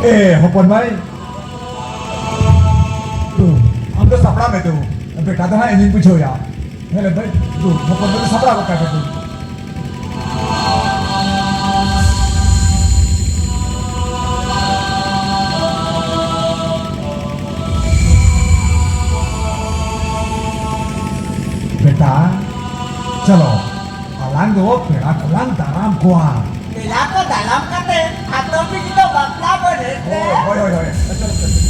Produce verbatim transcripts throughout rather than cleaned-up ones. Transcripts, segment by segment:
ᱮ, ᱦᱚᱯᱚᱱ ᱵᱷᱟᱭ᱾ ᱛᱩ, ᱟᱢ ᱫᱚ ᱥᱟᱯᱲᱟᱣ ᱢᱮ ᱛᱩ᱾ ᱵᱮᱴᱟ ᱫᱚ ᱦᱟᱸᱜ ᱤᱧᱤᱧ ᱵᱩᱡᱷᱟᱹᱣᱭᱟ᱾ ᱦᱮᱸ, ᱞᱟᱹᱭ ᱵᱷᱟᱭ, ᱛᱩ, ᱦᱚᱯᱚᱱ ᱵᱷᱟᱭ ᱫᱚ ᱥᱟᱯᱲᱟᱣ ᱜᱚᱫ ᱠᱟᱭ ᱢᱮ ᱛᱩ᱾ ᱵᱮᱴᱟ, ᱪᱚᱞᱚ, ᱟᱞᱟᱝ ᱫᱚ ᱯᱮᱲᱟ ᱠᱚᱞᱟᱝ ᱫᱟᱨᱟᱢ ᱠᱚᱣᱟ᱾ ᱯᱮᱲᱟ ᱠᱚ ᱫᱟᱨᱟᱢ ᱠᱟᱛᱮ ᱦᱟᱛᱚᱢ ᱵᱤᱴᱤ ᱫᱚ ᱵᱟᱯᱞᱟ ᱵᱚᱱ ᱦᱮᱡ ᱦᱳᱭ, ᱦᱳᱭ, ᱦᱳᱭ, ᱦᱳᱭ᱾ ᱪᱚᱞᱚ, ᱪᱚᱞᱚ, ᱪᱚᱞᱚ᱾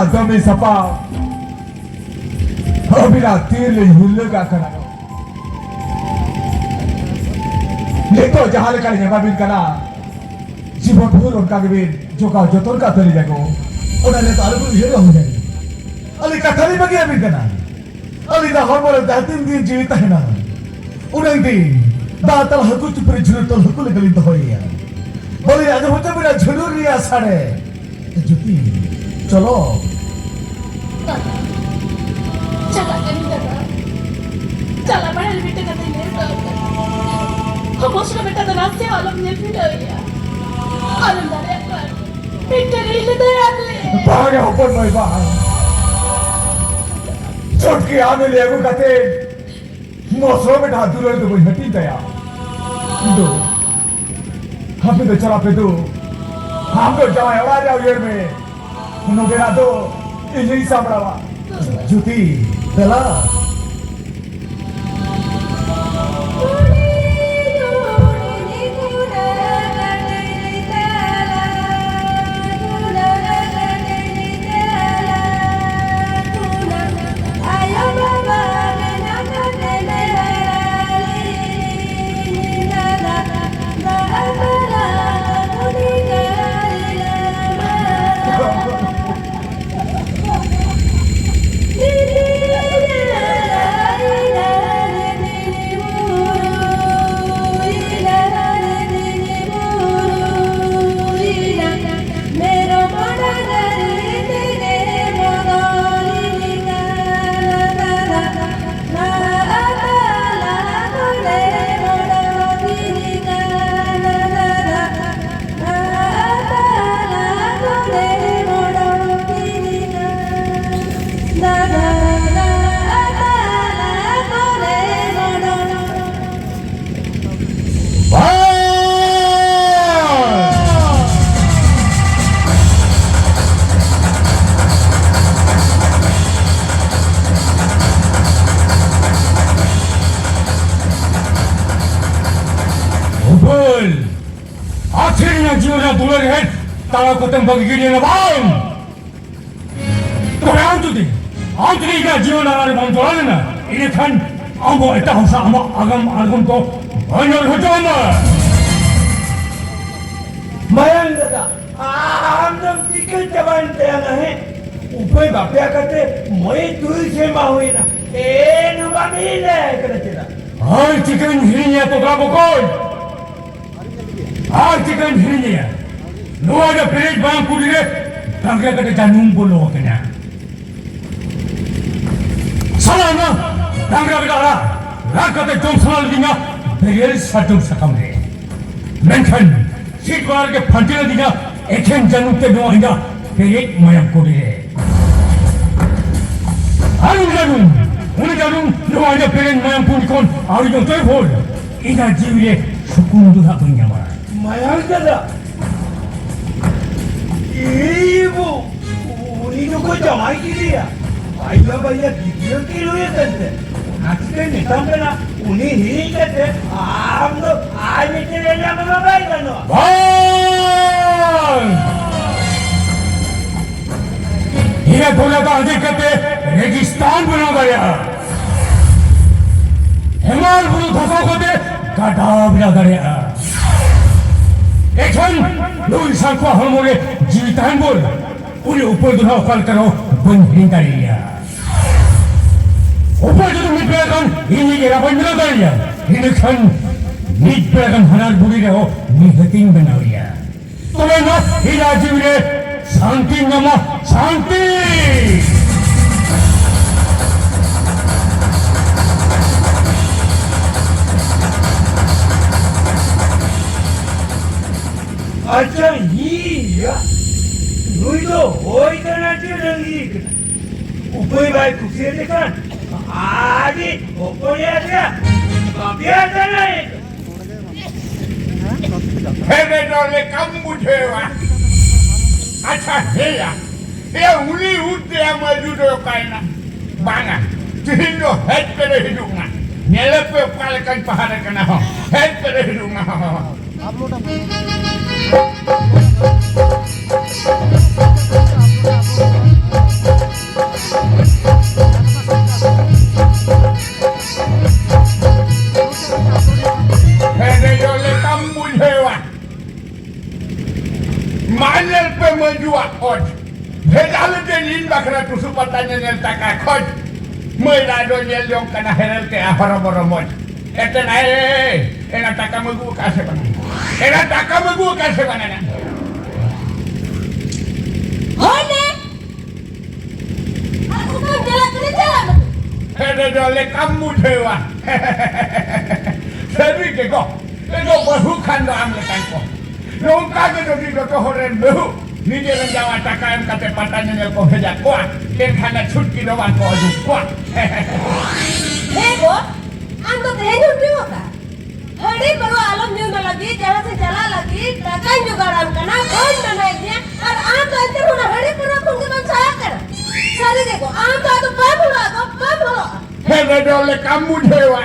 ᱫᱚᱢᱮ ᱥᱟᱯᱟ ᱟᱹᱵᱤᱱᱟᱜ ᱛᱤᱨ ᱞᱤᱧ ᱦᱩᱞᱟᱹ ᱠᱟᱜ ᱠᱟᱱᱟ᱾ ᱱᱤᱛᱚᱜ ᱡᱟᱦᱟᱸ ᱞᱮᱠᱟ ᱞᱤᱧ ᱮᱢᱟᱵᱤᱱ ᱠᱟᱱᱟ, ᱡᱤᱵᱚᱱ ᱵᱷᱳᱨ ᱚᱱᱠᱟ ᱜᱮᱵᱤᱱ ᱡᱚᱜᱟᱣ ᱡᱚᱛᱚᱱ ᱠᱟᱜ ᱛᱟᱹᱞᱤᱧᱟ ᱜᱚ᱾ ᱚᱱᱟ ᱱᱤᱛᱚᱜ ᱟᱞᱚᱵᱤᱱ ᱩᱭᱦᱟᱹᱨᱟ ᱦᱩᱭ᱾ ᱟᱹᱞᱤᱧ ᱠᱟᱛᱷᱟ ᱞᱤᱧ ᱵᱟᱹᱜᱤᱭᱟᱵᱤᱱ ᱠᱟᱱᱟ᱾ ᱟᱹᱞᱤᱧ ᱫᱚ ᱦᱚᱲᱢᱚ ᱨᱮ ᱡᱟᱦᱟᱸ ᱛᱤᱱ ᱫᱤᱱ ᱡᱤᱣᱤ ᱛᱟᱦᱮᱱᱟ, ᱩᱱᱟᱹᱜ ᱫᱤᱱ ᱫᱟᱜ ᱛᱟᱞᱟ ᱦᱟᱹᱠᱩ ᱪᱩᱯᱲᱤ ᱡᱷᱩᱲᱩ ᱛᱚᱞ ᱦᱟᱹᱠᱩ ᱞᱮᱠᱟᱞᱤᱧ ᱫᱚᱦᱚᱭᱮᱭᱟ᱾ ᱵᱟᱹᱞᱤᱧ ᱟᱸᱡᱚᱢ ᱦᱚᱪᱚ ᱵᱤᱱᱟ ᱡᱷᱩᱞᱩᱨ ᱨᱮᱭᱟᱜ ᱥᱟᱰᱮ᱾ ᱡᱩᱛᱤ, ᱪᱚᱞᱚ᱾ ᱫᱟᱫᱟ, ᱪᱟᱞᱟᱜ ᱠᱟᱹᱱᱟᱹᱧ ᱫᱟᱫᱟ᱾ ᱪᱟᱞᱟᱜ ᱢᱟᱲᱟᱝ ᱨᱮ ᱢᱤᱫᱴᱟᱝ ᱠᱟᱛᱷᱟᱧ ᱞᱟᱹᱭ ᱦᱚᱴᱚ ᱠᱟᱜ ᱠᱟᱱᱟ᱾ ᱦᱚᱯᱚᱱ ᱥᱚᱲᱚ ᱵᱮᱴᱟ ᱫᱚ ᱱᱟᱥᱮ ᱦᱚᱸ ᱟᱞᱚᱢ ᱧᱮᱞ ᱵᱷᱤᱲᱟᱹᱣᱮᱭᱟ᱾ ᱟᱞᱚᱢ ᱫᱟᱲᱮᱭᱟᱜ ᱠᱷᱟᱱ ᱢᱤᱫᱴᱟᱝ ᱦᱤᱞᱤ ᱫᱟᱭᱟ ᱞᱮ᱾ ᱵᱟᱝ ᱦᱚᱯᱚᱱ ᱢᱟᱹᱭ ᱵᱟᱝ᱾ ᱪᱷᱩᱴᱠᱤ ᱟᱢ ᱞᱟᱹᱭ ᱟᱹᱜᱩ ᱠᱟᱛᱮ ᱢᱚᱥᱨᱚ ᱵᱮᱴᱟ ᱫᱩᱞᱟᱹᱲ ᱫᱚ ᱵᱟᱹᱧ ᱦᱟᱹᱴᱤᱧ ᱛᱟᱭᱟ᱾ ᱫᱩ, ᱦᱟᱯᱮ ᱫᱚ ᱪᱟᱞᱟᱜ ᱯᱮ ᱫᱩ᱾ ᱟᱢ ᱫᱚ ᱡᱟᱶᱟᱭ ᱚᱲᱟᱜ ᱨᱮ ᱩᱭᱦᱟᱹᱨ ᱢᱮ᱾ ᱱᱚᱰᱮᱱᱟᱜ ᱫᱚ ᱤᱧᱤᱧ ᱥᱟᱢᱵᱲᱟᱣᱟ᱾ ᱡᱩᱛᱤ, ᱫᱮᱞᱟ᱾ ᱩᱯᱟᱹᱞ! ᱟᱹᱠᱷᱤᱨ ᱨᱮᱱᱟᱜ ᱡᱤᱭᱚᱱ ᱨᱮᱱᱟᱜ ᱫᱩᱞᱟᱹᱲ ᱨᱮ ᱛᱟᱲᱟᱣ ᱠᱟᱛᱮᱢ ᱵᱟᱹᱜᱤ ᱜᱤᱰᱤᱭᱮᱱᱟ ᱵᱟᱝ? ᱛᱚᱵᱮ ᱟᱢ ᱡᱩᱫᱤ, ᱟᱢ ᱡᱩᱫᱤ ᱤᱧᱟᱹᱜ ᱡᱤᱭᱚᱱ ᱟᱲᱟᱝ ᱨᱮ ᱵᱟᱢ ᱡᱚᱲᱟᱣ ᱞᱮᱱᱟ, ᱤᱱᱟᱹᱠᱷᱟᱱ ᱟᱢ ᱫᱚ ᱮᱴᱟᱜ ᱦᱚᱲ ᱥᱟᱶ ᱟᱢᱟᱜ ᱟᱜᱟᱢ ᱟᱬᱜᱚᱢ ᱫᱚ ᱵᱟᱹᱧ ᱧᱮᱞ ᱦᱚᱪᱚ ᱟᱢᱟ᱾ ᱢᱟᱭᱟᱝ ᱫᱟᱫᱟ, ᱟᱢ ᱫᱚᱢ ᱪᱤᱠᱟᱹ ᱪᱟᱵᱟᱭᱮᱱ ᱛᱟᱭᱟ ᱱᱟᱦᱮ? ᱩᱯᱟᱹᱭ ᱵᱟᱯᱮᱭᱟ ᱠᱟᱛᱮ ᱢᱚᱬᱮ ᱛᱩᱨᱩᱭ ᱥᱮᱨᱢᱟ ᱦᱩᱭᱮᱱᱟ, ᱮᱱ ᱦᱚᱸ ᱵᱟᱢ ᱦᱮᱡ ᱫᱟᱲᱮᱭᱟᱜ ᱠᱟᱱᱟ ᱪᱮᱫᱟᱜ? ᱟᱨ ᱪᱤᱠᱟᱹᱧ ᱦᱤᱲᱤᱧᱟ ᱛᱚᱫᱟ ᱵᱚᱠᱚᱧ? ᱟᱨ ᱪᱤᱠᱟᱹᱧ ᱦᱤᱲᱤᱧᱮᱭᱟ? ᱱᱚᱣᱟ ᱫᱚ ᱯᱮᱨᱮᱡ ᱵᱟᱝ ᱠᱩᱲᱤ ᱨᱮ ᱰᱟᱝᱨᱟ ᱠᱟᱴᱟ ᱡᱟᱹᱱᱩᱢ ᱵᱚᱞᱚ ᱟᱠᱟᱱᱟ᱾ ᱥᱟᱞᱟ ᱚᱱᱟ ᱰᱟᱝᱨᱟ ᱠᱟᱴᱟ ᱟᱲᱟᱜ ᱨᱟᱜ ᱠᱟᱛᱮ ᱡᱚᱢ ᱥᱟᱱᱟ ᱞᱤᱫᱤᱧᱟ ᱵᱮᱨᱮᱞ ᱥᱟᱨᱡᱚᱢ ᱥᱟᱠᱟᱢ ᱨᱮ᱾ ᱢᱮᱱᱠᱷᱟᱱ ᱥᱤᱴ ᱵᱟᱨ ᱜᱮ ᱯᱷᱟᱱᱴᱤ ᱞᱤᱫᱤᱧᱟ ᱮᱠᱷᱮᱱ ᱡᱟᱹᱱᱩᱢ ᱛᱮ ᱱᱚᱣᱟ ᱤᱧᱟᱹᱜ ᱯᱮᱨᱮᱡ ᱢᱟᱭᱟᱢ ᱠᱩᱲᱤ ᱨᱮ᱾ ᱟᱨ ᱩᱱᱤ ᱡᱟᱹᱱᱩᱢ, ᱩᱱᱤ ᱡᱟᱹᱱᱩᱢ ᱱᱚᱣᱟ ᱤᱧᱟᱹᱜ ᱯᱮᱨᱮᱡ ᱢᱟᱭᱟᱢ ᱠᱩᱲᱤ ᱠᱷᱚᱱ ᱟᱹᱣᱨᱤ ᱡᱚᱛᱚᱭ ᱵᱷᱳᱨ ᱤᱧᱟᱹᱜ ᱡᱤᱣᱤ ᱨᱮ ᱥᱩᱠᱩᱱ ᱫᱚ ᱦᱟᱸᱜ ᱵᱟᱹᱧ ᱧᱟᱢᱟ᱾ ᱢᱟᱭᱟᱝ ᱫᱟᱫᱟ, ᱤᱭᱩ, ᱩᱱᱤ ᱫᱚᱠᱚ ᱡᱟᱶᱟᱭ ᱠᱮᱫᱮᱭᱟ᱾ ᱟᱭᱳ ᱵᱟᱵᱟ ᱜᱤᱫᱽᱨᱟᱹ ᱠᱤᱱ ᱦᱩᱭ ᱟᱠᱟᱱ ᱛᱮ, ᱚᱱᱟ ᱪᱤᱠᱟᱹᱧ ᱢᱮᱛᱟᱢ ᱠᱟᱱᱟ, ᱩᱱᱤ ᱦᱤᱲᱤᱧ ᱠᱟᱛᱮ ᱟᱢ ᱫᱚ ᱟᱨ ᱢᱤᱫᱴᱮᱱ ᱨᱮᱱᱟᱜ ᱵᱟᱵᱟ ᱵᱟᱭ ᱜᱟᱱᱚᱜᱼᱟ᱾ ᱵᱟᱝ! ᱦᱤᱨᱟ ᱫᱷᱚᱱᱟ ᱫᱚ ᱟᱸᱡᱮᱫ ᱠᱟᱛᱮ ᱨᱮᱜᱤᱥᱛᱟᱱ ᱵᱮᱱᱟᱣ ᱫᱟᱲᱮᱭᱟᱜᱼᱟ᱾ ᱦᱮᱢᱟᱞ ᱵᱩᱨᱩ ᱫᱷᱟᱥᱟᱣ ᱠᱟᱛᱮ ᱜᱟᱰᱟ ᱵᱮᱱᱟᱣ ᱫᱟᱲᱮᱭᱟᱜᱼᱟ᱾ ᱮᱠᱷᱟᱱ ᱱᱩᱭ ᱥᱟᱱᱠᱷᱩᱣᱟᱜ ᱦᱚᱲᱢᱚ ᱨᱮ ᱡᱤᱣᱤ ᱛᱟᱦᱮᱱ ᱵᱷᱳᱨ ᱩᱱᱤ ᱩᱯᱟᱹᱭ ᱫᱚ ᱱᱟᱦᱟᱜ ᱚᱠᱟ ᱞᱮᱠᱟ ᱨᱮᱦᱚᱸ ᱵᱟᱹᱧ ᱦᱤᱲᱤᱧ ᱫᱟᱲᱮᱭᱟᱭᱟ᱾ ᱩᱯᱟᱹᱭ ᱡᱩᱫᱤ ᱢᱤᱫ ᱵᱮᱲᱟ ᱜᱟᱱ ᱤᱧᱤᱡ ᱮᱨᱟ ᱵᱟᱹᱧ ᱵᱮᱱᱟᱣ ᱫᱟᱲᱮᱭᱟᱭᱟ, ᱤᱱᱟᱹᱠᱷᱟᱱ ᱢᱤᱫ ᱵᱮᱲᱟ ᱜᱟᱱ ᱦᱟᱱᱟᱨ ᱵᱩᱲᱦᱤ ᱨᱮᱦᱚᱸ ᱱᱤᱦᱟᱹᱛᱤᱧ ᱵᱮᱱᱟᱣᱮᱭᱟ᱾ ᱛᱚᱵᱮ ᱱᱟ ᱤᱧᱟᱜ ᱡᱤᱣᱤ ᱨᱮ ᱥᱟᱱᱛᱤ ᱧᱟᱢᱟ, ᱥᱟᱱᱛᱤ᱾ ᱟᱪᱪᱷᱟ, ᱦᱤᱭᱟ, ᱱᱩᱭ ᱫᱚ ᱦᱳᱭ ᱠᱟᱱᱟ ᱪᱮ ᱰᱟᱹᱝᱨᱤ ᱠᱟᱱᱟ? ᱩᱯᱟᱹᱭ ᱵᱟᱭ ᱠᱩᱥᱤᱭᱟᱫᱮ ᱠᱷᱟᱱ ᱟᱹᱰᱤ ᱦᱚᱯᱚᱱ ᱮᱨᱟ ᱛᱮᱭᱟᱜ ᱵᱟᱯᱞᱟ ᱠᱟᱱᱟᱭ᱾ ᱦᱮᱸ, ᱵᱮᱴᱟ, ᱞᱮᱠᱟᱢ ᱵᱩᱡᱷᱟᱹᱣᱟ᱾ ᱟᱪᱪᱷᱟ, ᱦᱮᱸᱭᱟ᱾ ᱮ, ᱩᱱᱤ ᱩᱫ ᱛᱮᱭᱟ ᱢᱟᱹᱡᱩ ᱫᱚ ᱚᱠᱟᱭᱮᱱᱟ? ᱵᱟᱝᱟ, ᱛᱤᱦᱤᱧ ᱫᱚ ᱦᱮᱡ ᱠᱟᱛᱮ ᱦᱤᱡᱩᱜ ᱢᱟ᱾ ᱧᱮᱞᱮ ᱯᱮ ᱚᱠᱟ ᱞᱮᱠᱟᱧ ᱯᱟᱦᱟᱨ ᱠᱟᱱᱟ ᱦᱚᱸ᱾ ᱦᱮᱡ ᱠᱟᱛᱮ ᱦᱤᱡᱩᱜ ᱢᱟ ᱦᱚᱸ᱾ ᱢᱟᱹᱭ ᱨᱟᱭ ᱫᱚ ᱧᱮᱞ ᱡᱚᱝ ᱠᱟᱱᱟ ᱦᱮᱨᱮᱞ ᱛᱮ ᱦᱚᱨᱚ ᱵᱚᱨᱚ ᱢᱚᱡᱽ᱾ ᱮᱛᱮ ᱱᱟᱭ ᱨᱮ, ᱮᱱᱟ ᱴᱟᱠᱟᱢ ᱟᱹᱜᱩ ᱟᱠᱟᱫᱼᱟ ᱥᱮ ᱵᱟᱝᱟ? ᱮᱱᱟ ᱴᱟᱠᱟᱢ ᱟᱹᱜᱩ ᱟᱠᱟᱫᱼᱟ ᱥᱮ ᱵᱟᱝᱟ ᱱᱟ? ᱦᱳᱭ ᱞᱮ᱾ ᱟᱨ ᱚᱠᱟᱢ ᱪᱟᱞᱟᱜ ᱠᱟᱱᱟ, ᱪᱟᱞᱟᱜ ᱢᱮ᱾ ᱦᱮᱸ, ᱫᱚ ᱞᱮᱠᱟᱢ ᱵᱩᱡᱷᱟᱹᱣᱟ᱾ ᱥᱟᱹᱨᱤ ᱜᱮ ᱜᱚ, ᱮ ᱫᱚ ᱵᱟᱹᱦᱩ ᱠᱷᱟᱱ ᱫᱚ ᱟᱢ ᱞᱮᱠᱟᱱ ᱠᱚ᱾ ᱱᱚᱝᱠᱟ ᱜᱮ ᱡᱩᱫᱤ ᱡᱚᱛᱚ ᱦᱚᱲ ᱨᱮᱱ ᱵᱟᱹᱦᱩ ᱱᱤᱡᱮ ᱨᱮᱱ ᱡᱟᱶᱟᱭ ᱴᱟᱠᱟ ᱮᱢ ᱠᱟᱛᱮ ᱯᱟᱛᱟ ᱧᱮᱧᱮᱞ ᱠᱚ ᱵᱷᱮᱡᱟ ᱠᱚᱣᱟ, ᱮᱱᱠᱷᱟᱱ ᱫᱚ ᱪᱷᱩᱴᱠᱤ ᱫᱚ ᱵᱟᱝ ᱠᱚ ᱩᱰᱩᱠ ᱠᱚᱣᱟ᱾ ᱦᱮᱸ ᱜᱚ, ᱟᱢ ᱫᱚ ᱛᱮᱦᱮᱧ ᱦᱚᱸᱢ ᱧᱩ ᱟᱠᱟᱫ? ᱦᱟᱺᱰᱤ ᱯᱟᱹᱨᱣᱟᱹ ᱟᱞᱚᱢ ᱧᱩᱭ ᱢᱟ ᱞᱟᱹᱜᱤᱫ, ᱡᱟᱦᱟᱸ ᱥᱮᱫ ᱪᱟᱞᱟᱜ ᱞᱟᱹᱜᱤᱫ ᱴᱟᱠᱟᱧ ᱡᱚᱜᱟᱲᱟᱢ ᱠᱟᱱᱟ, ᱵᱟᱹᱧ ᱢᱟᱱᱟᱭᱮᱫ ᱢᱮᱭᱟ, ᱟᱨ ᱟᱢ ᱫᱚ ᱮᱱᱛᱮ ᱨᱮᱦᱚᱸ ᱚᱱᱟ ᱦᱟᱺᱰᱤ ᱯᱟᱹᱨᱣᱟᱹ ᱠᱷᱚᱱ ᱜᱮ ᱵᱟᱢ ᱥᱟᱦᱟᱜ ᱠᱟᱱᱟ᱾ ᱥᱟᱹᱨᱤ ᱜᱮ ᱜᱚ, ᱟᱢ ᱫᱚ ᱟᱫᱚ ᱵᱟᱢ ᱦᱚᱲᱚᱜᱼᱟ ᱜᱚ, ᱵᱟᱢ ᱦᱚᱲᱚᱜᱼᱟ᱾ ᱦᱮᱸ, ᱨᱮᱰᱚ ᱞᱮᱠᱟᱢ ᱵᱩᱡᱷᱟᱹᱣᱟ᱾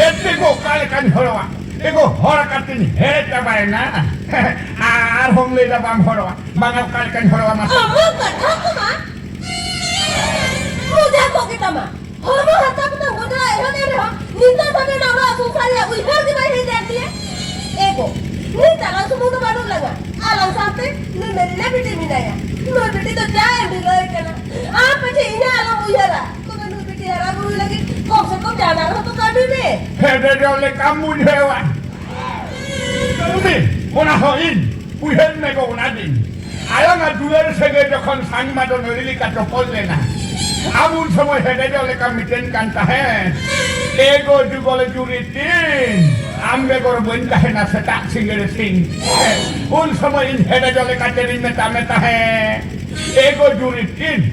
ᱮᱛᱮ ᱜᱚ, ᱚᱠᱟ ᱞᱮᱠᱟᱧ ᱦᱚᱲᱚᱜᱼᱟ? ᱮ ᱜᱚ, ᱦᱚᱲ ᱠᱟᱛᱮᱧ ᱦᱮᱡ ᱪᱟᱵᱟᱭᱮᱱᱟ᱾ ᱟᱨᱦᱚᱸᱢ ᱞᱟᱹᱭᱫᱟ ᱵᱟᱢ ᱦᱚᱲᱚᱜᱼᱟ᱾ ᱵᱟᱝᱟ, ᱚᱠᱟ ᱞᱮᱠᱟᱧ ᱦᱚᱲᱚᱜᱼᱟ ᱢᱟᱥᱮ? ᱟᱢᱟᱜ ᱠᱟᱛᱷᱟ ᱠᱚᱢᱟ ᱢᱚᱡᱟ ᱠᱚᱜ ᱜᱮᱛᱟᱢᱟ᱾ ᱦᱚᱲᱢᱚ ᱦᱟᱨᱛᱟ ᱠᱚᱛᱟᱢ ᱜᱚᱡᱚᱜᱼᱟ ᱮᱦᱚᱵ ᱮᱱ ᱨᱮᱦᱚᱸ, ᱱᱤᱛᱚᱜ ᱫᱷᱟᱹᱵᱤᱡ ᱚᱱᱟ ᱚᱲᱟᱜ ᱥᱚᱝᱥᱟᱨ ᱨᱮᱭᱟᱜ ᱩᱭᱦᱟᱹᱨ ᱜᱮ ᱵᱟᱭ ᱦᱮᱡ ᱟᱫ ᱢᱮᱭᱟ᱾ ᱮ ᱜᱚ, ᱱᱤᱛ ᱟᱞᱟᱝ ᱥᱩᱢᱩᱝ ᱫᱚ ᱵᱟᱹᱱᱩᱜ ᱞᱟᱝᱟ, ᱟᱞᱟᱝ ᱥᱟᱶᱛᱮ ᱱᱩᱭ ᱢᱮᱨᱤᱱᱟ ᱵᱤᱴᱤ ᱢᱮᱱᱟᱭᱟ᱾ ᱱᱩᱭ ᱵᱤᱴᱤ ᱫᱚ ᱡᱟ ᱮᱢ ᱰᱷᱤᱞᱟᱹᱭ ᱠᱟᱱᱟ, ᱟᱢ ᱯᱟᱪᱷᱮ ᱤᱧᱟᱹᱜ ᱟᱞᱚᱢ ᱩᱭᱦᱟᱹᱨᱟ᱾ ᱛᱚᱵᱮ ᱱᱩᱭ ᱵᱤᱴᱤ ᱦᱟᱨᱟ ᱵᱩᱨᱩᱭ ᱞᱟᱹᱜᱤᱫ ᱠᱚᱢ ᱥᱮ ᱠᱚᱢ ᱡᱟᱦᱟᱱᱟᱜ ᱨᱮᱦᱚᱸ ᱛᱚ ᱠᱟᱹᱢᱤ ᱢᱮ᱾ ᱦᱮᱰᱮᱡᱚᱜ ᱞᱮᱠᱟᱢ ᱵᱩᱡᱷᱟᱹᱣᱟ᱾ ᱠᱟᱹᱢᱤ, ᱚᱱᱟ ᱦᱚᱸ ᱤᱧ᱾ ᱩᱭᱦᱟᱹᱨ ᱢᱮ ᱜᱚ, ᱚᱱᱟ ᱫᱤᱱ᱾ ᱟᱭᱳ ᱢᱟ ᱫᱩᱞᱟᱹᱲ ᱥᱟᱹᱜᱟᱹᱭ ᱡᱚᱠᱷᱚᱱ ᱥᱟᱝ ᱢᱟ ᱫᱚ ᱱᱟᱹᱲᱤ ᱞᱮᱠᱟ ᱛᱚᱯᱚᱞ ᱞᱮᱱᱟ᱾ ᱟᱢ ᱩᱱ ᱥᱚᱢᱚᱭ ᱦᱮᱰᱮᱡᱚᱜ ᱞᱮᱠᱟᱢ ᱢᱤᱛᱟᱹᱧ ᱠᱟᱱ ᱛᱟᱦᱮᱸᱫ, "ᱮ ᱜᱚ ᱡᱩᱜᱚᱞ ᱡᱩᱨᱤ ᱛᱤᱧ, ᱟᱢ ᱵᱮᱜᱚᱨ ᱵᱟᱹᱧ ᱛᱟᱦᱮᱱᱟ ᱥᱮᱛᱟᱜ ᱥᱤᱸᱜᱟᱹᱲ ᱥᱤᱧ᱾" ᱩᱱ ᱥᱚᱢᱚᱭ ᱤᱧ ᱦᱮᱰᱮᱡᱚᱜ ᱞᱮᱠᱟ ᱪᱮᱫ ᱤᱧ ᱢᱮᱛᱟᱜ ᱢᱮ ᱛᱟᱦᱮᱸᱫ? ᱮ ᱜᱚ ᱡᱩᱨᱤ ᱛᱤᱧ,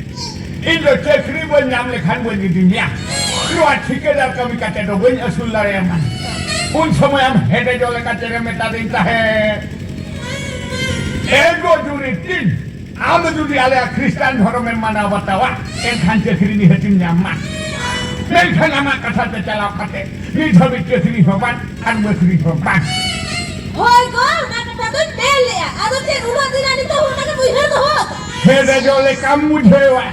ᱤᱧ ᱫᱚ ᱪᱟᱹᱠᱨᱤ ᱵᱟᱹᱧ ᱧᱟᱢ ᱞᱮᱠᱷᱟᱱ ᱵᱟᱹᱧ ᱤᱫᱤ ᱢᱮᱭᱟ᱾ ᱱᱚᱣᱟ ᱴᱷᱤᱠᱟᱹᱫᱟᱨ ᱠᱟᱹᱢᱤ ᱠᱟᱛᱮ ᱫᱚ ᱵᱟᱹᱧ ᱟᱹᱥᱩᱞ ᱫᱟᱲᱮᱭᱟᱢᱟ᱾ ᱩᱱ ᱥᱚᱢᱚᱭ ᱟᱢ ᱦᱮᱰᱮᱡᱚᱜ ᱞᱮᱠᱟ ᱪᱮᱫ ᱮᱢ ᱢᱮᱛᱟᱫᱤᱧ ᱛᱟᱦᱮᱸᱫ? ᱮ ᱜᱚ ᱡᱩᱨᱤ ᱛᱤᱧ, ᱟᱢ ᱡᱩᱫᱤ ᱟᱞᱮᱭᱟᱜ ᱠᱷᱨᱤᱥᱴᱟᱱ ᱫᱷᱚᱨᱚᱢᱮᱢ ᱢᱟᱱᱟᱣ ᱵᱟᱛᱟᱣᱟ, ᱮᱱᱠᱷᱟᱱ ᱪᱟᱹᱠᱨᱤ ᱱᱤᱦᱟᱹᱛᱤᱢ ᱧᱟᱢᱟ᱾ ᱢᱮᱱᱠᱷᱟᱱ ᱟᱢᱟᱜ ᱠᱟᱛᱷᱟ ᱛᱮ ᱪᱟᱞᱟᱣ ᱠᱟᱛᱮ ᱱᱤᱛ ᱦᱟᱹᱵᱤᱡ ᱪᱟᱹᱠᱨᱤ ᱦᱚᱸ ᱵᱟᱝ ᱟᱨ ᱵᱟᱹᱠᱨᱤ ᱦᱚᱸ ᱵᱟᱝ᱾ ᱦᱳᱭ ᱜᱚ, ᱚᱱᱟ ᱠᱟᱛᱷᱟ ᱫᱚᱧ ᱢᱮᱱ ᱞᱮᱜᱼᱟ᱾ ᱟᱫᱚ ᱪᱮᱫ ᱩᱱᱟᱹᱜ ᱫᱤᱱ ᱟᱹᱰᱤ ᱛᱚ ᱚᱱᱟ ᱜᱮᱢ ᱩᱭᱦᱟᱹᱨ ᱫᱚᱦᱚ ᱟᱠᱟᱫᱼᱟ? ᱦᱮᱰᱮᱡᱚᱜ ᱞᱮᱠᱟᱢ ᱵᱩᱡᱷᱟᱹᱣᱟ᱾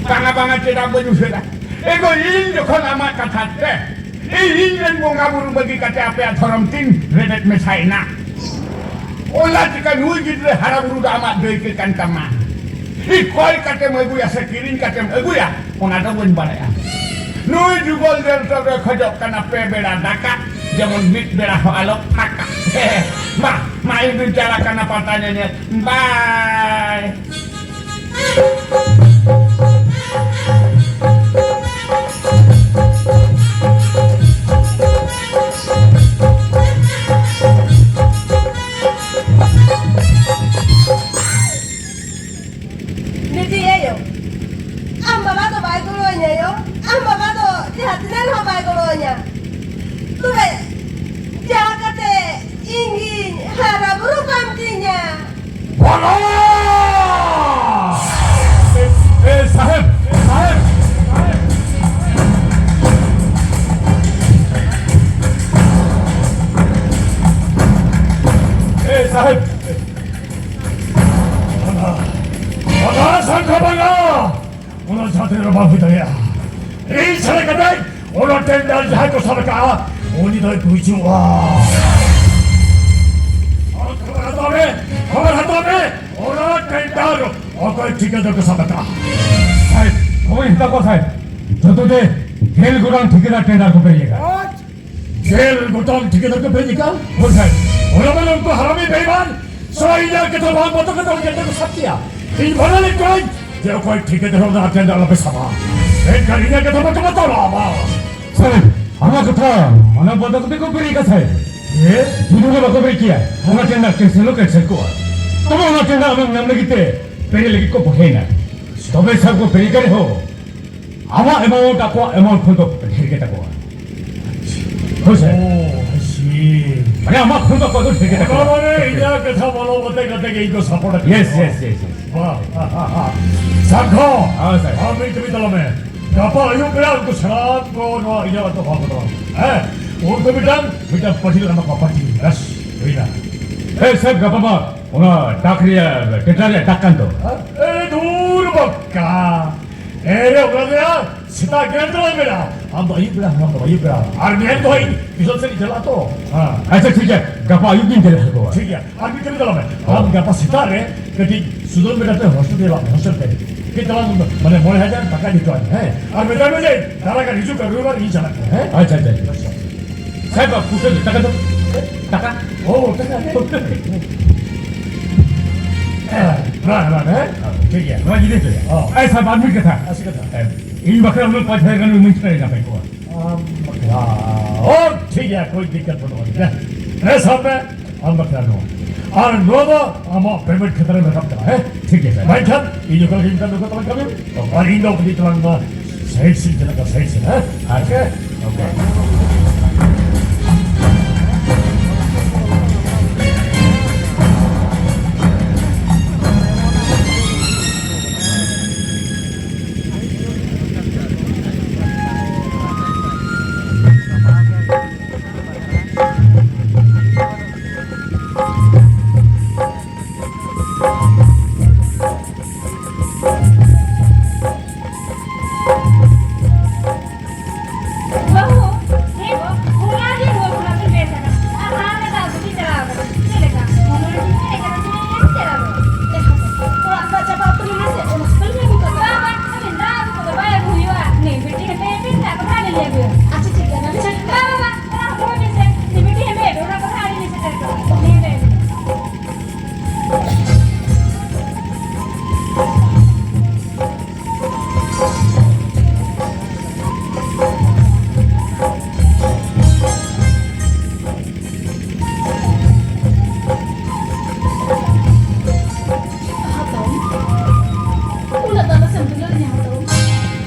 ᱵᱟᱝᱟ, ᱵᱟᱝᱟ, ᱪᱮᱫᱟᱜ ᱵᱟᱹᱧ ᱩᱭᱦᱟᱹᱨᱟ? ᱮ ᱜᱚ, ᱤᱧ ᱡᱚᱠᱷᱚᱱ ᱟᱢᱟᱜ ᱠᱟᱛᱷᱟ ᱛᱮ, ᱤᱧ, ᱤᱧ ᱨᱮᱱ ᱵᱚᱸᱜᱟ ᱵᱩᱨᱩ ᱵᱟᱹᱜᱤ ᱠᱟᱛᱮ ᱟᱯᱮᱭᱟᱜ ᱫᱷᱚᱨᱚᱢ ᱛᱤᱧ ᱨᱮᱵᱮᱫ ᱢᱮᱥᱟᱭᱮᱱᱟ᱾ ᱚᱱᱟ ᱪᱤᱠᱟ ᱱᱩᱭ ᱜᱤᱫᱽᱨᱟᱹ ᱦᱟᱨᱟ ᱵᱩᱨᱩ ᱫᱚ ᱟᱢᱟᱜ ᱫᱟᱹᱭᱠᱟᱹ ᱠᱟᱱ ᱛᱟᱢᱟ᱾ ᱠᱚᱭ ᱠᱟᱛᱮᱢ ᱟᱹᱜᱩᱭᱟ ᱥᱮ ᱠᱤᱨᱤᱧ ᱠᱟᱛᱮᱢ ᱟᱹᱜᱩᱭᱟ, ᱚᱱᱟ ᱫᱚ ᱵᱟᱹᱧ ᱵᱟᱲᱟᱭᱟ᱾ ᱱᱩᱭ ᱡᱩᱜᱚᱞ ᱡᱚᱱᱛᱨᱚ ᱫᱚᱭ ᱠᱷᱚᱡᱚᱜ ᱠᱟᱱᱟ ᱯᱮ ᱵᱮᱲᱟ ᱫᱟᱠᱟ, ᱡᱮᱢᱚᱱ ᱢᱤᱫ ᱵᱮᱲᱟ ᱦᱚᱸ ᱟᱞᱚ ᱯᱷᱟᱸᱠᱟ᱾ ᱢᱟ, ᱢᱟ, ᱤᱧ ᱫᱩᱧ ᱪᱟᱞᱟᱜ ᱠᱟᱱᱟ ᱯᱟᱛᱟ ᱧᱮᱧᱮᱞ᱾ ᱵᱟᱭ᱾ ᱵᱤᱴᱤ ᱟᱭᱳ, ᱟᱢ ᱵᱟᱵᱟ ᱫᱚ ᱵᱟᱭ ᱜᱚᱲᱚ ᱟᱹᱧᱟ ᱭᱳ᱾ ᱟᱢ ᱵᱟᱵᱟ ᱫᱚ ᱡᱟᱦᱟᱸ ᱛᱤᱱᱟᱹᱜ ᱨᱮᱦᱚᱸ ᱵᱟᱭ ᱜᱚᱲᱚ ᱟᱹᱧᱟ᱾ ᱛᱚᱵᱮ ᱡᱟᱦᱟᱸ ᱠᱟᱛᱮ ᱤᱧ ᱜᱤᱧ ᱦᱟᱨᱟ ᱵᱩᱨᱩ ᱠᱟᱱ ᱛᱤᱧᱟ᱾ ᱵᱚᱞᱚ! ᱮ, ᱮ, ᱥᱟᱦᱮᱵ, ᱥᱟᱦᱮᱵ, ᱥᱟᱦᱮᱵ᱾ ᱮ, ᱥᱟᱦᱮᱵ᱾ ᱚᱱᱟ, ᱚᱱᱟ ᱥᱟᱝᱠᱷᱟ ᱵᱟᱝᱟ᱾ ᱚᱱᱟ ᱡᱟᱦᱟᱸ ᱛᱤᱱᱟᱹᱜ ᱨᱮ ᱵᱟᱝ ᱦᱩᱭ ᱫᱟᱲᱮᱭᱟᱜᱼᱟ᱾ ᱤᱧ ᱥᱟᱞᱟ ᱠᱟᱛᱮ ᱚᱱᱟ ᱴᱮᱱᱰᱟᱨ ᱡᱟᱦᱟᱸᱭ ᱠᱚ ᱥᱟᱵ ᱠᱟᱜᱼᱟ, ᱩᱱᱤ ᱫᱚᱭ ᱜᱩᱡᱩᱜᱼᱟ᱾ ᱟᱢ ᱠᱷᱚᱵᱚᱨ ᱦᱟᱛᱟᱣ ᱢᱮ, ᱠᱷᱚᱵᱚᱨ ᱦᱟᱛᱟᱣ ᱢᱮ, ᱚᱱᱟ ᱴᱮᱱᱰᱟᱨ ᱚᱠᱚᱭ ᱴᱷᱤᱠᱟᱹᱫᱟᱨ ᱠᱚ ᱥᱟᱵ ᱠᱟᱜᱼᱟ? ᱥᱟᱦᱮᱵ, ᱠᱷᱚᱵᱚᱨ ᱦᱟᱛᱟᱣ ᱠᱚ ᱥᱟᱦᱮᱵ, ᱡᱚᱛᱚ ᱜᱮ ᱜᱮᱞ ᱜᱚᱴᱟᱝ ᱴᱷᱤᱠᱟᱹᱫᱟᱨ ᱴᱮᱱᱰᱟᱨ ᱠᱚ ᱯᱮᱨᱮᱡ ᱟᱠᱟᱫ᱾ ᱜᱮᱞ ᱜᱚᱴᱟᱝ ᱴᱷᱤᱠᱟᱹᱫᱟᱨ ᱠᱚ ᱯᱮᱨᱮᱡ ᱟᱠᱟᱫ? ᱦᱳᱭ ᱥᱟᱦᱮᱵ᱾ ᱚᱱᱟ ᱢᱟᱱᱮ ᱩᱱᱠᱩ ᱦᱟᱨᱟᱢᱤ ᱵᱮᱭᱢᱟᱱ ᱥᱟᱞᱟ ᱤᱧᱟᱹᱜ ᱠᱟᱛᱷᱟ ᱵᱟᱝ ᱵᱚᱛᱚᱨ ᱠᱟᱛᱮ ᱩᱱᱠᱩ ᱠᱚ ᱥᱟᱵ ᱠᱮᱭᱟ᱾ ᱤᱧ ᱵᱷᱟᱜᱮ ᱞᱮᱠᱟᱧ ᱡᱮ ᱚᱠᱚᱭ ᱴᱷᱤᱠᱟᱹᱫᱟᱨ ᱚᱱᱟ ᱴᱮᱱᱰᱟᱨ ᱟᱞᱚᱯᱮ ᱥᱟᱵᱟ᱾ ᱢᱮᱱᱠᱷᱟᱱ ᱤᱧᱟᱹᱜ ᱠᱟᱛᱷᱟ ᱵᱟᱠᱚ ᱵᱚᱛᱚᱨᱚᱜᱼᱟ ᱵᱟᱝ᱾ ᱥᱟᱦᱮᱵ, ᱟᱢᱟᱜ ᱠᱟᱛᱷᱟ ᱢᱟᱱᱟᱣ ᱵᱟᱛᱟᱣ ᱠᱟᱛᱮ ᱠᱚ ᱯᱮᱨᱮᱡ ᱟᱠᱟᱫ ᱥᱟᱦᱮᱵ᱾ ᱦᱮᱸ? ᱡᱩᱫᱤ ᱚᱱᱟ ᱵᱟᱠᱚ ᱯᱮᱨᱮᱡ ᱠᱮᱭᱟ, ᱚᱱᱟ ᱴᱮᱱᱰᱟᱨ ᱠᱮᱱᱥᱮᱞ ᱦᱚᱸ ᱠᱮᱱᱥᱮᱞ ᱠᱚᱜᱼᱟ᱾ ᱛᱚᱵᱮ ᱚᱱᱟ ᱴᱮᱱᱰᱟᱨ ᱟᱢᱮᱢ ᱧᱟᱢ ᱞᱟᱹᱜᱤᱫ ᱛᱮ ᱯᱮᱨᱮᱡ ᱞᱟᱹᱜᱤᱫ ᱠᱚ ᱵᱚᱦᱮᱭᱮᱱᱟ᱾ ᱛᱚᱵᱮ ᱥᱟᱦᱮᱵ ᱠᱚ ᱯᱮᱨᱮᱡ ᱠᱟᱱ ᱨᱮᱦᱚᱸ ᱟᱢᱟᱜ ᱮᱢᱟᱣᱩᱱᱴ ᱟᱠᱚᱣᱟᱜ ᱮᱢᱟᱣᱩᱱᱴ ᱠᱷᱚᱱ ᱫᱚ ᱰᱷᱮᱨ ᱜᱮ ᱛᱟᱠᱚᱣᱟ᱾ ᱦᱳᱭ ᱥᱟᱦᱮᱵ᱾ ᱳ, ᱟᱭ ᱥᱤ᱾ ᱢᱟᱱᱮ ᱟᱢᱟᱜ ᱠᱷᱚᱱ ᱫᱚ ᱟᱠᱚᱣᱟᱜ ᱫᱚ ᱰᱷᱮᱨ ᱜᱮ ᱛᱟᱠᱚᱣᱟ᱾ ᱚᱱᱟ ᱢᱟᱱᱮ ᱤᱧᱟᱹᱜ ᱠᱟᱛᱷᱟ ᱵᱚᱞᱚ ᱠᱟᱛᱮ, ᱠᱟᱛᱮ ᱜᱮ ᱤᱧ ᱠᱚ ᱥᱟᱯᱳᱨᱴ ᱟᱠᱟᱫ ᱭᱮᱥ, ᱠᱚᱣᱟ᱾ Yes, yes, yes. ᱵᱟᱦ᱾ ᱥᱟᱝᱠᱷᱚ, ᱦᱳᱭ ᱥᱟᱦᱮᱵ᱾ ᱟᱢ ᱢᱤᱫ ᱠᱟᱹᱢᱤ ᱛᱟᱞᱟᱝ ᱢᱮ᱾ ᱜᱟᱯᱟ ᱟᱹᱭᱩᱵ ᱵᱮᱲᱟ ᱩᱱᱠᱩ ᱥᱟᱱᱟᱢ ᱠᱚ ᱱᱚᱣᱟ ᱤᱧᱟᱹᱜ ᱟᱹᱛᱩ ᱦᱚᱦᱚ ᱠᱚ ᱛᱟᱵᱚᱱ᱾ ᱦᱮᱸ? ᱩᱱᱠᱩ ᱢᱤᱫᱴᱟᱝ, ᱢᱤᱫᱴᱟᱝ ᱯᱟᱹᱴᱤ ᱞᱟᱜᱟᱣ ᱠᱚᱣᱟ, ᱯᱟᱹᱴᱤ᱾ ᱵᱮᱥ, ᱦᱩᱭᱱᱟ᱾ ᱮ ᱥᱟᱦᱮᱵ, ᱜᱟᱯᱟ ᱢᱟ ᱚᱱᱟ ᱰᱟᱠ ᱨᱮᱭᱟᱜ, ᱴᱮᱱᱰᱟᱨ ᱨᱮᱭᱟᱜ ᱰᱟᱠ ᱠᱟᱱ ᱫᱚ᱾ ᱮ, ᱫᱩᱨ ᱵᱚᱠᱟ᱾ ᱮ ᱨᱮ, ᱚᱱᱟ ᱫᱚ ᱭᱟ, ᱥᱮᱛᱟᱜ ᱜᱮᱞ ᱴᱟᱲᱟᱝ ᱵᱮᱲᱟ᱾ ᱟᱢ ᱫᱚ ᱟᱹᱭᱩᱵ ᱵᱮᱲᱟ, ᱟᱢ ᱫᱚ ᱟᱹᱭᱩᱵ ᱵᱮᱲᱟ᱾ ᱟᱨ ᱢᱮᱱ ᱫᱚ ᱤᱧ ᱴᱤᱭᱩᱥᱚᱱ ᱥᱮᱫ ᱤᱧ ᱪᱟᱞᱟᱜᱼᱟ ᱛᱚ᱾ ᱦᱮᱸ᱾ ᱟᱪᱪᱷᱟ, ᱴᱷᱤᱠ ᱜᱮᱭᱟ, ᱜᱟᱯᱟ ᱟᱹᱭᱩᱵ ᱜᱤᱧ ᱪᱟᱞᱟᱜᱼᱟ ᱛᱚ᱾ ᱴᱷᱤᱠ ᱜᱮᱭᱟ, ᱟᱨ ᱢᱤᱫ ᱠᱟᱹᱢᱤ ᱛᱟᱞᱟᱝ ᱢᱮ᱾ ᱦᱚᱸ᱾ ᱟᱢ ᱜᱟᱯᱟ ᱥᱮᱛᱟᱜ ᱨᱮ ᱠᱟᱹᱴᱤᱡ ᱥᱩᱫᱚᱱ ᱵᱮᱴᱟ ᱛᱮ ᱦᱳᱥᱴᱮᱞ ᱛᱮ ᱪᱟᱞᱟᱜ ᱢᱮ, ᱦᱳᱥᱴᱮᱞ ᱛᱮ᱾ ᱠᱟᱹᱡ ᱛᱟᱞᱟᱝ ᱢᱟᱱᱮ ᱢᱚᱬᱮ ᱦᱟᱡᱟᱨ ᱴᱟᱠᱟ ᱤᱫᱤ ᱦᱚᱴᱚ ᱟᱹᱧ ᱢᱮ, ᱦᱮᱸ? ᱟᱨ ᱢᱮᱛᱟᱭ ᱢᱮ ᱡᱮ ᱫᱟᱨᱟᱭ ᱠᱟᱱ ᱦᱤᱡᱩᱜ ᱠᱟᱱ ᱨᱚᱵᱤᱵᱟᱨ ᱤᱧ ᱪᱟᱞᱟᱜ ᱠᱟᱱᱟ, ᱦᱮᱸ? ᱟᱪᱪᱷᱟ, ᱟᱪᱪᱷᱟ, ᱟᱪᱪᱷᱟ᱾ ᱥᱟᱦᱮᱵ ᱵᱟᱹᱵᱩ, ᱯᱩᱭᱥᱟᱹ ᱫᱚ, ᱴᱟᱠᱟ ᱫᱚ? ᱴᱟᱠᱟ? ᱚ, ᱴᱟᱠᱟ ᱜᱮ᱾ ᱦᱮᱸ, ᱦᱮᱸ, ᱦᱮᱸ, ᱦᱮᱸ? ᱴᱷᱤᱠ ᱜᱮᱭᱟ᱾ ᱱᱚᱣᱟ ᱡᱤᱱᱤᱥ ᱨᱮ᱾ ᱦᱚᱸ᱾ ᱮᱭ ᱥᱟᱦᱮᱵ, ᱟᱨ ᱢᱤᱫ ᱠᱟᱛᱷᱟ᱾ ᱟᱨ ᱪᱮᱫ ᱠᱟᱛᱷᱟ? ᱮ, ᱤᱧ ᱵᱟᱠᱷᱨᱟ ᱦᱩᱱᱟᱹᱝ ᱯᱟᱸᱪ ᱦᱟᱡᱟᱨ ᱜᱟᱱ ᱤᱢᱟᱹᱧ ᱠᱷᱟᱱ ᱱᱟᱯᱟᱭ ᱠᱚᱜᱼᱟ᱾ ᱟᱢ ᱵᱟᱠᱷᱨᱟ᱾ ᱚ, ᱴᱷᱤᱠ ᱜᱮᱭᱟ, ᱠᱳᱭ ᱫᱤᱠᱠᱟᱛ ᱵᱟᱹᱱᱩᱜᱼᱟ᱾ ᱦᱮᱸ, ᱥᱟᱵ ᱢᱮ, ᱟᱢ ᱵᱟᱠᱷᱨᱟ ᱱᱚᱣᱟ᱾ ᱟᱨ ᱱᱚᱣᱟ ᱫᱚ ᱟᱢᱟᱜ ᱯᱮᱢᱮᱱᱴ ᱠᱷᱟᱛᱟ ᱨᱮ ᱨᱟᱠᱟᱵ ᱠᱟᱱᱟ, ᱦᱮᱸ? ᱴᱷᱤᱠ ᱜᱮᱭᱟ, ᱥᱟᱦᱮᱵ᱾ ᱢᱮᱱᱠᱷᱟᱱ ᱤᱧ ᱚᱠᱟ ᱞᱮᱠᱟᱧ ᱢᱮᱛᱟᱜ ᱢᱮ, ᱚᱠᱟ ᱞᱮᱠᱟ ᱠᱟᱹᱢᱤ? ᱟᱨ ᱤᱧ ᱫᱚ ᱠᱟᱹᱴᱤᱡ ᱛᱟᱞᱟᱝ ᱱᱚᱣᱟ ᱥᱟᱭᱤᱰ ᱥᱤᱱ ᱪᱮᱫ ᱞᱮᱠᱟ ᱥᱟᱭᱤᱰ ᱥᱤᱱ, ᱦᱮᱸ? ᱟᱪᱪᱷᱟ, ᱳᱠᱮ᱾ ᱵᱟᱹᱦᱩ, ᱦᱮᱸ ᱜᱚ, ᱦᱚᱞᱟ ᱜᱮ ᱨᱩᱣᱟᱹ ᱠᱷᱚᱱᱟᱜ ᱵᱤᱱ ᱵᱮᱥ ᱟᱠᱟᱱᱟ᱾ ᱟᱨ ᱦᱟᱱᱟ ᱫᱟᱜ ᱟᱹᱜᱩ ᱵᱤᱱ ᱪᱟᱞᱟᱣ ᱟᱠᱟᱱᱟ᱾ ᱪᱮᱫ ᱞᱮᱠᱟ? ᱦᱚᱲᱢᱚ ᱨᱮ ᱴᱷᱤᱠ ᱜᱮ ᱪᱟᱞᱟᱣ ᱟᱠᱟᱱᱟ᱾ ᱚᱲᱟᱜ ᱫᱟᱜ ᱪᱟᱵᱟ ᱩᱛᱟᱹᱨ ᱞᱮᱱᱟ ᱥᱮ, ᱚᱱᱟ ᱠᱷᱟᱹᱛᱤᱨ ᱵᱟᱹᱧ ᱟᱹᱜᱩ ᱠᱟᱫᱟ᱾ ᱵᱟᱝ, ᱵᱟᱝ, ᱟᱹᱵᱤᱱ ᱫᱟᱜ ᱟᱹᱜᱩ ᱠᱚᱫᱚ ᱵᱟᱭ ᱟᱹᱜᱩ ᱦᱩᱭᱩᱜᱼᱟ᱾ ᱱᱤᱭᱟᱹ ᱵᱤᱴᱤ ᱦᱮᱸᱫᱮ ᱵᱤᱱ ᱫᱟᱜ ᱠᱚ ᱫᱷᱟᱨ ᱞᱤᱧ ᱟᱹᱜᱩᱭᱟ᱾ ᱟᱪᱪᱷᱟ, ᱴᱷᱤᱠ ᱜᱮᱭᱟ, ᱱᱚᱰᱮ ᱥᱮᱴᱮᱨ ᱵᱟᱝ, ᱵᱟᱝ, ᱵᱟᱝ, ᱚᱱᱟ ᱫᱚᱦᱚᱭ ᱵᱤᱱ ᱥᱮ᱾ ᱱᱤᱭᱟᱹ ᱵᱤᱴᱤ ᱦᱮᱸᱫᱮ ᱚᱱᱟ ᱠᱚ ᱫᱷᱟᱨ ᱞᱤᱧ ᱥᱮᱴᱮᱨ ᱠᱚᱣᱟ᱾ ᱱᱤᱭᱟᱹ ᱵᱤᱴᱤ᱾ ᱦᱟᱛᱟᱣ᱾ ᱩᱱᱟᱹᱜ ᱫᱚ ᱟᱞᱚ ᱥᱮᱢ ᱫᱩᱞᱟᱹᱲᱤᱧᱟ ᱦᱟᱛᱟᱣ᱾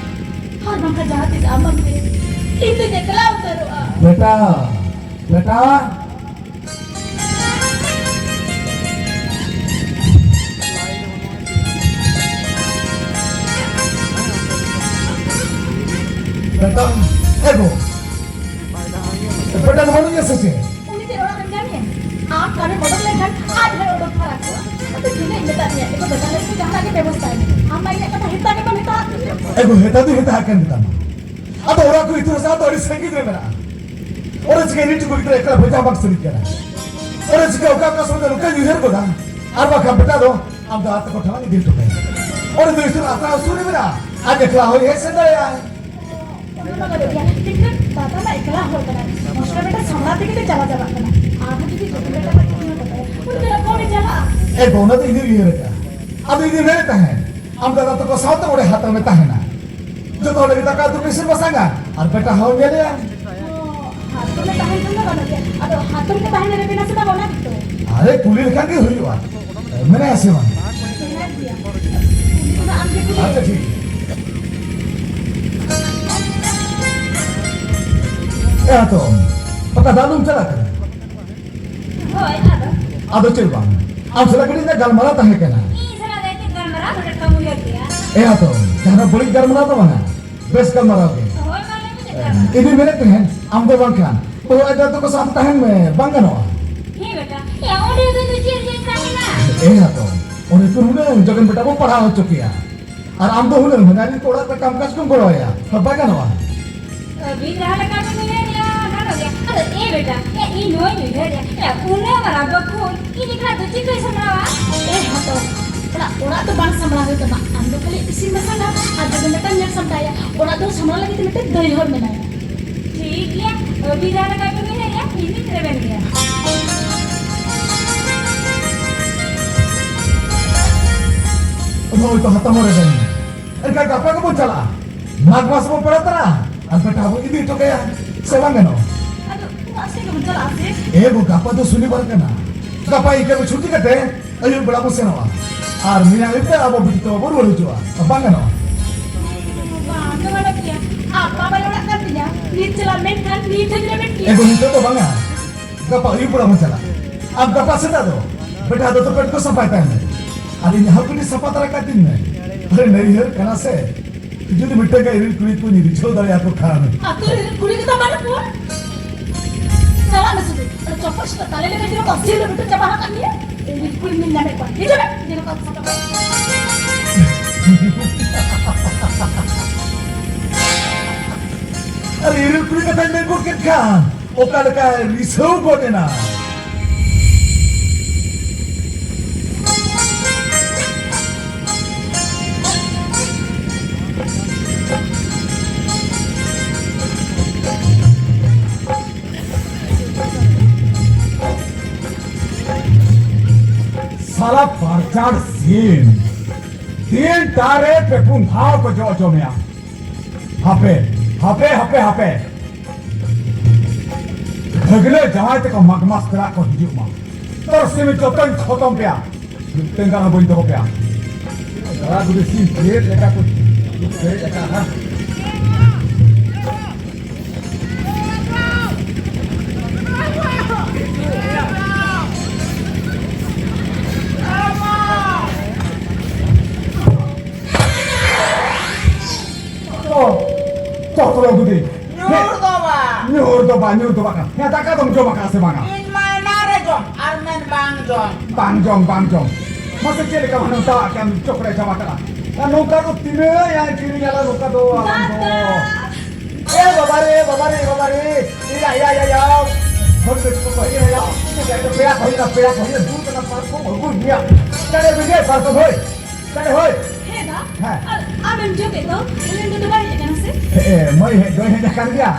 ᱟᱨ ᱵᱟᱝᱠᱷᱟᱱ ᱡᱟᱦᱟᱸ ᱛᱤᱥ ᱟᱢ ᱵᱟᱝ ᱛᱮ ᱤᱧ ᱫᱚᱧ ᱮᱠᱞᱟ ᱩᱛᱟᱹᱨᱚᱜᱼᱟ᱾ ᱵᱮᱴᱟ, ᱵᱮᱴᱟ᱾ ᱵᱮᱴᱟ, ᱮ ᱜᱳ᱾ ᱵᱮᱴᱟ ᱫᱚ ᱵᱟᱹᱱᱩᱜ ᱜᱮᱭᱟ ᱥᱮ ᱪᱮᱫ? ᱩᱱᱤ ᱪᱮᱫ ᱚᱲᱟᱜ ᱨᱮᱢ ᱧᱟᱢᱮᱭᱟ? ᱟᱢ ᱠᱟᱹᱢᱤ ᱚᱰᱚᱠ ᱞᱮᱱᱠᱷᱟᱱ ᱟᱡ ᱦᱚᱸᱭ ᱚᱰᱚᱠ ᱯᱷᱟᱨᱟᱠ ᱠᱚᱜᱼᱟ᱾ ᱟᱫᱚ ᱛᱤᱱᱟᱹᱜ ᱤᱧ ᱢᱮᱛᱟᱫ ᱢᱮᱭᱟ, ᱮ ᱜᱳ, ᱵᱮᱴᱟ ᱞᱟᱹᱜᱤᱫ ᱫᱚ ᱡᱟᱦᱟᱱᱟᱜ ᱜᱮ ᱵᱮᱵᱚᱥᱛᱷᱟᱭ ᱢᱮ᱾ ᱟᱢ ᱢᱟ ᱤᱧᱟᱹᱜ ᱠᱟᱛᱷᱟ ᱦᱮᱛᱟ ᱜᱮ ᱵᱟᱢ ᱦᱮᱛᱟ ᱟᱫ ᱛᱤᱧᱟᱹ᱾ ᱮ ᱜᱳ, ᱦᱮᱛᱟ ᱫᱚ ᱦᱮᱛᱟ ᱟᱠᱟᱱ ᱜᱮᱛᱟᱢᱟ᱾ ᱟᱫᱚ ᱚᱲᱟᱜ ᱠᱚ ᱤᱛᱩᱱ ᱟᱥᱲᱟ ᱫᱚ ᱟᱹᱰᱤ ᱥᱟᱺᱜᱤᱧ ᱨᱮ ᱢᱮᱱᱟᱜᱼᱟ᱾ ᱚᱸᱰᱮ ᱪᱤᱠᱟᱹ ᱤᱧ ᱴᱩᱠᱩ ᱜᱤᱫᱽᱨᱟᱹ ᱮᱠᱞᱟ ᱵᱷᱮᱡᱟ ᱵᱟᱝ ᱥᱟᱹᱨᱤ ᱠᱟᱱᱟ᱾ ᱚᱸᱰᱮ ᱪᱤᱠᱟᱹ ᱚᱠᱟ ᱚᱠᱟ ᱥᱚᱢᱚᱭ ᱫᱚ ᱱᱚᱝᱠᱟᱧ ᱩᱭᱦᱟᱹᱨ ᱜᱚᱫᱟ, ᱟᱨ ᱵᱟᱠᱷᱟᱱ ᱵᱮᱴᱟ ᱫᱚ ᱟᱢ ᱫᱟᱫᱟ ᱛᱟᱠᱚ ᱴᱷᱮᱱ ᱤᱫᱤ ᱦᱚᱴᱚ ᱠᱟᱭᱟ᱾ ᱚᱸᱰᱮ ᱫᱚ ᱤᱛᱩᱱ ᱟᱥᱲᱟ ᱥᱩᱨ ᱨᱮ ᱢᱮᱱᱟᱜᱼᱟ, ᱟᱡ ᱮᱠᱞᱟ ᱦᱚᱸᱭ ᱦᱮᱡ ᱥᱮᱱ ᱫᱟᱲᱮᱭᱟᱜᱼᱟᱭ᱾ ᱚᱱᱟ ᱢᱟ ᱵᱟᱰᱟᱭ ᱜᱮᱭᱟ, ᱢᱮᱱᱠᱷᱟᱱ ᱫᱟᱫᱟ ᱢᱟ ᱮᱠᱞᱟ ᱦᱚᱲ ᱠᱟᱱᱟᱭ, ᱢᱚᱥᱴᱟᱨ ᱵᱮᱴᱟ ᱥᱟᱢᱲᱟᱣ ᱛᱮᱜᱮ ᱛᱚ ᱪᱟᱞᱟᱣ ᱪᱟᱵᱟᱜ ᱠᱟᱱᱟ᱾ ᱟᱨᱦᱚᱸ ᱡᱩᱫᱤ ᱡᱚᱛᱤᱱ ᱵᱮᱴᱟ ᱢᱟ ᱪᱷᱩᱴᱤ ᱦᱚᱴᱚ ᱠᱟᱭᱟ, ᱩᱱᱤ ᱫᱚ ᱚᱠᱟ ᱨᱮ ᱪᱟᱞᱟᱜᱼᱟ? ᱮ ᱜᱚ, ᱚᱱᱟ ᱫᱚ ᱤᱧ ᱫᱚᱧ ᱩᱭᱦᱟᱹᱨ ᱟᱠᱟᱫᱼᱟ᱾ ᱟᱫᱚ ᱤᱧ ᱫᱚᱧ ᱢᱮᱱᱮᱫ ᱛᱟᱦᱮᱸᱫ, ᱟᱢ ᱫᱟᱫᱟ ᱛᱟᱠᱚ ᱥᱟᱶᱛᱮ ᱚᱸᱰᱮ ᱦᱟᱛᱟᱣ ᱢᱮ ᱛᱟᱦᱮᱱᱟ᱾ ᱡᱚᱛᱚ ᱦᱚᱲ ᱞᱟᱹᱜᱤᱫ ᱫᱟᱠᱟ ᱩᱛᱩ ᱠᱚ ᱤᱥᱤᱱ ᱵᱟᱥᱟᱝᱟ ᱟᱨ ᱵᱮᱴᱟ ᱦᱚᱸ ᱧᱮᱞᱮᱭᱟ᱾ ᱚ, ᱦᱟᱛᱚᱢ ᱮ ᱛᱟᱦᱮᱱ ᱠᱷᱟᱱ ᱫᱚ ᱜᱟᱱᱚᱜ ᱜᱮᱭᱟ᱾ ᱟᱫᱚ ᱦᱟᱛᱚᱢ ᱜᱮ ᱛᱟᱦᱮᱱ ᱨᱮ ᱢᱮᱱᱟ ᱥᱮ ᱵᱟᱝ, ᱚᱱᱟ ᱜᱮᱛᱚ? ᱟᱨᱮ, ᱠᱩᱞᱤ ᱞᱮᱠᱷᱟᱱ ᱜᱮ ᱦᱩᱭᱩᱜᱼᱟ᱾ ᱢᱮᱱᱟᱭᱟ ᱥᱮ ᱵᱟᱝ? ᱢᱮᱱᱟᱭ ᱜᱮᱭᱟ᱾ ᱠᱩᱞᱤ ᱠᱚᱫᱚ ᱟᱢ ᱜᱮ ᱠᱩᱞᱤ᱾ ᱟᱪᱪᱷᱟ, ᱴᱷᱤᱠ᱾ ᱮ ᱦᱟᱛᱚᱢ, ᱚᱠᱟ ᱫᱟᱜ ᱞᱩᱢ ᱪᱟᱞᱟᱜ ᱠᱟᱱᱟ? ᱦᱳᱭ, ᱟᱫᱚ? ᱟᱫᱚ ᱪᱮᱫ ᱵᱟᱝ, ᱟᱢ ᱥᱟᱞᱟᱜ ᱠᱟᱹᱴᱤᱡ ᱤᱧᱟᱹᱜ ᱜᱟᱞᱢᱟᱨᱟᱣ ᱛᱟᱦᱮᱸ ᱠᱟᱱᱟ᱾ ᱤᱧ ᱥᱟᱞᱟᱜ ᱫᱚ ᱪᱮᱫ ᱜᱟᱞᱢᱟᱨᱟᱣ? ᱦᱚᱴᱟᱛ ᱠᱟᱢ ᱩᱭᱦᱟᱹᱨ ᱠᱮᱜᱼᱟ? ᱮ ᱦᱟᱛᱚᱢ, ᱡᱟᱦᱟᱱᱟᱜ ᱵᱟᱹᱲᱤᱡ ᱜᱟᱞᱢᱟᱨᱟᱣ ᱫᱚ ᱵᱟᱝᱟ, ᱵᱮᱥ ᱜᱟᱞᱢᱟᱨᱟᱣ ᱜᱮ᱾ ᱦᱳᱭ, ᱢᱟ ᱞᱟᱹᱭ ᱢᱮ, ᱪᱮᱫ ᱜᱟᱞᱢᱟᱨᱟᱣ? ᱤᱧ ᱫᱩᱧ ᱢᱮᱱᱮᱫ ᱛᱟᱦᱮᱸᱫ, ᱟᱢ ᱫᱚ ᱵᱟᱝᱠᱷᱟᱱ ᱵᱟᱹᱦᱩ ᱟᱡ ᱫᱟᱫᱟ ᱛᱟᱠᱚ ᱥᱟᱶ ᱛᱟᱦᱮᱱ ᱢᱮ, ᱵᱟᱝ ᱜᱟᱱᱚᱜᱼᱟ? ᱦᱮᱸ ᱵᱮᱴᱟ, ᱮ, ᱚᱸᱰᱮ ᱫᱚ ᱤᱧ ᱫᱚ ᱪᱮᱫ ᱨᱮᱧ ᱛᱟᱦᱮᱱᱟ? ᱮ ᱦᱟᱛᱚᱢ, ᱚᱸᱰᱮ ᱛᱚ ᱦᱩᱱᱟᱹᱝ ᱡᱚᱜᱮᱱ ᱵᱮᱴᱟ ᱵᱚ ᱯᱟᱲᱦᱟᱣ ᱦᱚᱪᱚ ᱠᱮᱭᱟ᱾ ᱟᱨ ᱟᱢ ᱫᱚ ᱦᱩᱱᱟᱹᱝ ᱦᱟᱱᱟᱨᱤ ᱠᱚ ᱚᱲᱟᱜ ᱨᱮ ᱠᱟᱢ ᱠᱟᱡᱽ ᱠᱚᱢ ᱜᱚᱲᱚ ᱟᱭᱟ, ᱵᱟᱭ ᱜᱟᱱᱚᱜᱼᱟ? ᱟᱹᱵᱤᱱ ᱡᱟᱦᱟᱸ ᱞᱮᱠᱟ ᱵᱤᱱ ᱩᱭᱦᱟᱹᱨᱮᱜᱼᱟ, ᱜᱟᱱᱚᱜ ᱜᱮᱭᱟ᱾ ᱟᱫᱚ ᱮ ᱵᱮᱴᱟ, ᱮ, ᱤᱧ ᱱᱚᱣᱟᱧ ᱩᱭᱦᱟᱹᱨᱮᱜᱼᱟ, ᱮ, ᱩᱱᱟᱹᱜ ᱢᱟᱨᱟᱝ ᱵᱟᱹᱦᱩ, ᱤᱧ ᱮᱠᱞᱟ ᱫᱚ ᱪᱮᱫ ᱠᱚᱭ ᱥᱟᱢᱵᱲᱟᱣᱟ? ᱮ ᱦᱟᱛᱚᱢ, ᱚᱲᱟᱜ, ᱚᱲᱟᱜ ᱫᱚ ᱵᱟᱝ ᱥᱟᱢᱵᱲᱟᱣ ᱦᱩᱭᱩᱜ ᱛᱟᱢᱟ᱾ ᱟᱢ ᱫᱚ ᱠᱷᱟᱹᱞᱤ ᱤᱥᱤᱱ ᱵᱟᱥᱟᱝ ᱟᱢ ᱟᱨ ᱡᱚᱜᱮᱱ ᱵᱮᱴᱟᱢ ᱧᱮᱞ ᱥᱟᱢᱴᱟᱣᱮᱭᱟ᱾ ᱚᱲᱟᱜ ᱫᱚ ᱥᱟᱢᱵᱲᱟᱣ ᱞᱟᱹᱜᱤᱫ ᱛᱮ ᱢᱤᱫᱴᱮᱱ ᱫᱟᱹᱭ ᱦᱚᱲ ᱢᱮᱱᱟᱭᱟ᱾ ᱴᱷᱤᱠ ᱜᱮᱭᱟ, ᱟᱹᱵᱤᱱ ᱡᱟᱦᱟᱸ ᱞᱮᱠᱟ ᱵᱤᱱ ᱩᱭᱦᱟᱹᱨᱮᱜᱼᱟ, ᱤᱧ ᱫᱩᱧ ᱨᱮᱵᱮᱱ ᱜᱮᱭᱟ᱾ ᱱᱚᱜᱼᱚᱭ ᱛᱚ ᱦᱟᱛᱟᱢ ᱦᱚᱸ ᱨᱮᱵᱮᱱ ᱮᱱᱟ᱾ ᱮᱱᱠᱷᱟᱱ ᱜᱟᱯᱟ ᱜᱮᱵᱚᱱ ᱪᱟᱞᱟᱜᱼᱟ᱾ ᱢᱟᱜᱽ ᱢᱟᱥ ᱵᱚᱱ ᱯᱮᱲᱟ ᱛᱟᱨᱟ, ᱟᱨ ᱵᱮᱴᱟ ᱵᱚᱱ ᱤᱫᱤ ᱦᱚᱴᱚ ᱠᱟᱭᱟ᱾ ᱥᱮ ᱵᱟᱝ ᱜᱟᱱᱚᱜᱼᱟ? ᱟᱫᱚ ᱩᱱᱟᱹᱜ ᱟᱥᱠᱮ ᱜᱮᱵᱚᱱ ᱪᱟᱞᱟᱜᱼᱟ ᱥᱮ? ᱮ ᱜᱚ, ᱜᱟᱯᱟ ᱫᱚ ᱥᱚᱱᱤᱵᱟᱨ ᱠᱟᱱᱟ᱾ ᱜᱟᱯᱟ ᱤᱱᱠᱟᱹ ᱜᱮ ᱪᱷᱩᱴᱤ ᱠᱟᱛᱮ ᱟᱹᱭᱩᱵ ᱵᱮᱲᱟ ᱵᱚᱱ ᱥᱮᱱᱚᱜᱼᱟ᱾ ᱟᱨ ᱢᱮᱭᱟᱝ ᱟᱹᱭᱩᱵ ᱛᱮ ᱟᱵᱚ ᱵᱤᱴᱤ ᱛᱟᱠᱚ ᱵᱚᱱ ᱨᱩᱣᱟᱹᱲ ᱦᱤᱡᱩᱜᱼᱟ᱾ ᱵᱟᱝ ᱜᱟᱱᱚᱜᱼᱟ? ᱵᱟᱝ ᱫᱚ ᱜᱟᱱᱚᱜ ᱜᱮᱭᱟ᱾ ᱟᱯᱟ ᱵᱟᱭ ᱚᱲᱟᱜ ᱠᱟᱱ ᱛᱤᱧᱟ᱾ ᱱᱤᱛ ᱪᱟᱞᱟᱜ ᱢᱮᱱᱠᱷᱟᱱ ᱱᱤᱛ ᱦᱚᱸᱧ ᱨᱮᱵᱮᱱ ᱜᱮᱭᱟ᱾ ᱮ ᱜᱚ, ᱱᱤᱛᱚᱜ ᱫᱚ ᱵᱟᱝᱟ᱾ ᱜᱟᱯᱟ ᱟᱹᱭᱩᱵ ᱵᱮᱲᱟ ᱵᱚᱱ ᱪᱟᱞᱟᱜᱼᱟ᱾ ᱟᱨ ᱜᱟᱯᱟ ᱥᱮᱛᱟᱜ ᱫᱚ ᱵᱮᱴᱟ ᱫᱚ ᱛᱚ ᱯᱮᱱᱴ ᱠᱚ ᱥᱟᱯᱷᱟᱭ ᱛᱟᱭ ᱢᱮ᱾ ᱟᱨ ᱤᱧ ᱦᱚᱸ ᱠᱟᱹᱴᱤᱡ ᱥᱟᱯᱷᱟ ᱛᱟᱨᱟ ᱠᱟᱜ ᱛᱤᱧ ᱢᱮ᱾ ᱟᱨᱮ ᱱᱟᱹᱭᱦᱟᱹᱨ ᱠᱟᱱᱟ ᱥᱮ, ᱡᱩᱫᱤ ᱢᱤᱫᱴᱟᱝ ᱜᱟᱱ ᱤᱨᱤᱞ ᱠᱩᱲᱤ ᱠᱚᱧ ᱨᱤᱡᱷᱟᱹᱣ ᱫᱟᱲᱮᱭᱟᱠᱚ ᱠᱷᱟᱱ᱾ ᱟᱹᱛᱩ ᱨᱮ ᱤᱨᱤᱞ ᱠᱩᱲᱤ ᱜᱮᱛᱚ ᱵᱟᱹᱱᱩᱜ ᱠᱚᱣᱟ᱾ ᱪᱟᱞᱟᱜ ᱢᱮ ᱥᱩᱫᱷᱩ᱾ ᱟᱨ ᱪᱚᱯᱚᱡ ᱥᱩᱫᱷᱩ ᱛᱟᱞᱮ ᱞᱮᱠᱟ ᱡᱮᱱᱚ ᱠᱚ ᱥᱤᱞ ᱵᱤᱴᱩ ᱪᱟᱵᱟ ᱟᱠᱟᱫ ᱢᱮᱭᱟ᱾ ᱤᱨᱤᱞ ᱠᱩᱲᱤ ᱧᱮᱞ ᱧᱟᱢᱮᱫ ᱠᱚᱣᱟ᱾ ᱦᱤᱡᱩᱜ ᱢᱮ, ᱡᱮᱱᱚ ᱠᱚ ᱥᱟᱯᱷᱟ ᱠᱟᱜ᱾ ᱟᱨ ᱤᱨᱤᱞ ᱠᱩᱲᱤ ᱠᱟᱛᱷᱟᱧ ᱢᱮᱱ ᱜᱚᱫ ᱠᱮᱫ ᱠᱷᱟᱱ, ᱚᱠᱟ ᱞᱮᱠᱟᱭ ᱨᱤᱥᱟᱹᱣ ᱜᱚᱫ ᱮᱱᱟ᱾ ᱥᱟᱞᱟ ᱯᱟᱨᱪᱟᱲ ᱥᱤᱢ, ᱫᱤᱱ ᱴᱟ ᱨᱮ ᱯᱮ ᱯᱩᱱ ᱫᱷᱟᱣ ᱠᱚ ᱡᱚ ᱦᱚᱪᱚ ᱢᱮᱭᱟ᱾ ᱦᱟᱯᱮ, ᱦᱟᱯᱮ, ᱦᱟᱯᱮ, ᱦᱟᱯᱮ᱾ ᱵᱷᱟᱹᱜᱽᱱᱟᱹ ᱡᱟᱶᱟᱭ ᱛᱮᱠᱚ ᱢᱟᱜᱽ ᱢᱟᱥ ᱯᱮᱲᱟ ᱠᱚ ᱦᱤᱡᱩᱜ ᱢᱟ᱾ ᱛᱟᱨᱟᱥᱤᱧ ᱡᱚᱛᱚᱧ ᱠᱷᱚᱛᱚᱢ ᱯᱮᱭᱟ᱾ ᱢᱤᱫᱴᱟᱝ ᱜᱟᱱ ᱦᱚᱸ ᱵᱟᱹᱧ ᱫᱚᱦᱚ ᱯᱮᱭᱟ᱾ ᱥᱟᱨᱟ ᱜᱩᱰᱩ ᱥᱤᱢ ᱪᱮᱫ ᱞᱮᱠᱟ ᱠᱚ ᱯᱮᱨᱮᱡ ᱟᱠᱟᱫᱼᱟ᱾ ᱚ, ᱛᱚ, ᱛᱚ, ᱜᱩᱰᱤ᱾ ᱧᱩᱨ ᱫᱚ ᱵᱟᱝ᱾ ᱧᱩᱨ ᱫᱚ ᱵᱟᱝ, ᱧᱩᱨ ᱫᱚ ᱵᱟᱝ᱾ ᱦᱮᱸ, ᱫᱟᱠᱟ ᱫᱚᱢ ᱡᱚᱢ ᱟᱠᱟᱫᱼᱟ ᱥᱮ ᱵᱟᱝᱟ? ᱤᱧ ᱢᱟ ᱮᱱᱟᱝ ᱨᱮ ᱡᱚᱢ, ᱟᱨ ᱢᱮᱱ ᱵᱟᱝ ᱡᱚᱢ᱾ ᱵᱟᱝ ᱡᱚᱢ, ᱵᱟᱝ ᱡᱚᱢ᱾ ᱢᱟᱥᱮ ᱪᱮᱫ ᱞᱮᱠᱟ ᱢᱟᱱᱮ ᱫᱟᱜ ᱠᱮᱫ ᱟᱢ, ᱪᱚᱠᱨᱮ ᱪᱟᱵᱟ ᱠᱟᱜᱼᱟ? ᱟᱨ ᱱᱚᱝᱠᱟ ᱫᱚ ᱛᱤᱱᱟᱹᱜ ᱭᱟ ᱠᱤᱨᱤᱧ ᱟᱞᱟᱝ ᱱᱚᱝᱠᱟ ᱫᱚ ᱟᱞᱟᱝ ᱫᱚ᱾ ᱫᱟᱠᱟ᱾ ᱮ ᱵᱟᱵᱟ ᱨᱮ, ᱵᱟᱵᱟ ᱨᱮ, ᱵᱟᱵᱟ ᱨᱮ᱾ ᱮᱭᱟ, ᱮᱭᱟ, ᱮᱭᱟ, ᱮᱭᱟ᱾ ᱦᱚᱲ ᱫᱚ ᱪᱮᱫ ᱠᱚ ᱦᱮᱡ ᱮᱱᱟ ᱭᱟ? ᱯᱮᱲᱟ ᱠᱚ ᱦᱮᱡ ᱮᱱᱟ, ᱯᱮᱲᱟ ᱠᱚ ᱦᱮᱡ ᱮᱱᱟ, ᱫᱩᱲᱩᱵ ᱮᱱᱟ, ᱯᱟᱨᱠᱚᱢ ᱟᱹᱜᱩᱭ ᱜᱮᱭᱟ᱾ ᱪᱟᱞᱮ ᱵᱤᱱ ᱯᱟᱨᱠᱚᱢ ᱦᱳᱭ᱾ ᱪᱟᱞᱮ ᱦᱳᱭ᱾ ᱦᱮᱸ ᱫᱟ, ᱦᱮᱸ᱾ ᱟᱨ ᱟᱢᱮᱢ ᱡᱚᱜᱮᱫ ᱫᱚ, ᱩᱱᱤ ᱫᱚ ᱵᱟᱭ ᱦᱮᱡ ᱟᱠᱟᱱᱟ ᱥᱮ? ᱮ, ᱮ, ᱢᱟᱹᱭ ᱦᱮᱡ ᱫᱚᱭ ᱦᱮᱡ ᱟᱠᱟᱱ ᱜᱮᱭᱟ,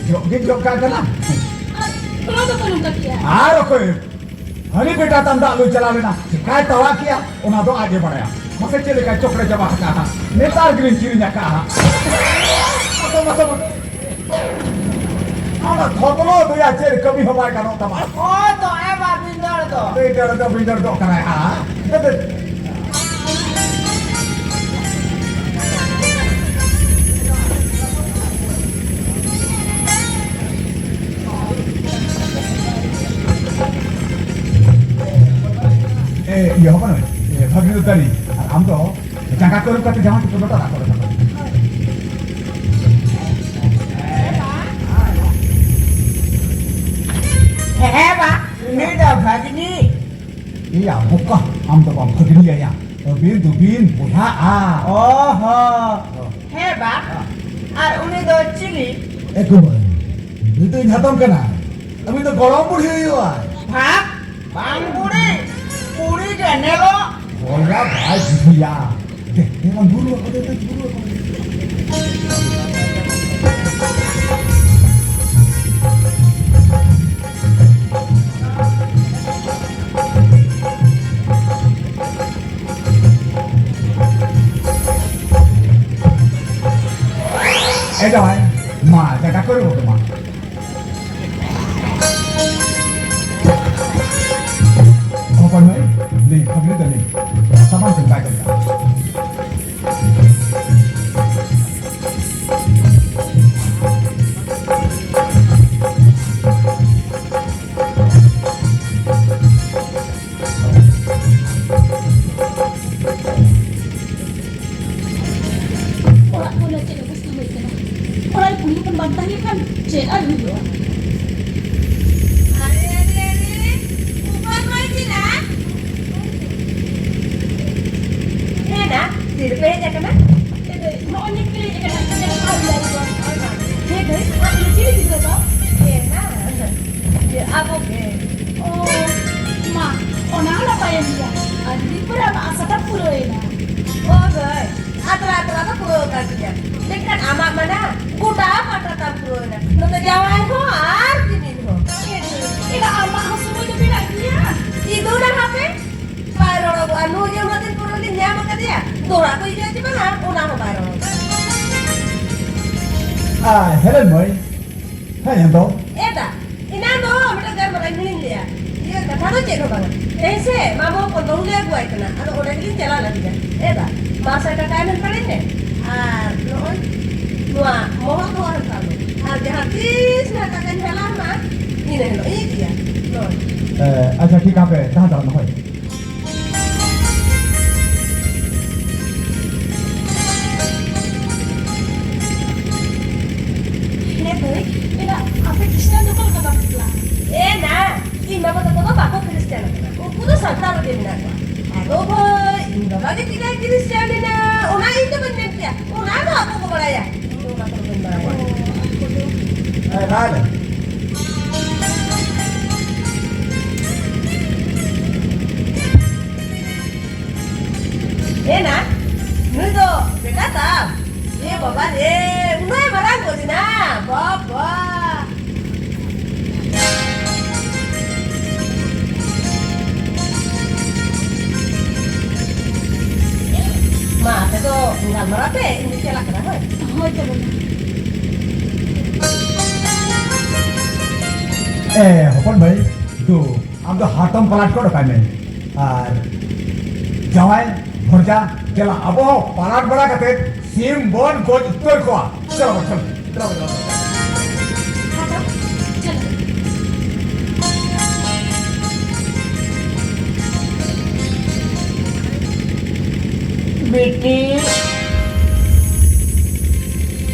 ᱡᱚᱜ ᱜᱮ ᱡᱚᱜ ᱠᱟᱜ ᱠᱟᱱᱟ᱾ ᱟᱨ ᱚᱱᱟ ᱫᱚᱠᱚ ᱱᱚᱝᱠᱟ ᱠᱮᱜᱼᱟ᱾ ᱟᱨ ᱚᱠᱚᱭ? ᱦᱟᱹᱱᱤ ᱵᱮᱴᱟ ᱛᱟᱢ ᱫᱟᱜ ᱞᱩ ᱪᱟᱞᱟᱣ ᱞᱮᱱᱟ, ᱪᱮᱠᱟᱭ ᱛᱟᱣᱟ ᱠᱮᱜᱼᱟ, ᱚᱱᱟ ᱫᱚ ᱟᱡ ᱮ ᱵᱟᱲᱟᱭᱟ᱾ ᱢᱟᱥᱮ ᱪᱮᱫ ᱞᱮᱠᱟ ᱪᱚᱠᱨᱮ ᱪᱟᱵᱟ ᱟᱠᱟᱜᱼᱟ ᱦᱟᱸᱜ, ᱱᱮᱛᱟᱨ ᱜᱮᱞᱤᱧ ᱠᱤᱨᱤᱧ ᱟᱠᱟᱜᱼᱟ ᱦᱟᱸᱜ᱾ ᱢᱟᱥᱮ, ᱢᱟᱥᱮ, ᱢᱟᱥᱮ᱾ ᱟᱢᱟᱜ ᱛᱷᱚᱛᱞᱚ ᱫᱚᱭᱟ ᱪᱮᱫ ᱠᱟᱹᱢᱤ ᱦᱚᱸ ᱵᱟᱭ ᱜᱟᱱᱚᱜ ᱛᱟᱢᱟ᱾ ᱦᱳᱭ ᱛᱚ, ᱮ ᱵᱟ ᱵᱤᱸᱫᱟᱹᱲ ᱫᱚ᱾ ᱵᱤᱸᱫᱟᱹᱲ ᱫᱚ ᱵᱤᱸᱫᱟᱹᱲ ᱫᱚ ᱠᱟᱱᱟᱭ ᱦᱟᱸᱜ᱾ ᱮ, ᱤᱭᱟᱹ ᱦᱚᱯᱚᱱ, ᱮ, ᱵᱷᱟᱹᱜᱤ ᱩᱛᱟᱹᱨᱤ᱾ ᱟᱨ ᱟᱢ ᱫᱚ ᱡᱟᱸᱜᱟ ᱠᱚ ᱟᱹᱨᱩᱵ ᱠᱟᱛᱮ ᱡᱟᱢᱟ ᱪᱮᱯᱮᱡ ᱞᱚᱴᱟ ᱫᱟᱜ ᱠᱚᱨᱮ ᱛᱟᱠᱚ᱾ ᱦᱮᱸ ᱵᱟ, ᱩᱱᱤ ᱫᱚ ᱵᱷᱟᱹᱜᱽᱱᱤ᱾ ᱮᱭᱟ, ᱵᱚᱠᱟ, ᱟᱢ ᱫᱚ ᱵᱟᱢ ᱵᱷᱟᱹᱜᱽᱱᱤᱭᱟᱭᱟ᱾ ᱟᱹᱵᱤᱱ ᱫᱚᱵᱤᱱ ᱵᱚᱭᱦᱟᱜᱼᱟ᱾ ᱚ ᱦᱚᱸ᱾ ᱦᱮᱸ ᱵᱟ, ᱟᱨ ᱩᱱᱤ ᱫᱚ ᱪᱤᱞᱤ? ᱮ ᱠᱩᱢᱟᱹᱝ, ᱱᱤᱛᱚᱜ ᱤᱧ ᱦᱟᱛᱚᱢ ᱠᱟᱱᱟ᱾ ᱟᱢᱤᱡ ᱫᱚ ᱜᱚᱲᱚᱢ ᱵᱩᱲᱦᱤ ᱦᱩᱭᱩᱜᱼᱟᱭ᱾ ᱵᱷᱟᱜᱽ, ᱵᱟᱝ ᱵᱩᱲᱦᱤ, ᱠᱩᱲᱤ ᱜᱮ ᱧᱮᱞᱚᱜ᱾ ᱦᱚᱲ ᱫᱚ ᱵᱟᱭ ᱵᱩᱡᱷᱟᱹᱣᱟ᱾ ᱫᱮ, ᱫᱮ, ᱵᱟᱝ ᱵᱩᱨᱩ ᱟᱠᱚ, ᱫᱮ, ᱫᱮ, ᱵᱩᱨᱩ ᱟᱠᱚ᱾ ᱮ ᱡᱟᱶᱟᱭ, ᱢᱟ, ᱫᱟᱠᱟ ᱠᱚ ᱨᱩᱣᱟᱹᱲ ᱢᱟ᱾ ᱦᱚᱯᱚᱱ ᱢᱟᱹᱭ, ᱞᱟᱹᱭ ᱠᱷᱟᱵᱽᱞᱮ ᱫᱚ ᱞᱟᱹᱭ, ᱥᱟᱢᱟᱱ ᱠᱚᱧ ᱵᱟᱭ ᱠᱟᱱᱟ᱾ ᱚᱲᱟᱜ ᱠᱚᱨᱮ ᱪᱮᱫ ᱚᱵᱚᱥᱛᱟ ᱦᱩᱭ ᱠᱟᱱᱟ? ᱚᱲᱟᱜ ᱨᱮ ᱠᱩᱲᱤ ᱦᱚᱯᱚᱱ ᱵᱟᱝ ᱛᱟᱦᱮᱸ ᱞᱮᱱᱠᱷᱟᱱ ᱪᱮᱫ ᱟᱨ ᱦᱩᱭᱩᱜᱼᱟ? ᱟᱨᱮ, ᱟᱨᱮ, ᱟᱨᱮ, ᱚᱠᱟ ᱠᱷᱚᱱ ᱠᱤᱱᱟ? ᱦᱮᱸ ᱱᱟ, ᱛᱤᱨᱮᱯᱮ ᱦᱮᱡ ᱟᱠᱟᱱᱟ? ᱱᱚᱜᱼᱚᱭ ᱱᱤᱛ ᱜᱮᱞᱮ ᱦᱮᱡ ᱟᱠᱟᱱᱟ᱾ ᱦᱮᱸ ᱫᱟᱹᱭ, ᱟᱨ ᱪᱤᱞᱤ ᱜᱤᱫᱽᱨᱟᱹ ᱫᱚ? ᱦᱮᱸ ᱱᱟ, ᱟᱵᱚ ᱜᱮ᱾ ᱚ, ᱢᱟ, ᱚᱱᱟ ᱦᱚᱸ ᱱᱟᱯᱟᱭᱮᱱ ᱜᱮᱭᱟ᱾ ᱟᱹᱰᱤ ᱫᱤᱱ ᱯᱚᱨᱮ ᱟᱢᱟᱜ ᱟᱥᱟ ᱫᱚ ᱯᱩᱨᱟᱹᱣᱮᱱᱟ᱾ ᱦᱳᱭ, ᱦᱳᱭ, ᱟᱛᱨᱟ ᱟᱛᱨᱟ ᱫᱚ ᱯᱩᱨᱟᱹᱣ ᱟᱠᱟᱱ ᱜᱮᱭᱟ᱾ ᱢᱮᱱᱠᱷᱟᱱ ᱟᱢᱟᱜ ᱢᱟ ᱱᱟ ᱜᱚᱴᱟ ᱯᱟᱴᱟ ᱛᱟᱢ ᱯᱩᱨᱟᱹᱣᱮᱱᱟ᱾ ᱱᱚᱛᱮ ᱡᱟᱶᱟᱭ ᱦᱚᱸ ᱟᱨ ᱠᱤᱢᱤᱱ ᱦᱚᱸ᱾ ᱮᱱᱟ ᱟᱢᱟᱜ ᱦᱚᱸ ᱥᱚᱢᱚᱭ ᱫᱚ ᱢᱮᱱᱟᱜ ᱜᱮᱭᱟ᱾ ᱤᱫᱩ ᱱᱟ ᱦᱟᱯᱮ, ᱵᱟᱭ ᱨᱚᱲᱚᱜᱚᱜᱼᱟ᱾ ᱱᱩᱭ ᱡᱮ ᱩᱱᱟᱹᱜ ᱫᱤᱱ ᱯᱚᱨᱮ ᱞᱤᱧ ᱧᱟᱢ ᱟᱠᱟᱫᱮᱭᱟ, ᱫᱚᱦᱲᱟ ᱠᱚ ᱤᱫᱤᱭᱟ ᱪᱮ ᱵᱟᱝᱟ, ᱚᱱᱟ ᱦᱚᱸ ᱵᱟᱭ ᱨᱚᱲᱚᱜᱚᱜᱼᱟ᱾ ᱟᱨ ᱦᱮᱞᱮᱱ ᱢᱟᱹᱭ, ᱦᱮᱸ, ᱮᱱ ᱫᱚ᱾ ᱮ ᱫᱟ, ᱮᱱᱟᱝ ᱫᱚ ᱢᱤᱫᱴᱟᱝ ᱜᱟᱞᱢᱟᱨᱟᱣ ᱤᱧ ᱦᱤᱲᱤᱧ ᱞᱮᱜᱼᱟ᱾ ᱤᱭᱟᱹ, ᱠᱟᱛᱷᱟ ᱫᱚ ᱪᱮᱫ ᱦᱚᱸ ᱵᱟᱝᱟ᱾ ᱛᱮᱦᱮᱧ ᱥᱮ ᱢᱟᱢᱚ ᱦᱚᱯᱚᱱ ᱵᱟᱹᱦᱩ ᱞᱮ ᱟᱹᱜᱩᱣᱟᱭ ᱠᱟᱱᱟ, ᱟᱫᱚ ᱚᱸᱰᱮ ᱜᱮᱞᱤᱧ ᱪᱟᱞᱟᱣ ᱞᱟᱹᱜᱤᱫᱟ᱾ ᱮ ᱫᱟ, ᱢᱟ ᱥᱟᱭ ᱴᱟᱠᱟ ᱮᱢ ᱦᱟᱛᱟᱲᱟᱹᱧ ᱢᱮ᱾ ᱟᱨ ᱱᱚᱜᱼᱚᱭ ᱱᱚᱣᱟ ᱢᱚᱦᱚᱨ ᱫᱚ ᱦᱟᱛᱟᱲ ᱢᱮ᱾ ᱟᱨ ᱡᱟᱦᱟᱸ ᱛᱤᱥ ᱱᱟᱦᱟᱜ ᱴᱟᱠᱟᱧ ᱦᱟᱞᱟᱝ ᱢᱟ, ᱤᱱᱟᱹ ᱦᱤᱞᱳᱜ ᱤᱧ ᱤᱫᱤᱭᱟ᱾ ᱱᱚᱜᱼᱚᱭ᱾ ᱮ, ᱟᱪᱪᱷᱟ, ᱴᱷᱤᱠ, ᱦᱟᱯᱮ, ᱛᱟᱦᱮᱸ ᱦᱟᱛᱟᱲ ᱢᱮ, ᱦᱳᱭ᱾ ᱦᱮᱸ ᱫᱟᱹᱭ, ᱮᱱᱟ ᱟᱯᱮ ᱠᱷᱨᱤᱥᱴᱟᱱ ᱫᱚ ᱚᱠᱟ ᱞᱮᱠᱟ ᱵᱟᱯᱞᱟ? ᱮ ᱱᱟ, ᱤᱧ ᱵᱟᱵᱟ ᱛᱟᱠᱚ ᱫᱚ ᱵᱟᱠᱚ ᱠᱷᱨᱤᱥᱴᱟᱱ ᱟᱠᱟᱱᱟ, ᱩᱱᱠᱩ ᱫᱚ ᱥᱟᱱᱛᱟᱲ ᱨᱮᱜᱮ ᱢᱮᱱᱟᱜ ᱠᱚᱣᱟ᱾ ᱟᱫᱚ ᱵᱷᱟᱹᱭ, ᱤᱧ ᱵᱟᱵᱟ ᱜᱮ ᱪᱮᱫᱟᱭ ᱠᱷᱨᱤᱥᱴᱟᱱ ᱮᱱᱟ, ᱚᱱᱟ ᱤᱧ ᱫᱚ ᱵᱟᱹᱧ ᱢᱮᱱ ᱠᱮᱭᱟ, ᱚᱱᱟ ᱫᱚ ᱟᱠᱚ ᱠᱚ ᱵᱟᱲᱟᱭᱟ, ᱤᱧ ᱫᱚ ᱚᱱᱟ ᱠᱚᱫᱚ ᱵᱟᱹᱧ ᱵᱟᱲᱟᱭᱟ᱾ ᱚ, ᱟᱠᱚ ᱫᱚ ᱵᱟᱵᱟ ᱨᱮ, ᱩᱱᱟᱹᱜ ᱢᱟᱨᱟᱝ ᱜᱚᱡ ᱮᱱᱟ, ᱵᱟᱵᱟ᱾ ᱢᱟ, ᱟᱯᱮ ᱫᱚ ᱜᱟᱞᱢᱟᱨᱟᱣ ᱯᱮ, ᱤᱧ ᱫᱚᱧ ᱪᱟᱞᱟᱜ ᱠᱟᱱᱟ, ᱦᱳᱭ᱾ ᱦᱳᱭ, ᱪᱚᱞᱚ᱾ ᱮ, ᱦᱚᱯᱚᱱ ᱵᱷᱟᱹᱭ, ᱫᱩ᱾ ᱟᱢ ᱫᱚ ᱦᱟᱛᱚᱢ ᱯᱟᱞᱟᱴ ᱜᱚᱫ ᱠᱟᱭ ᱢᱮ᱾ ᱟᱨ ᱡᱟᱶᱟᱭ ᱵᱷᱚᱨᱡᱟ, ᱪᱟᱞᱟᱜ, ᱟᱵᱚ ᱦᱚᱸ ᱯᱟᱞᱟᱴ ᱵᱟᱲᱟ ᱠᱟᱛᱮ ᱥᱤᱢ ᱵᱚᱱ ᱜᱚᱡ ᱩᱛᱟᱹᱨ ᱠᱚᱣᱟ᱾ ᱪᱚᱞᱚ, ᱪᱚᱞᱚ, ᱪᱚᱞᱚ, ᱪᱚᱞᱚ᱾ ᱦᱟᱛᱚᱢ, ᱪᱚᱞᱚ᱾ ᱵᱤᱴᱤ,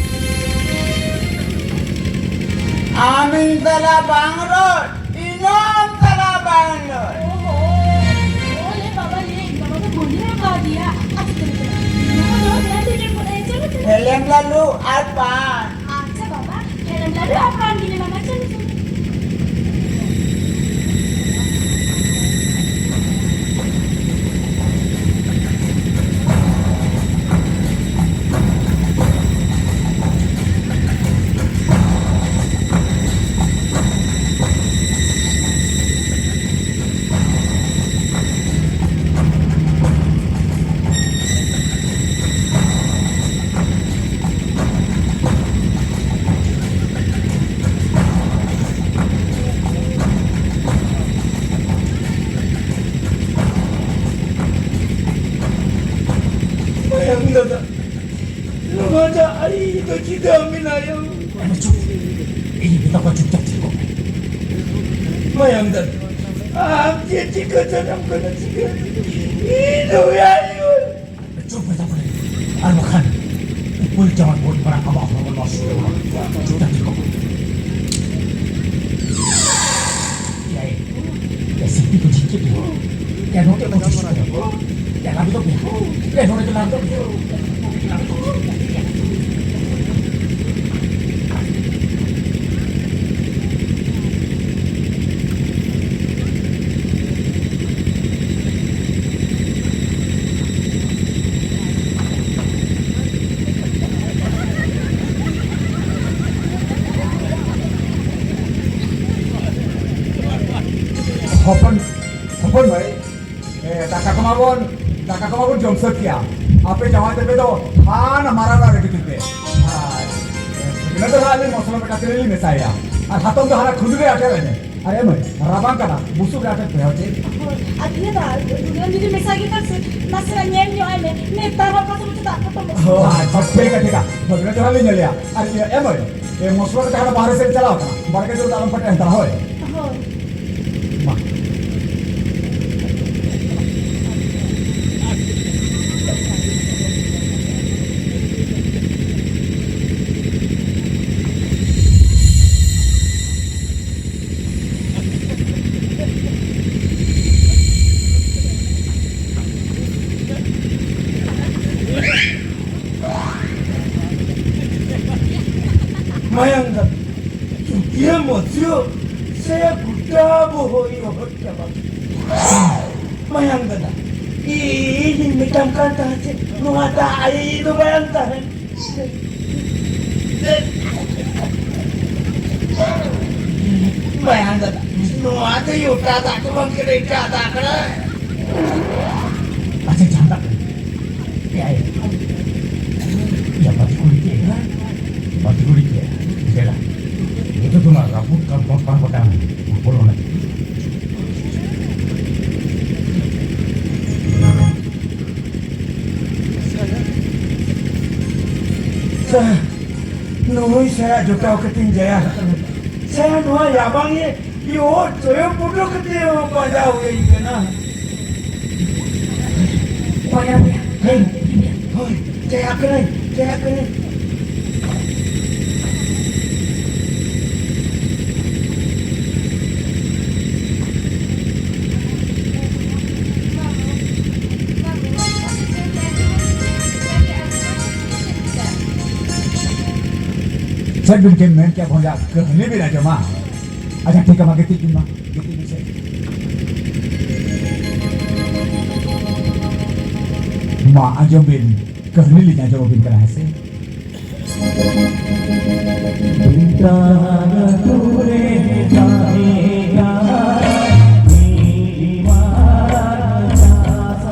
ᱟᱢᱤᱧ ᱪᱟᱞᱟᱜ ᱵᱟᱝ ᱨᱚᱲ᱾ ᱤᱧ ᱦᱚᱸ ᱟᱢ ᱥᱟᱞᱟᱜ ᱵᱟᱝ ᱞᱟᱹᱭ᱾ ᱳᱦᱳ, ᱳ ᱞᱮ ᱵᱟᱵᱟ ᱞᱮ, ᱤᱧ ᱵᱟᱵᱟ ᱫᱚ ᱵᱟᱹᱧ ᱨᱚᱲ ᱠᱟᱣᱫᱮᱭᱟ᱾ ᱟᱪᱪᱷᱟ, ᱪᱚᱞᱚ, ᱪᱚᱞᱚ᱾ ᱱᱚᱣᱟ ᱫᱚ ᱵᱟᱝ ᱞᱟᱹᱭ ᱠᱚ, ᱪᱚᱞᱚ, ᱪᱚᱞᱚ᱾ ᱦᱮᱲᱮᱢ ᱞᱟᱹᱰᱩ ᱟᱨ ᱯᱟᱱ᱾ ᱟᱪᱪᱷᱟ ᱵᱟᱵᱟ, ᱦᱮᱲᱮᱢ ᱞᱟᱹᱰᱩ ᱟᱨ ᱯᱟᱱ ᱜᱮᱞᱮ ᱮᱢᱟᱢᱟ, ᱪᱚᱞᱚ, ᱪᱚᱞᱚ᱾ ᱢᱟᱭᱟᱝ ᱫᱟᱫᱟ, ᱱᱚᱣᱟ ᱫᱚ ᱟᱭᱳ ᱫᱚ ᱪᱮᱫᱟᱜ ᱢᱮᱱᱟᱭᱟ? ᱟᱫᱚ ᱪᱩᱯ᱾ ᱤᱧ ᱢᱮᱛᱟ ᱠᱚᱣᱟ, ᱪᱩᱯᱪᱟᱯ ᱛᱷᱤᱨ ᱠᱚᱜ ᱢᱮ᱾ ᱢᱟᱭᱟᱝ ᱫᱟᱫᱟ, ᱟᱢ ᱪᱮᱫ ᱪᱤᱠᱟᱹ ᱥᱟᱱᱟᱢ ᱠᱟᱱᱟ? ᱪᱤᱠᱟᱹ? ᱤᱧ ᱫᱚ ᱟᱭᱳ᱾ ᱪᱩᱯ ᱢᱮᱛᱟ ᱠᱚ ᱞᱟᱹᱜᱤᱫ, ᱟᱨ ᱵᱟᱠᱷᱟᱱ ᱩᱯᱟᱹᱭ ᱡᱟᱶᱟᱭ ᱵᱚᱱ ᱢᱟᱨᱟᱝ ᱟᱢᱟᱜ ᱦᱚᱲᱢᱚ ᱱᱚᱥᱴᱚ ᱩᱛᱟᱹᱨᱚᱜᱼᱟ᱾ ᱪᱩᱯ ᱛᱟᱦᱮᱸ ᱠᱚᱜ ᱢᱮ᱾ ᱮᱭᱟᱭ, ᱮ ᱥᱤᱞᱯᱤ ᱠᱚ ᱡᱷᱤᱡ ᱠᱮᱫ ᱫᱚ᱾ ᱮ ᱱᱚᱰᱮ ᱠᱚ ᱡᱷᱤᱡ ᱠᱮᱫ ᱫᱚ᱾ ᱮ ᱞᱟᱵᱤᱫᱚᱜ ᱢᱮ᱾ ᱮ ᱱᱚᱰᱮ ᱠᱚ ᱞᱟᱵᱤᱫᱚᱜ ᱢᱮ᱾ ᱢᱟᱵᱚᱱ, ᱫᱟᱠᱟ ᱠᱚ ᱢᱟᱵᱚᱱ ᱡᱚᱢ ᱥᱟᱹᱛ ᱠᱮᱜᱼᱟ᱾ ᱟᱯᱮ ᱡᱟᱶᱟᱭ ᱛᱟᱯᱮ ᱫᱚ ᱦᱟᱱᱟ ᱢᱟᱨᱟᱝ ᱚᱲᱟᱜ ᱨᱮ ᱜᱤᱛᱤᱡ ᱯᱮ᱾ ᱟᱨ ᱵᱷᱟᱹᱜᱽᱱᱟᱹ ᱫᱚ ᱦᱟᱸᱜ ᱟᱹᱞᱤᱧ ᱢᱚᱥᱞᱟ ᱵᱮᱴᱟ ᱛᱮᱞᱤᱧ ᱢᱮᱥᱟᱭᱟ᱾ ᱟᱨ ᱦᱟᱛᱚᱢ ᱫᱚ ᱦᱟᱱᱟ ᱠᱷᱩᱸᱫᱽ ᱨᱮ ᱟᱴᱮᱫ ᱟᱭ ᱢᱮ᱾ ᱟᱨ ᱮ ᱢᱟᱹᱭ, ᱨᱟᱵᱟᱝ ᱠᱟᱱᱟ, ᱵᱩᱥᱩᱵ ᱨᱮ ᱟᱴᱮᱫ ᱯᱮ, ᱦᱳᱭ ᱪᱮ? ᱦᱳᱭ, ᱟᱨ ᱤᱭᱟᱹ ᱫᱚ, ᱟᱨ ᱵᱷᱟᱹᱜᱽᱱᱟᱹ ᱡᱩᱫᱤ ᱢᱮᱥᱟ ᱜᱮ ᱠᱷᱟᱱ ᱥᱮ, ᱱᱟᱥᱮᱱᱟᱜ ᱧᱮᱞ ᱧᱚᱜ ᱟᱭ ᱢᱮ᱾ ᱱᱮᱛᱟᱨ ᱦᱚᱸ ᱚᱠᱟ ᱥᱚᱢᱚᱭ ᱪᱚ ᱫᱟᱜ ᱯᱚᱴᱚᱢᱚᱜ ᱠᱟᱱᱟ᱾ ᱦᱳᱭ, ᱟᱪᱪᱷᱟ, ᱴᱷᱤᱠ ᱜᱮᱭᱟ, ᱴᱷᱤᱠ ᱜᱮᱭᱟ᱾ ᱵᱷᱟᱹᱜᱽᱱᱟᱹ ᱫᱚ ᱦᱟᱸᱜ ᱞᱤᱧ ᱧᱮᱞᱮᱭᱟ᱾ ᱟᱨ ᱤᱭᱟᱹ, ᱮ ᱢᱟᱹᱭ, ᱮ, ᱢᱚᱥᱞᱟ ᱠᱟᱛᱮ ᱦᱟᱱᱟ ᱵᱟᱦᱨᱮ ᱥᱮᱫ ᱪᱟᱞᱟᱣ ᱠᱟᱱᱟ, ᱵᱟᱲᱜᱮ ᱥᱮᱫ ᱫᱚ ᱟᱞᱚᱢ ᱯᱟᱴᱮ ᱦᱟᱛᱟᱲᱟ, ᱦᱳᱭ᱾ ᱦᱳᱭ᱾ ᱢᱟ᱾ ᱢᱟᱭᱟᱝ ᱫᱟᱫᱟ, ᱪᱩᱴᱤᱭᱟᱹ ᱢᱚᱪᱤᱭᱟᱹ ᱥᱮ ᱜᱚᱴᱟ ᱵᱚᱦᱚᱜ ᱚᱦᱚᱫ ᱪᱟᱵᱟ ᱠᱮᱫᱟ᱾ ᱢᱟᱭᱟᱝ ᱫᱟᱫᱟ, ᱤᱧᱤᱧ ᱢᱮᱛᱟᱢ ᱠᱟᱱ ᱛᱟᱦᱮᱸ ᱪᱮ, ᱱᱚᱣᱟ ᱫᱟᱜ ᱟᱭ ᱫᱚ ᱢᱟᱭᱟᱝ ᱛᱟᱦᱮᱸ᱾ ᱢᱟᱭᱟᱝ ᱫᱟᱫᱟ, ᱱᱚᱣᱟ ᱫᱚ ᱭᱚᱴᱟ ᱫᱟᱜ ᱫᱚ ᱵᱟᱝ ᱠᱟᱱᱟ, ᱮᱴᱟᱜ ᱫᱟᱜ ᱠᱟᱱᱟ᱾ ᱟᱪᱪᱷᱟ, ᱡᱟᱦᱟᱸ ᱫᱟᱜ ᱠᱟᱱᱟ᱾ ᱮᱭᱟᱭ, ᱭᱟ ᱵᱟᱹᱛᱤ ᱠᱩᱲᱤ ᱠᱮ, ᱵᱟᱹᱛᱤ ᱠᱩᱲᱤ ᱠᱮ, ᱫᱮᱞᱟ᱾ ᱱᱤᱛᱚᱜ ᱫᱚ ᱱᱚᱣᱟ ᱨᱟᱹᱯᱩᱫ ᱠᱟᱱ ᱯᱟᱢᱯ ᱯᱟᱨᱚᱢ ᱠᱟᱛᱮ ᱟᱢ ᱵᱚᱞᱚᱱᱟ᱾ ᱥᱟ, ᱱᱩᱭ ᱥᱟᱭᱟ ᱡᱚᱴᱟᱣ ᱠᱟᱛᱮᱧ ᱡᱟᱭᱟ ᱟᱠᱟᱱᱟ᱾ ᱥᱟᱭᱟ ᱱᱚᱣᱟ ᱭᱟᱵᱟᱝ ᱮ ᱤᱭᱳ ᱪᱚᱭᱚ ᱯᱩᱴᱩ ᱠᱟᱛᱮ ᱯᱟᱸᱡᱟ ᱦᱩᱭ ᱠᱟᱱᱟ᱾ ᱯᱟᱸᱡᱟ ᱢᱮᱭᱟ᱾ ᱦᱮᱸ᱾ ᱦᱳᱭ, ᱪᱟᱭᱟ ᱠᱟᱹᱱᱟᱹᱧ, ᱪᱟᱭᱟ ᱠᱟᱹᱱᱟᱹᱧ᱾ ᱪᱮᱫ ᱵᱤᱱ ᱪᱮᱫ ᱢᱮᱱ ᱠᱮᱫ ᱵᱚᱭᱦᱟ? ᱠᱟᱹᱦᱱᱤ ᱵᱤᱱ ᱟᱸᱡᱚᱢᱟ? ᱟᱪᱪᱷᱟ, ᱴᱷᱤᱠ ᱜᱮᱭᱟ, ᱢᱟ ᱜᱤᱛᱤᱡ ᱵᱤᱱ ᱢᱟ, ᱜᱤᱛᱤᱡ ᱵᱤᱱ ᱥᱮ᱾ ᱢᱟ ᱟᱸᱡᱚᱢ ᱵᱤᱱ, ᱠᱟᱹᱦᱱᱤ ᱞᱤᱧ ᱟᱸᱡᱚᱢ ᱟᱹᱵᱤᱱ ᱠᱟᱱᱟ, ᱦᱮᱸ ᱥᱮ᱾ ᱵᱤᱱᱛᱟᱱ ᱟᱹᱛᱩ ᱨᱮ ᱛᱟᱦᱮᱸ ᱠᱟᱱ ᱢᱤᱫ ᱢᱟᱨᱟᱝ ᱪᱟᱥ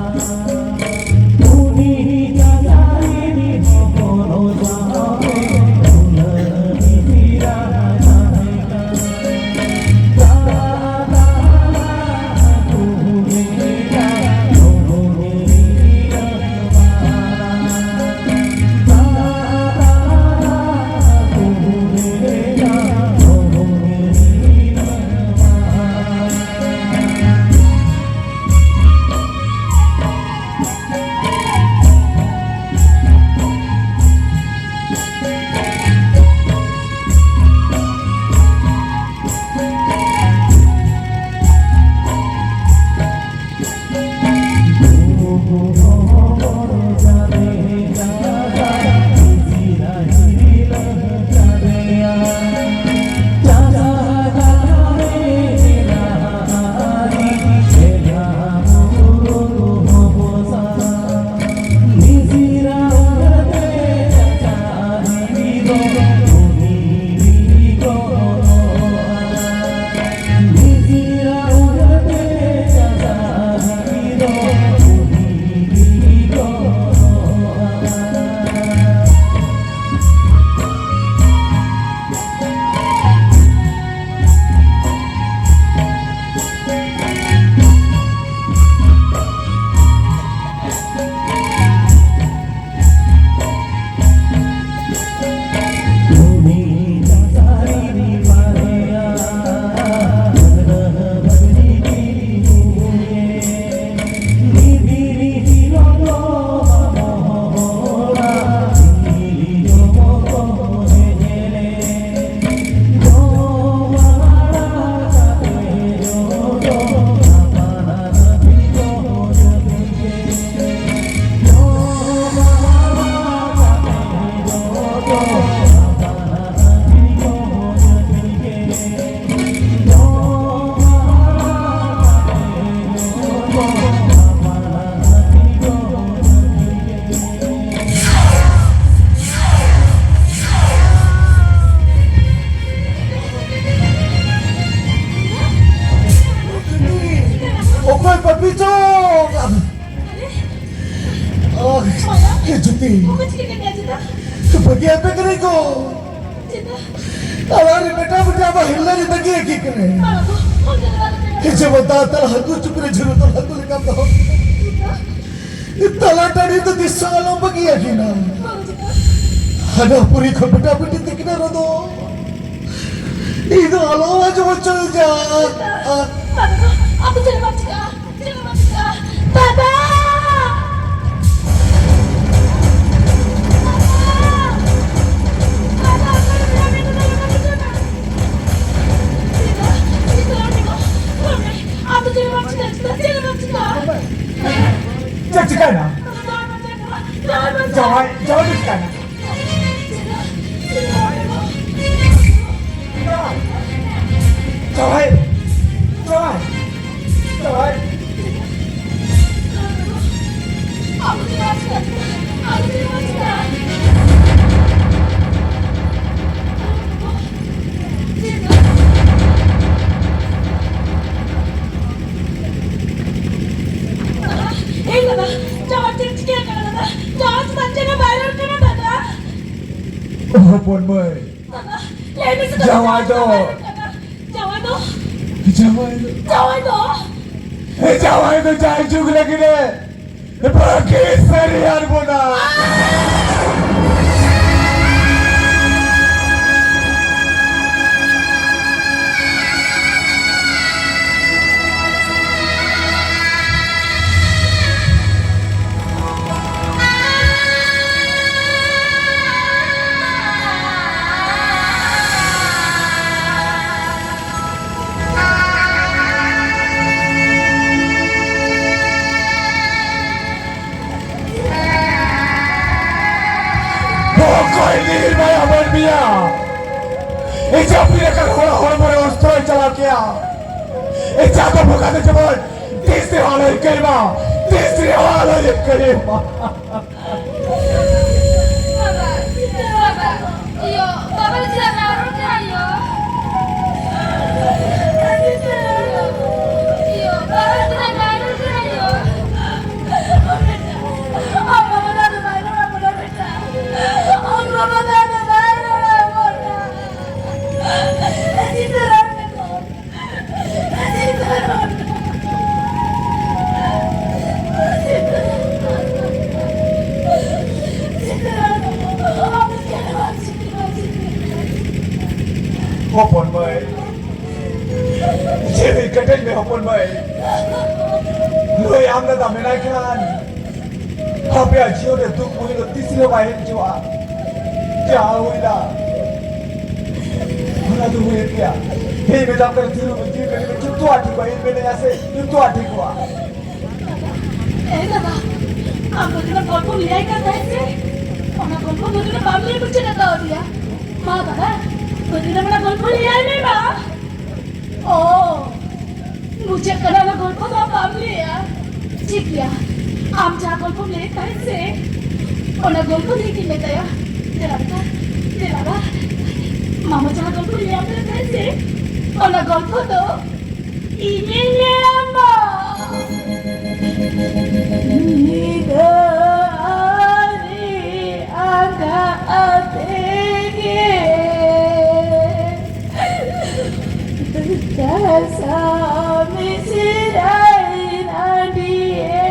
ᱜᱮ ᱟᱯᱮ ᱠᱟᱱᱟ ᱠᱚ᱾ ᱟᱞᱟᱨᱮ ᱵᱮᱴᱟ ᱵᱮᱴᱟ ᱟᱵᱟ ᱦᱤᱞᱞᱟ ᱨᱮ ᱵᱟᱹᱜᱤ ᱟᱹᱠᱤ ᱠᱟᱱᱟ᱾ ᱠᱤᱪᱷᱩ ᱵᱚ ᱫᱟ ᱛᱟᱞᱟ ᱦᱟᱹᱠᱩ ᱪᱩᱯᱨᱤ ᱡᱷᱩᱨᱩ ᱛᱟᱞᱟ ᱦᱟᱹᱠᱩ ᱞᱮᱠᱟ ᱫᱚᱦᱚ᱾ ᱛᱟᱞᱟ ᱴᱟᱺᱰᱤ ᱫᱚ ᱫᱤᱥᱟᱹ ᱟᱞᱚᱢ ᱵᱟᱹᱜᱤ ᱟᱹᱠᱤᱱᱟ᱾ ᱦᱟᱱᱟ ᱯᱩᱨᱤ ᱠᱷᱚᱱ ᱵᱮᱴᱟ ᱵᱮᱴᱤ ᱛᱤᱠᱤᱱᱟ ᱨᱚᱫᱚ᱾ ᱤᱧ ᱫᱚ ᱟᱞᱚ ᱟᱸᱡᱚᱢ ᱦᱚᱪᱚᱭ ᱡᱟ᱾ ᱟᱯᱮ ᱪᱮᱫ ᱵᱟᱯᱮ ᱪᱤᱠᱟᱹᱜᱼᱟ? ᱪᱮᱫ ᱦᱚᱸ ᱵᱟᱝ ᱪᱤᱠᱟᱹᱜᱼᱟ᱾ ᱵᱟᱵᱟ! ᱵᱟᱵᱟ! ᱵᱟᱵᱟ, ᱚᱠᱟᱨᱮ ᱢᱮᱱᱟᱜ ᱢᱮᱭᱟ? ᱵᱟᱵᱟ, ᱵᱟᱵᱟ, ᱵᱟᱵᱟ! ᱥᱤᱛᱟ, ᱥᱤᱛᱟ, ᱚᱸᱰᱮ ᱫᱚ, ᱚᱸᱰᱮ᱾ ᱟᱢ ᱫᱚ ᱪᱮᱫ ᱦᱚᱸ ᱵᱟᱢ ᱪᱤᱠᱟᱹᱜᱼᱟ, ᱥᱤᱛᱟ, ᱪᱮᱫ ᱦᱚᱸ ᱵᱟᱢ ᱪᱤᱠᱟᱹᱜᱼᱟ᱾ ᱪᱮᱫ ᱪᱤᱠᱟᱹᱭᱮᱱᱟ? ᱵᱟᱵᱟ, ᱵᱟᱵᱟ, ᱵᱟᱵᱟ, ᱵᱟᱵᱟ! ᱡᱟᱶᱟᱭ, ᱡᱟᱶᱟᱭ ᱫᱚ ᱪᱤᱠᱟᱹᱭᱮᱱᱟ? ᱡᱟᱶᱟᱭ! ᱡᱟᱶᱟᱭ! ᱡᱟᱶᱟᱭ! ᱮᱭ ᱫᱟᱫᱟ, ᱡᱟᱶᱟᱭ ᱪᱮᱫ ᱪᱤᱠᱟᱹ ᱠᱟᱱᱟ ᱫᱟᱫᱟ? ᱡᱟᱶᱟᱭ ᱪᱮᱫᱟᱜ ᱪᱮᱫ ᱦᱚᱸ ᱵᱟᱭ ᱨᱚᱲ ᱠᱟᱱᱟ ᱫᱟᱫᱟ? ᱦᱚᱯᱚᱱ ᱢᱟᱹᱭ, ᱞᱟᱹᱭ ᱢᱮᱥᱮ ᱫᱟᱫᱟ, ᱡᱟᱶᱟᱭ ᱫᱚ ᱡᱟᱶᱟᱭ ᱫᱚ ᱚᱠᱟᱨᱮ ᱢᱮᱱᱟᱜ ᱠᱟᱫᱟ? ᱡᱟᱶᱟᱭ ᱫᱚ? ᱡᱟᱶᱟᱭ ᱫᱚ? ᱡᱟᱶᱟᱭ ᱫᱚ? ᱡᱟᱶᱟᱭ ᱫᱚ ᱡᱟᱭ ᱡᱩᱜᱽ ᱞᱟᱹᱜᱤᱫ ᱮ ᱵᱟᱹᱠᱤ ᱥᱟᱹᱨᱤᱭᱟᱱ ᱵᱚᱱᱟ᱾ ᱚᱠᱚᱭ ᱱᱤᱨᱵᱟᱭᱟ ᱢᱟᱹᱱᱢᱤᱭᱟ? ᱮ ᱡᱟᱹᱯᱤᱫ ᱟᱠᱟᱱ ᱦᱚᱲ ᱦᱚᱲᱢᱚ ᱨᱮ ᱚᱥᱛᱨᱚᱭ ᱪᱟᱞᱟᱣ ᱠᱮᱭᱟ᱾ ᱮ ᱪᱟᱸᱫᱚ ᱵᱚᱸᱜᱟ ᱫᱚ ᱡᱮᱢᱚᱱ ᱛᱤᱥ ᱨᱮᱦᱚᱸ ᱟᱞᱚᱭ ᱠᱟᱹᱭ ᱢᱟ, ᱛᱤᱥ ᱨᱮᱦᱚᱸ ᱟᱞᱚᱭ ᱠᱟᱹᱭ ᱢᱟ᱾ ᱵᱟᱵᱟ, ᱵᱟᱵᱟ, ᱤᱭᱳ, ᱵᱟᱵᱟ ᱪᱮᱫᱟᱜ ᱵᱟᱭ ᱨᱚᱲ ᱠᱟᱱᱟ, ᱤᱭᱳ? ᱤᱭᱳ, ᱵᱟᱵᱟ ᱪᱮᱫᱟᱜ ᱵᱟᱭ ᱨᱚᱲ ᱠᱟᱱᱟ, ᱤᱭᱳ? ᱟᱢ ᱵᱟᱵᱟ ᱫᱚ ᱟᱫᱚ ᱵᱟᱭ ᱨᱚᱲ ᱟᱵᱚᱱᱟ, ᱵᱮᱴᱟ᱾ ᱟᱢ ᱵᱟᱵᱟ ᱦᱚᱯᱚᱱ ᱢᱟᱹᱭ, ᱡᱤᱣᱤ ᱠᱮᱴᱮᱡ ᱢᱮ ᱦᱚᱯᱚᱱ ᱢᱟᱹᱭ᱾ ᱱᱩᱭ ᱟᱢ ᱫᱟᱫᱟ ᱢᱮᱱᱟᱭ ᱠᱷᱟᱱ ᱟᱯᱮᱭᱟᱜ ᱡᱤᱭᱚᱱ ᱨᱮ ᱫᱩᱠ ᱢᱩᱦᱤᱛ ᱫᱚ ᱛᱤᱥ ᱨᱮᱦᱚᱸ ᱵᱟᱭ ᱦᱮᱡ ᱦᱚᱪᱚᱣᱟᱜᱼᱟ᱾ ᱡᱟᱦᱟᱸ ᱦᱩᱭᱱᱟ, ᱚᱱᱟ ᱫᱚ ᱦᱩᱭᱮᱱ ᱜᱮᱭᱟ᱾ ᱤᱧ ᱢᱮᱛᱟᱢ ᱠᱟᱱᱟ, ᱛᱤᱨᱩ ᱡᱤᱣᱤ ᱠᱮᱴᱮᱡ ᱢᱮ, ᱡᱚᱛᱚᱣᱟᱜ ᱴᱷᱤᱠᱚᱜᱼᱟ᱾ ᱤᱧ ᱢᱮᱱᱟᱧᱟ ᱥᱮ, ᱡᱚᱛᱚᱣᱟᱜ ᱴᱷᱤᱠᱚᱜᱼᱟ᱾ ᱮ ᱫᱟᱫᱟ, ᱟᱢ ᱵᱟᱹᱫᱤᱱᱟ ᱜᱚᱞᱯᱚᱢ ᱞᱟᱹᱭᱟᱭ ᱠᱟᱱ ᱛᱟᱦᱮᱸᱫ ᱥᱮ? ᱚᱱᱟ ᱜᱚᱞᱯᱚ ᱵᱟᱹᱫᱤᱱᱟ ᱵᱟᱢ ᱞᱟᱹᱭ ᱢᱩᱪᱟᱹᱫ ᱟᱠᱟᱣᱟᱫᱮᱭᱟ᱾ ᱢᱟ ᱫᱟᱫᱟ, ᱵᱟᱹᱫᱤᱱᱟ ᱚᱱᱟ ᱜᱚᱞᱯᱚ ᱞᱟᱹᱭᱟᱭ ᱢᱮ ᱢᱟ᱾ ᱚ, ᱵᱩᱡᱷᱟᱹᱜ ᱠᱟᱱᱟ, ᱚᱱᱟ ᱜᱚᱞᱯᱚ ᱫᱚ ᱟᱢ ᱵᱟᱢ ᱞᱟᱹᱭᱟ᱾ ᱴᱷᱤᱠ ᱜᱮᱭᱟ, ᱟᱢ ᱡᱟᱦᱟᱸ ᱜᱚᱞᱯᱚᱢ ᱞᱟᱹᱭᱮᱫ ᱛᱟᱦᱮᱸᱫ ᱥᱮ, ᱚᱱᱟ ᱜᱚᱞᱯᱚ ᱞᱟᱹᱭ ᱜᱤᱧ ᱢᱮᱛᱟᱭᱟ᱾ ᱫᱮᱞᱟ ᱫᱟᱫᱟ, ᱫᱮᱞᱟ ᱵᱟ, ᱢᱟᱢᱟ ᱡᱟᱦᱟᱸ ᱜᱚᱞᱯᱚ ᱞᱟᱹᱭᱟᱢ ᱠᱟᱱ ᱛᱟᱦᱮᱸᱫ ᱥᱮ, ᱚᱱᱟ ᱜᱚᱞᱯᱚ ᱫᱚ ᱤᱧᱤᱧ ᱞᱟᱹᱭᱟᱢᱟ᱾ ᱧᱤᱫᱟᱹ ᱟᱹᱣᱨᱤ ᱟᱸᱜᱟ ᱟᱛᱮ ᱜᱮ ᱪᱟᱥᱟ ᱢᱤᱥᱤᱨᱟᱭ ᱱᱟᱰᱤᱭᱮ᱾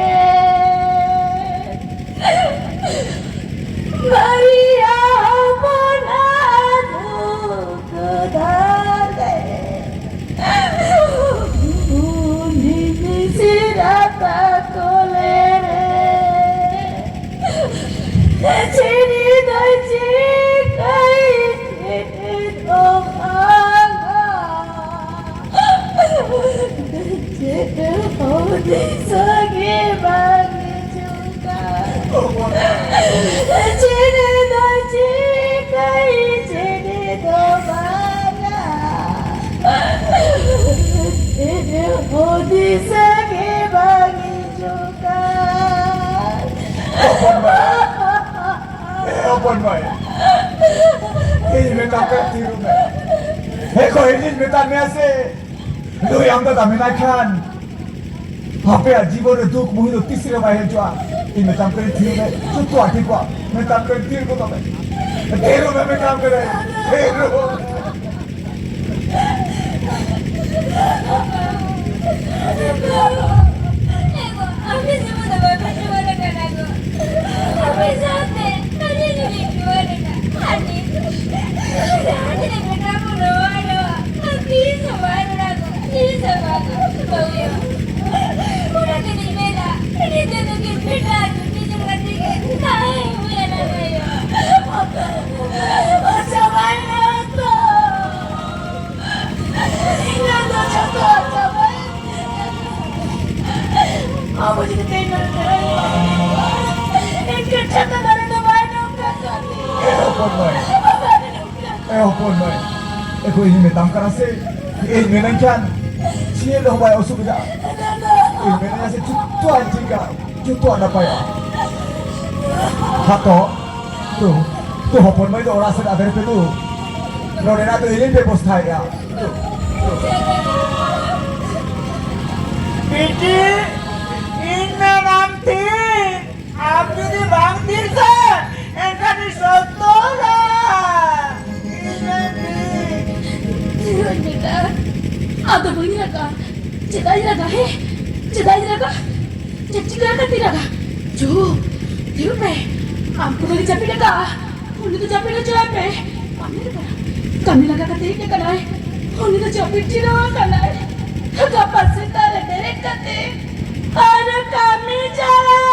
ᱢᱟᱨᱤᱭᱟ ᱦᱚᱯᱚᱱᱟ ᱫᱩᱠ ᱫᱟᱞᱮ᱾ ᱩᱱᱤ ᱢᱤᱥᱤᱨᱟ ᱛᱟᱠᱚ ᱞᱮᱨᱮ᱾ ᱪᱤᱱᱤ ᱫᱚᱭ ᱪᱤᱠᱟᱹᱭ ᱪᱤᱱᱤ ᱫᱚ ᱵᱟᱝᱟ᱾ ᱪᱮᱫ ᱦᱚᱸ ᱫᱤᱥᱟᱹ ᱜᱮ ᱵᱟᱝ ᱦᱤᱡᱩᱜ ᱠᱟᱱ᱾ ᱪᱮᱬᱮ ᱫᱚ ᱪᱤᱠᱟᱹᱭ ᱪᱮᱬᱮ ᱫᱚ ᱵᱟᱝᱟ᱾ ᱪᱮᱫ ᱦᱚᱸ ᱫᱤᱥᱟᱹ ᱜᱮ ᱵᱟᱝ ᱦᱤᱡᱩᱜ ᱠᱟᱱ᱾ ᱦᱚᱯᱚᱱ ᱢᱟᱹᱭ, ᱮ ᱦᱚᱯᱚᱱ ᱢᱟᱹᱭ, ᱤᱧ ᱢᱮᱛᱟᱢ ᱠᱟᱱᱟ ᱛᱷᱤᱨᱚᱜ ᱢᱮ᱾ ᱦᱮᱸ ᱠᱚ, ᱤᱧᱤᱧ ᱢᱮᱛᱟᱫ ᱢᱮᱭᱟ ᱥᱮ, ᱱᱩᱭ ᱟᱢ ᱫᱟᱫᱟ ᱢᱮᱱᱟᱭ ᱠᱷᱟᱱ ᱟᱯᱮᱭᱟᱜ ᱡᱤᱵᱚᱱ ᱨᱮ ᱫᱩᱠ ᱢᱩᱦᱤᱛ ᱫᱚ ᱛᱤᱥ ᱨᱮ ᱵᱟᱭ ᱦᱤᱡᱩᱜᱼᱟ᱾ ᱤᱧ ᱢᱮᱛᱟᱢ ᱠᱟᱹᱱᱟᱹᱧ, ᱛᱷᱤᱨᱚᱜ ᱢᱮ, ᱡᱚᱛᱚᱣᱟᱜ ᱴᱷᱤᱠᱚᱜᱼᱟ᱾ ᱢᱮᱛᱟᱢ ᱠᱟᱹᱱᱟᱹᱧ, ᱛᱷᱤᱨ ᱜᱚᱫᱚᱜ ᱢᱮ, ᱛᱷᱤᱨᱚᱜ ᱢᱮ, ᱢᱮᱛᱟᱢ ᱠᱟᱹᱱᱟᱹᱧ, ᱛᱷᱤᱨᱚᱜ ᱢᱮ᱾ ᱮ ᱜᱚ, ᱟᱯᱮ ᱥᱩᱢᱩᱝ ᱫᱚ ᱵᱟᱯᱮ ᱨᱩᱣᱟᱹᱲ ᱟᱠᱟᱱᱟ ᱜᱚ᱾ ᱟᱯᱮ ᱥᱟᱶᱛᱮ ᱟᱹᱞᱤᱧ ᱦᱚᱸᱞᱤᱧ ᱨᱩᱣᱟᱹᱲ ᱮᱱᱟ᱾ ᱟᱨ ᱱᱤᱛ ᱡᱟᱦᱟᱸ ᱛᱤᱱᱟᱹᱜ ᱜᱚᱴᱟ ᱵᱚᱱ ᱨᱚᱲ ᱦᱚᱯᱚᱱ ᱢᱟᱹᱭ, ᱮᱠᱷᱚᱱ ᱤᱧ ᱢᱮᱛᱟᱢ ᱠᱟᱱᱟ ᱥᱮ, ᱤᱧ ᱢᱮᱱᱟᱹᱧ ᱠᱷᱟᱱ ᱪᱮᱫ ᱦᱚᱸ ᱵᱟᱭ ᱚᱥᱩᱵᱤᱫᱷᱟ᱾ ᱤᱧ ᱢᱮᱱᱟᱹᱧᱟ ᱥᱮ ᱡᱚᱛᱚᱣᱟᱜ ᱴᱷᱤᱠᱟ, ᱡᱚᱛᱚᱣᱟᱜ ᱱᱟᱯᱟᱭᱟ᱾ ᱦᱟᱛᱚ, ᱛᱚ, ᱛᱚ ᱦᱚᱯᱚᱱ ᱢᱟᱹᱭ ᱫᱚ ᱚᱲᱟᱜ ᱥᱮᱫ ᱟᱫᱮᱨ ᱯᱮ ᱫᱩ᱾ ᱱᱚᱰᱮᱱᱟᱜ ᱫᱚ ᱤᱧᱤᱧ ᱵᱮᱵᱚᱥᱛᱷᱟᱭᱮᱫᱼᱟ᱾ ᱵᱤᱴᱤ, ᱤᱧ ᱢᱮᱱᱟᱢ ᱴᱷᱤᱠ᱾ ᱟᱢ ᱡᱩᱫᱤ ᱵᱟᱝ ᱛᱤᱨ ᱠᱷᱟᱱ, ᱮᱱᱠᱷᱟᱱ ᱤᱧ ᱥᱚᱛᱚᱨᱟ᱾ ᱤᱧ ᱢᱮᱱ ᱫᱟᱹᱧ᱾ ᱛᱤᱨᱟᱹᱧ ᱵᱮᱴᱟ, ᱟᱫᱚ ᱵᱟᱹᱧ ᱨᱟᱜᱟ᱾ ᱪᱮᱫᱟᱜ ᱤᱧ ᱨᱟᱜᱟ, ᱦᱮᱸ? ᱪᱮᱫᱟᱜ ᱤᱧ ᱨᱟᱜᱟ? ᱪᱮᱫ ᱪᱤᱠᱟᱹ ᱟᱠᱟᱱ ᱛᱤᱧ ᱨᱟᱜᱟ? ᱪᱩ, ᱛᱷᱤᱨᱚᱜ ᱢᱮ᱾ ᱟᱢ ᱠᱚ ᱞᱟᱹᱜᱤᱫ ᱡᱟᱹᱯᱤᱫ ᱟᱠᱟᱫᱼᱟ᱾ ᱩᱱᱤ ᱫᱚ ᱡᱟᱹᱯᱤᱫ ᱦᱚᱪᱚᱭᱮ ᱯᱮ᱾ ᱠᱟᱹᱢᱤ ᱞᱟᱸᱜᱟ ᱠᱟᱛᱮ ᱦᱮᱡ ᱟᱠᱟᱱᱟᱭ᱾ ᱩᱱᱤ ᱫᱚ ᱡᱟᱹᱯᱤᱫ ᱡᱤᱨᱟᱹᱣ ᱟᱠᱟᱱᱟᱭ᱾ ᱜᱟᱯᱟ ᱥᱮᱛᱟᱜ ᱨᱮ ᱵᱮᱨᱮᱫ ᱠᱟᱛᱮ ᱟᱨ ᱠᱟᱹᱢᱤ ᱪᱟᱞᱟᱜ᱾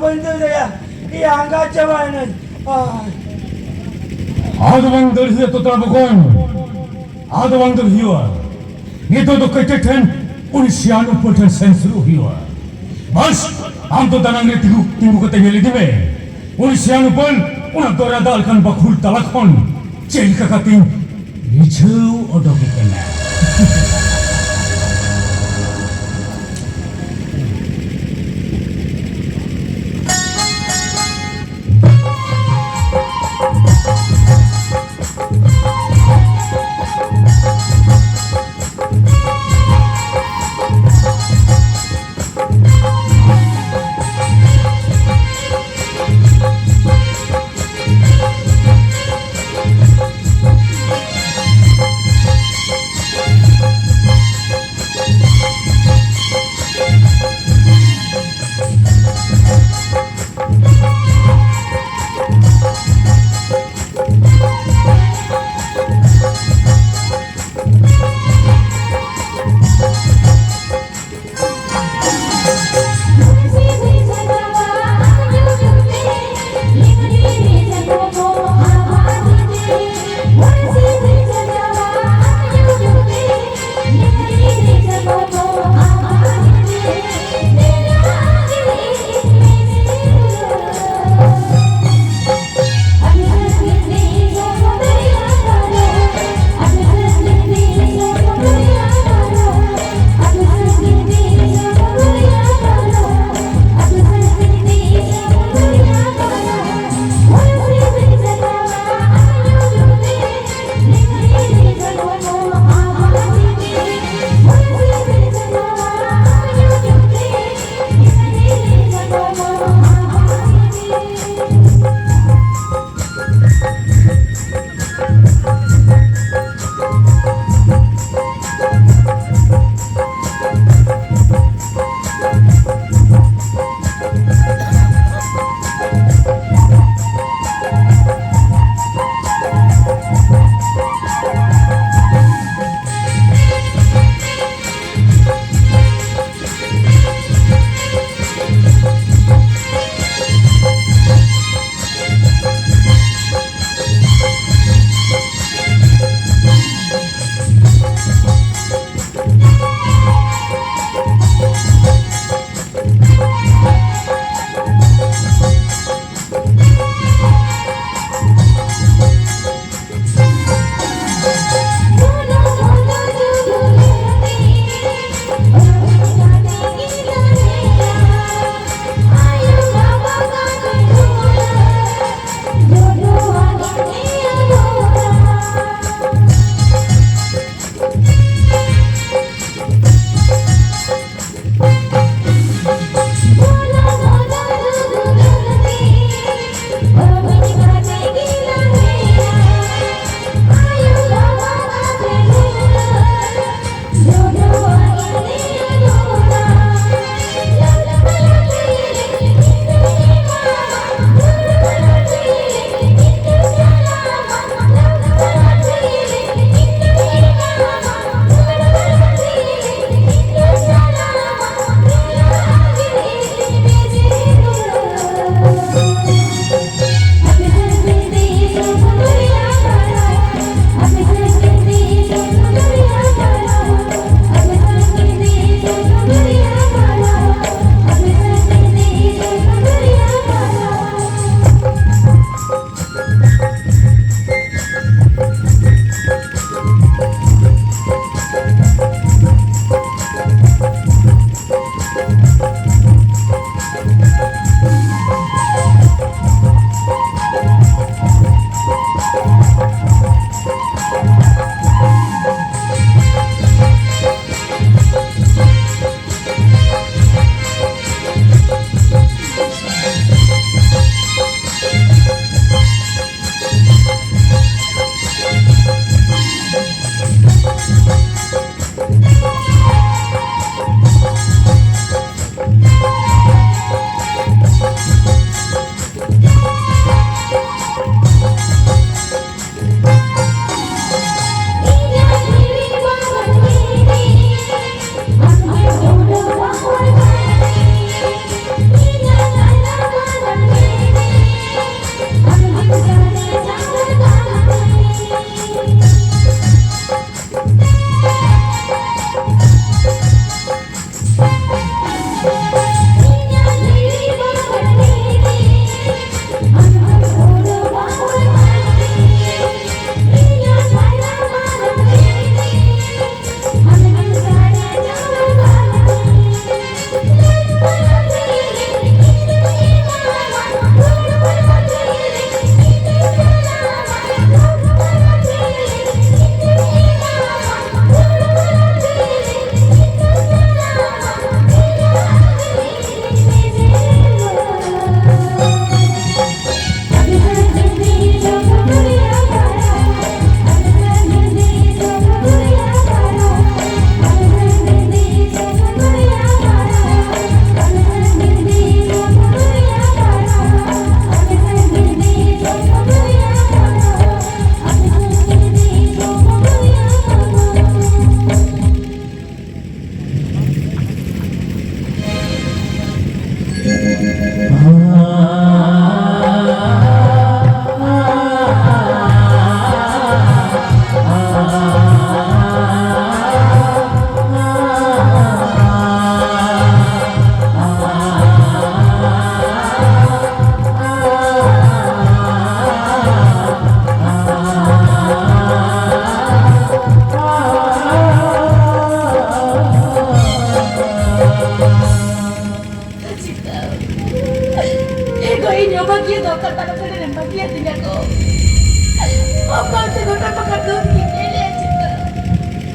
ᱵᱟᱹᱧ ᱫᱟᱹᱲ ᱫᱟᱲᱮᱭᱟᱜᱼᱟ, ᱤᱧ ᱟᱸᱜᱟ ᱪᱟᱵᱟᱭᱮᱱᱟᱹᱧ᱾ ᱟᱭ᱾ ᱟᱫᱚ ᱵᱟᱝ ᱫᱟᱹᱲ ᱦᱩᱭᱩᱜᱼᱟ ᱛᱚ, ᱛᱟᱲᱟ ᱵᱚᱠᱚᱧ᱾ ᱟᱫᱚ ᱵᱟᱝ ᱫᱟᱹᱲ ᱦᱩᱭᱩᱜᱼᱟ᱾ ᱱᱤᱛᱚᱜ ᱫᱚ ᱠᱟᱹᱴᱤᱡ ᱴᱷᱮᱱ ᱩᱱᱤ ᱥᱤᱭᱟᱱ ᱩᱯᱟᱹᱞ ᱴᱷᱮᱱ ᱥᱮᱱ ᱥᱩᱨᱩᱜ ᱦᱩᱭᱩᱜᱼᱟ᱾ ᱵᱟᱥ, ᱟᱢ ᱫᱚ ᱫᱟᱱᱟᱝ ᱨᱮ ᱛᱤᱸᱜᱩ, ᱛᱤᱸᱜᱩ ᱠᱟᱛᱮ ᱧᱮᱞ ᱤᱫᱤ ᱢᱮ᱾ ᱩᱱᱤ ᱥᱤᱭᱟᱱ ᱩᱯᱟᱹᱞ ᱚᱱᱟ ᱫᱚᱨᱭᱟ ᱫᱟᱜ ᱞᱮᱠᱟᱱ ᱵᱟᱹᱠᱷᱩᱞ ᱛᱟᱞᱟ ᱠᱷᱚᱱ ᱪᱮᱫ ᱞᱮᱠᱟ ᱠᱟᱛᱮᱧ ᱨᱤᱡᱷᱟᱹᱣ ᱚᱰᱚᱠᱮ ᱠᱟᱱᱟ᱾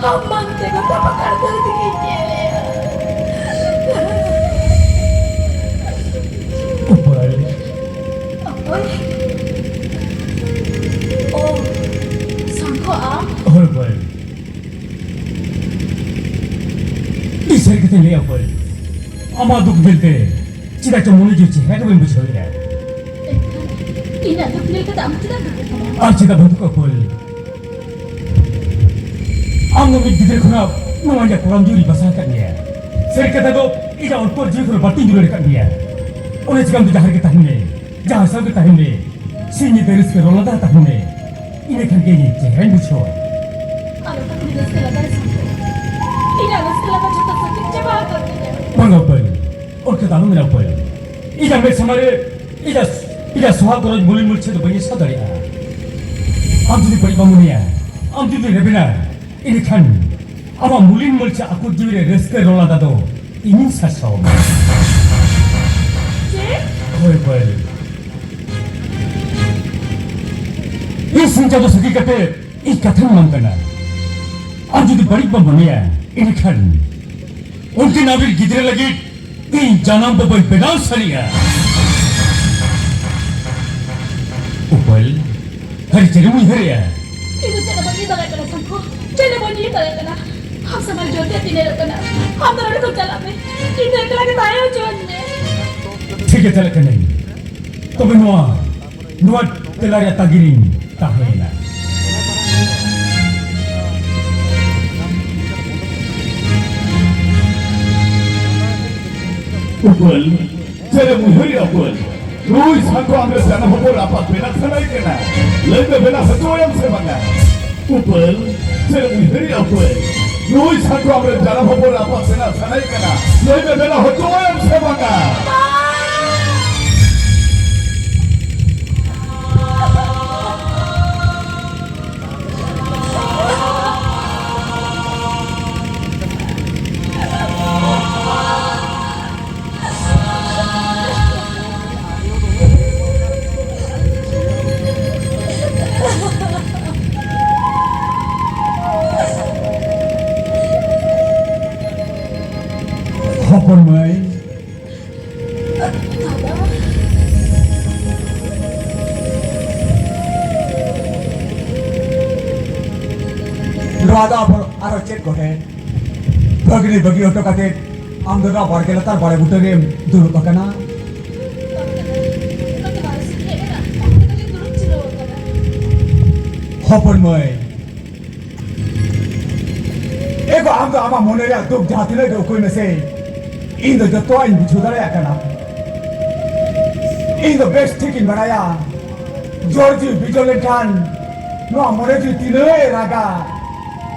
ᱟᱢ ᱵᱟᱝᱛᱮ ᱜᱚᱴᱟ ᱯᱟᱠᱟᱲ ᱫᱷᱟᱹᱨᱛᱤ ᱜᱮᱧ ᱧᱮᱞᱮᱜᱼᱟ᱾ ᱩᱯᱟᱹᱞ᱾ ᱚᱠᱚᱭ? ᱚ, ᱥᱟᱝᱠᱷᱚ ᱟᱢ? ᱦᱳᱭ, ᱩᱯᱟᱹᱞ᱾ ᱤᱧ ᱥᱟᱹᱨᱤ ᱠᱟᱛᱷᱟᱧ ᱞᱟᱹᱭᱟ, ᱩᱯᱟᱹᱞ᱾ ᱟᱢᱟᱜ ᱫᱩᱠ ᱧᱮᱞᱛᱮ ᱪᱮᱫᱟᱜ ᱪᱚ ᱢᱚᱱᱮ ᱡᱤᱣᱤ ᱪᱮᱦᱨᱟ ᱜᱮ ᱵᱟᱹᱧ ᱵᱩᱡᱷᱟᱹᱣᱮᱫᱼᱟ᱾ ᱮᱱᱠᱷᱟᱱ ᱤᱧᱟᱹᱜ ᱫᱩᱠ ᱧᱮᱞ ᱠᱟᱛᱮ ᱟᱢ ᱪᱮᱫᱟᱜ ᱫᱩᱠ ᱥᱟᱱᱟᱢᱟ? ᱟᱨ ᱪᱮᱫᱟᱜ ᱵᱟᱹᱱᱩᱜ ᱠᱚᱣᱟ, ᱩᱯᱟᱹᱞ? ᱟᱢ ᱫᱚ ᱢᱤᱫ ᱜᱤᱫᱽᱨᱟᱹ ᱠᱷᱚᱱᱟᱜ ᱱᱚᱣᱟ ᱤᱧᱟᱹᱜ ᱠᱚᱲᱟᱢ ᱡᱤᱣᱤ ᱨᱮ ᱵᱟᱥᱟ ᱟᱠᱟᱫ ᱢᱮᱭᱟ᱾ ᱥᱟᱹᱨᱤ ᱠᱟᱛᱷᱟ ᱫᱚ, ᱤᱧᱟᱹᱜ ᱚᱱᱛᱚᱨ ᱡᱤᱣᱤ ᱠᱷᱚᱱ ᱵᱟᱹᱲᱛᱤᱧ ᱫᱩᱞᱟᱹᱲ ᱟᱠᱟᱫ ᱢᱮᱭᱟ᱾ ᱚᱱᱟ ᱪᱤᱠᱟᱹᱢ ᱫᱚ ᱡᱟᱦᱟᱸ ᱨᱮᱜᱮ ᱛᱟᱦᱮᱱ ᱢᱮ, ᱡᱟᱦᱟᱸ ᱥᱟᱶ ᱜᱮ ᱛᱟᱦᱮᱱ ᱢᱮ, ᱥᱤᱧ ᱧᱤᱫᱟᱹ ᱨᱟᱹᱥᱠᱟᱹ ᱨᱚᱲ ᱞᱟᱸᱫᱟ ᱛᱟᱦᱮᱱ ᱢᱮ᱾ ᱤᱱᱟᱹ ᱠᱷᱟᱱ ᱜᱮ ᱤᱧ ᱪᱮᱦᱨᱟᱧ ᱵᱩᱡᱷᱟᱹᱣᱟ᱾ ᱟᱞᱚ ᱛᱟᱠᱚ ᱨᱟᱹᱥᱠᱟᱹ ᱞᱟᱸᱫᱟ ᱨᱮ ᱥᱟᱱᱛᱚ᱾ ᱤᱧᱟᱹᱜ ᱨᱟᱹᱥᱠᱟᱹ ᱞᱟᱸᱫᱟ ᱡᱷᱚᱛᱚ ᱥᱟᱹᱠᱤᱛ ᱪᱟᱵᱟ ᱟᱠᱟᱱ ᱛᱤᱧᱟ᱾ ᱵᱟᱝᱟ ᱩᱯᱟᱹᱞ, ᱚᱱᱠᱟ ᱫᱚ ᱟᱞᱚᱢ ᱢᱮᱱᱟ ᱩᱯᱟᱹᱞ᱾ ᱤᱧᱟᱹᱜ ᱢᱮᱫ ᱥᱟᱢᱟᱝ ᱨᱮ ᱤᱧᱟᱹᱜ, ᱤᱧᱟᱹᱜ ᱥᱚᱦᱟᱜ ᱜᱚᱨᱚᱡᱽ ᱢᱩᱞᱤᱱ ᱢᱩᱞᱪᱷᱟᱹ ᱫᱚ ᱵᱟᱹᱧ ᱥᱟᱦᱟᱣ ᱫᱟᱲᱮᱭᱟᱜᱼᱟ᱾ ᱟᱢ ᱡᱩᱫᱤ ᱵᱟᱹᱲᱤᱡ ᱵᱟᱢ ᱢᱚᱱᱮᱭᱟ, ᱟᱢ ᱡᱩᱫᱤ ᱨᱮᱵᱮᱱᱟ, ᱤᱱᱟᱹᱠᱷᱟᱱ ᱟᱢᱟᱜ ᱢᱩᱞᱤᱱ ᱢᱩᱞᱪᱷᱟᱹ ᱟᱹᱠᱩᱛ ᱡᱤᱣᱤ ᱨᱮ ᱨᱟᱹᱥᱠᱟᱹ ᱨᱚᱲ ᱞᱟᱸᱫᱟ ᱫᱚ ᱤᱧᱤᱧ ᱥᱟᱨᱥᱟᱣ ᱟᱢᱟ᱾ ᱪᱮᱫ? ᱦᱳᱭ ᱩᱯᱟᱹᱞ᱾ ᱤᱧ ᱥᱤᱧ ᱪᱟᱸᱫᱚ ᱥᱟᱹᱠᱷᱤ ᱠᱟᱛᱮ ᱤᱧ ᱠᱟᱛᱷᱟᱧ ᱮᱢᱟᱢ ᱠᱟᱱᱟ᱾ ᱟᱢ ᱡᱩᱫᱤ ᱵᱟᱹᱲᱤᱡ ᱵᱟᱢ ᱢᱚᱱᱮᱭᱟ, ᱮᱱᱠᱷᱟᱱ ᱩᱱᱠᱤᱱ ᱟᱢᱨᱮᱱ ᱜᱤᱫᱽᱨᱟᱹ ᱞᱟᱹᱜᱤᱫ ᱤᱧ ᱡᱟᱱᱟᱢ ᱵᱟᱵᱟᱧ ᱵᱮᱱᱟᱣ ᱥᱟᱹᱨᱤᱜᱼᱟ᱾ ᱩᱯᱟᱹᱞ, ᱟᱨ ᱪᱮᱫ ᱮᱢ ᱩᱭᱦᱟᱹᱨᱮᱜᱼᱟ? ᱤᱧ ᱫᱚ ᱪᱮᱫ ᱦᱚᱸ ᱵᱟᱹᱧ ᱩᱭᱦᱟᱹᱨ ᱫᱟᱲᱮᱭᱟᱜ ᱠᱟᱱᱟ ᱥᱚᱝᱠᱷᱚ, ᱪᱮᱫ ᱦᱚᱸ ᱵᱟᱹᱧ ᱩᱭᱦᱟᱹᱨ ᱫᱟᱲᱮᱭᱟᱜ ᱠᱟᱱᱟ᱾ ᱟᱢ ᱥᱟᱢᱟᱝ ᱡᱳᱨ ᱛᱮ ᱛᱤᱱᱟᱹᱜ ᱠᱟᱱᱟ, ᱟᱢ ᱫᱚ ᱱᱚᱰᱮ ᱠᱷᱚᱱ ᱪᱟᱞᱟᱜ ᱢᱮ, ᱤᱧ ᱫᱚ ᱮᱠᱞᱟ ᱜᱮ ᱛᱟᱦᱮᱸ ᱦᱚᱪᱚᱣᱟᱹᱧ ᱢᱮ᱾ ᱴᱷᱤᱠ ᱜᱮ, ᱪᱟᱞᱟᱜ ᱠᱟᱹᱱᱟᱹᱧ᱾ ᱛᱚᱵᱮ ᱱᱚᱣᱟ, ᱱᱚᱣᱟ ᱛᱮᱞᱟ ᱨᱮᱭᱟᱜ ᱛᱟᱺᱜᱤ ᱨᱤᱧ ᱛᱟᱦᱮᱸᱭᱮᱱᱟ᱾ ᱩᱯᱟᱹᱞ, ᱪᱮᱫ ᱮᱢ ᱩᱭᱦᱟᱹᱨᱮᱜᱼᱟ ᱩᱯᱟᱹᱞ? ᱱᱩᱭ ᱥᱟᱝᱠᱷᱚ ᱟᱢᱨᱮ ᱡᱟᱱᱟᱢ ᱦᱚᱯᱚᱱ ᱨᱟᱯᱟᱜ ᱵᱮᱱᱟᱣ ᱥᱟᱱᱟᱭᱮ ᱠᱟᱱᱟ᱾ ᱞᱟᱹᱭ ᱢᱮ, ᱵᱮᱱᱟᱣ ᱦᱚᱪᱚᱣᱟᱭᱟᱢ ᱥᱮ ᱵᱟᱝᱟ? ᱩᱯᱟᱹᱞ, ᱪᱮᱫ ᱮᱢ ᱩᱭᱦᱟᱹᱨᱮᱜᱼᱟ ᱩᱯᱟᱹᱞ? ᱱᱩᱭ ᱥᱟᱝᱠᱷᱚ ᱟᱢᱨᱮ ᱡᱟᱱᱟᱢ ᱦᱚᱯᱚᱱ ᱨᱟᱯᱟᱜ ᱵᱮᱱᱟᱣ ᱥᱟᱱᱟᱭᱮ ᱠᱟᱱᱟ᱾ ᱞᱟᱹᱭ ᱢᱮ, ᱵᱮᱱᱟᱣ ᱦᱚᱪᱚᱣᱟᱭᱟᱢ ᱥᱮ ᱵᱟᱝᱟ? ᱦᱚᱯᱚᱱ ᱢᱟᱹᱭ, ᱱᱚᱣᱟ ᱫᱚ ᱟᱵᱚ ᱟᱨᱚ ᱪᱮᱫ ᱠᱚᱨᱮ ᱵᱷᱟᱹᱜᱽᱱᱤ ᱵᱟᱹᱜᱤ ᱦᱚᱴᱚ ᱠᱟᱛᱮ ᱟᱢ ᱫᱚ ᱱᱚᱣᱟ ᱵᱟᱲᱜᱮ ᱞᱟᱛᱟᱨ ᱵᱟᱲᱮ ᱵᱩᱴᱟᱹ ᱨᱮᱢ ᱫᱩᱲᱩᱵ ᱟᱠᱟᱱᱟ? ᱦᱚᱯᱚᱱ ᱢᱟᱹᱭ, ᱮ ᱜᱚ, ᱟᱢ ᱫᱚ ᱟᱢᱟᱜ ᱢᱚᱱᱮ ᱨᱮᱭᱟᱜ ᱫᱩᱠ ᱡᱟᱦᱟᱸ ᱛᱤᱱᱟᱹᱜ ᱜᱮ ᱩᱠᱩᱭ ᱢᱮᱥᱮ, ᱤᱧ ᱫᱚ ᱡᱚᱛᱚᱣᱟᱜ ᱤᱧ ᱵᱩᱡᱷᱟᱹᱣ ᱫᱟᱲᱮᱭᱟᱜ ᱠᱟᱱᱟ᱾ ᱤᱧ ᱫᱚ ᱵᱮᱥ ᱴᱷᱤᱠ ᱤᱧ ᱵᱟᱲᱟᱭᱟ, ᱡᱚᱨ ᱡᱤᱣᱤ ᱵᱤᱡᱚᱲ ᱞᱮᱱᱠᱷᱟᱱ ᱱᱚᱣᱟ ᱢᱚᱱᱮ ᱡᱤᱣᱤ ᱛᱤᱱᱟᱹᱜ ᱮ ᱨᱟᱜᱟ,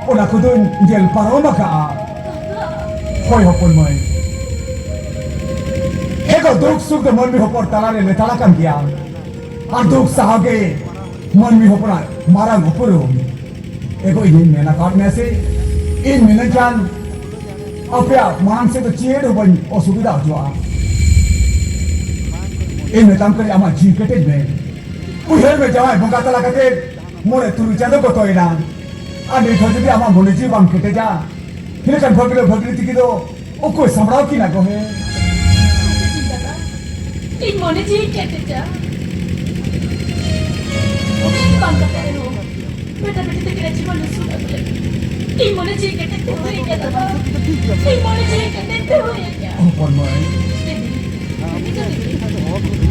ᱚᱱᱟ ᱠᱚᱫᱚᱧ ᱧᱮᱞ ᱯᱟᱨᱚᱢ ᱟᱠᱟᱜᱼᱟ᱾ ᱦᱳᱭ ᱦᱚᱯᱚᱱ ᱢᱟᱹᱭ, ᱮ ᱜᱚ, ᱫᱩᱠ ᱥᱩᱠ ᱫᱚ ᱢᱟᱹᱱᱢᱤ ᱦᱚᱯᱚᱱ ᱛᱟᱞᱟᱨᱮ ᱞᱮᱛᱟᱲ ᱟᱠᱟᱱ ᱜᱮᱭᱟ, ᱟᱨ ᱫᱩᱠ ᱥᱟᱦᱟᱣ ᱜᱮ ᱢᱟᱹᱱᱢᱤ ᱦᱚᱯᱚᱱᱟᱜ ᱢᱟᱨᱟᱝ ᱩᱯᱨᱩᱢ᱾ ᱮ ᱜᱚ, ᱤᱧᱤᱧ ᱢᱮᱱ ᱟᱠᱟᱫ ᱢᱮᱭᱟ ᱥᱮ, ᱤᱧ ᱢᱮᱱᱟᱹᱧ ᱠᱷᱟᱱ ᱟᱯᱮᱭᱟᱜ ᱢᱟᱲᱟᱝ ᱥᱮᱫ ᱫᱚ ᱪᱮᱫ ᱦᱚᱸ ᱵᱟᱹᱧ ᱚᱥᱩᱵᱤᱫᱷᱟ ᱦᱚᱪᱚᱣᱟᱜᱼᱟ᱾ ᱤᱧ ᱢᱮᱛᱟᱢ ᱠᱟᱹᱱᱟᱹᱧ, ᱟᱢᱟᱜ ᱡᱤᱣᱤ ᱠᱮᱴᱮᱡ ᱢᱮ᱾ ᱩᱭᱦᱟᱹᱨ ᱢᱮ, ᱡᱟᱶᱟᱭ ᱵᱚᱸᱜᱟ ᱛᱟᱞᱟ ᱠᱟᱛᱮ ᱢᱚᱬᱮ ᱛᱩᱨᱩᱭ ᱪᱟᱸᱫᱚ ᱠᱚ ᱛᱚᱭᱮᱱᱟ, ᱟᱨ ᱱᱤᱛ ᱦᱚᱸ ᱡᱩᱫᱤ ᱟᱢᱟᱜ ᱢᱚᱱᱮ ᱡᱤᱣᱤ ᱵᱟᱝ ᱠᱮᱴᱮᱡᱟ, ᱤᱱᱟᱹ ᱠᱷᱟᱱ ᱵᱷᱟᱹᱜᱽᱱᱤ ᱵᱷᱟᱹᱜᱽᱱᱤ ᱛᱤᱠᱤ ᱫᱚ ᱚᱠᱚᱭ ᱥᱟᱢᱵᱲᱟᱣ ᱠᱤᱱᱟ ᱠᱚ ᱦᱮ? ᱫᱟᱫᱟ, ᱤᱧ ᱢᱚᱱᱮ ᱡᱤᱣᱤ ᱠᱮᱴᱮᱡᱟ᱾ ᱵᱟᱝ ᱠᱟᱛᱮ ᱨᱮᱦᱚᱸ, ᱵᱮᱴᱟ ᱵᱮᱴᱤ ᱛᱟᱹᱠᱤᱱᱟᱜ ᱡᱤᱵᱚᱱ ᱟᱹᱥᱩᱞ ᱟᱹᱜᱩ ᱞᱟᱹᱜᱤᱫ ᱤᱧ ᱢᱚᱱᱮ ᱡᱤᱣᱤ ᱠᱮᱴᱮᱡ ᱫᱚᱦᱚᱭ ᱜᱮᱭᱟ ᱫᱟᱫᱟ᱾ ᱤᱧ ᱢᱚᱱᱮ ᱡᱤᱣᱤ ᱠᱮᱴᱮᱡ ᱫᱚᱦᱚᱭ ᱜᱮᱭᱟ᱾ ᱦᱚᱯᱚᱱ ᱢᱟᱹᱭ᱾ ᱫᱮᱵᱤ, ᱫᱮᱵᱤ ᱫᱚ ᱫᱮᱵᱤ᱾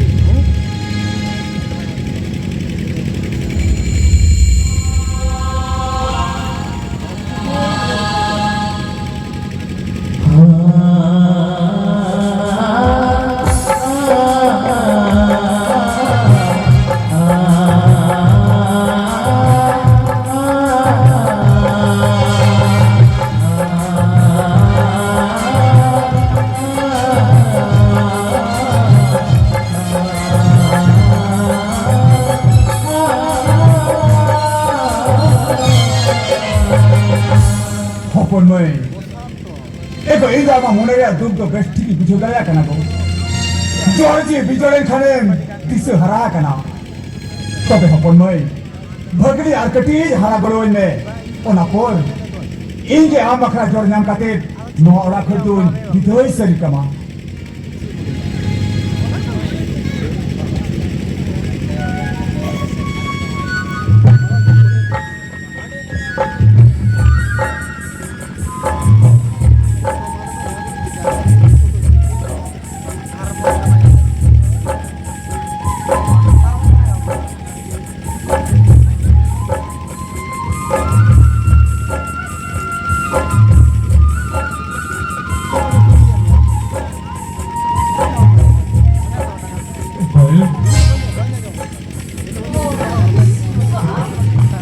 ᱦᱚᱯᱚᱱ ᱢᱟᱹᱭ, ᱮ ᱜᱚ, ᱤᱧ ᱫᱚ ᱟᱢᱟᱜ ᱢᱚᱱᱮ ᱨᱮᱭᱟᱜ ᱫᱩᱠ ᱫᱚ ᱵᱮᱥ ᱴᱷᱤᱠ ᱤᱧ ᱵᱩᱡᱷᱟᱹᱣ ᱫᱟᱲᱮᱭᱟᱜ ᱠᱟᱱᱟ ᱜᱚ᱾ ᱡᱚᱨ ᱡᱤᱣᱤ ᱵᱤᱡᱚᱲ ᱮᱱ ᱠᱷᱟᱱᱮᱢ ᱫᱤᱥᱟᱹ ᱦᱟᱨᱟ ᱟᱠᱟᱱᱟ᱾ ᱛᱚᱵᱮ ᱦᱚᱯᱚᱱ ᱢᱟᱹᱭ, ᱵᱷᱟᱹᱜᱽᱱᱤ ᱟᱨ ᱠᱟᱹᱴᱤᱡ ᱦᱟᱨᱟ ᱜᱚᱲᱚᱣᱟᱹᱧ ᱢᱮ᱾ ᱚᱱᱟ ᱯᱚᱨ ᱤᱧ ᱜᱮ ᱟᱢ ᱵᱟᱠᱷᱨᱟ ᱡᱚᱨ ᱧᱟᱢ ᱠᱟᱛᱮ ᱱᱚᱣᱟ ᱚᱲᱟᱜ ᱠᱷᱚᱱ ᱫᱚᱧ ᱵᱤᱫᱟᱹᱭ ᱥᱟᱹᱨᱤ ᱠᱟᱢᱟ᱾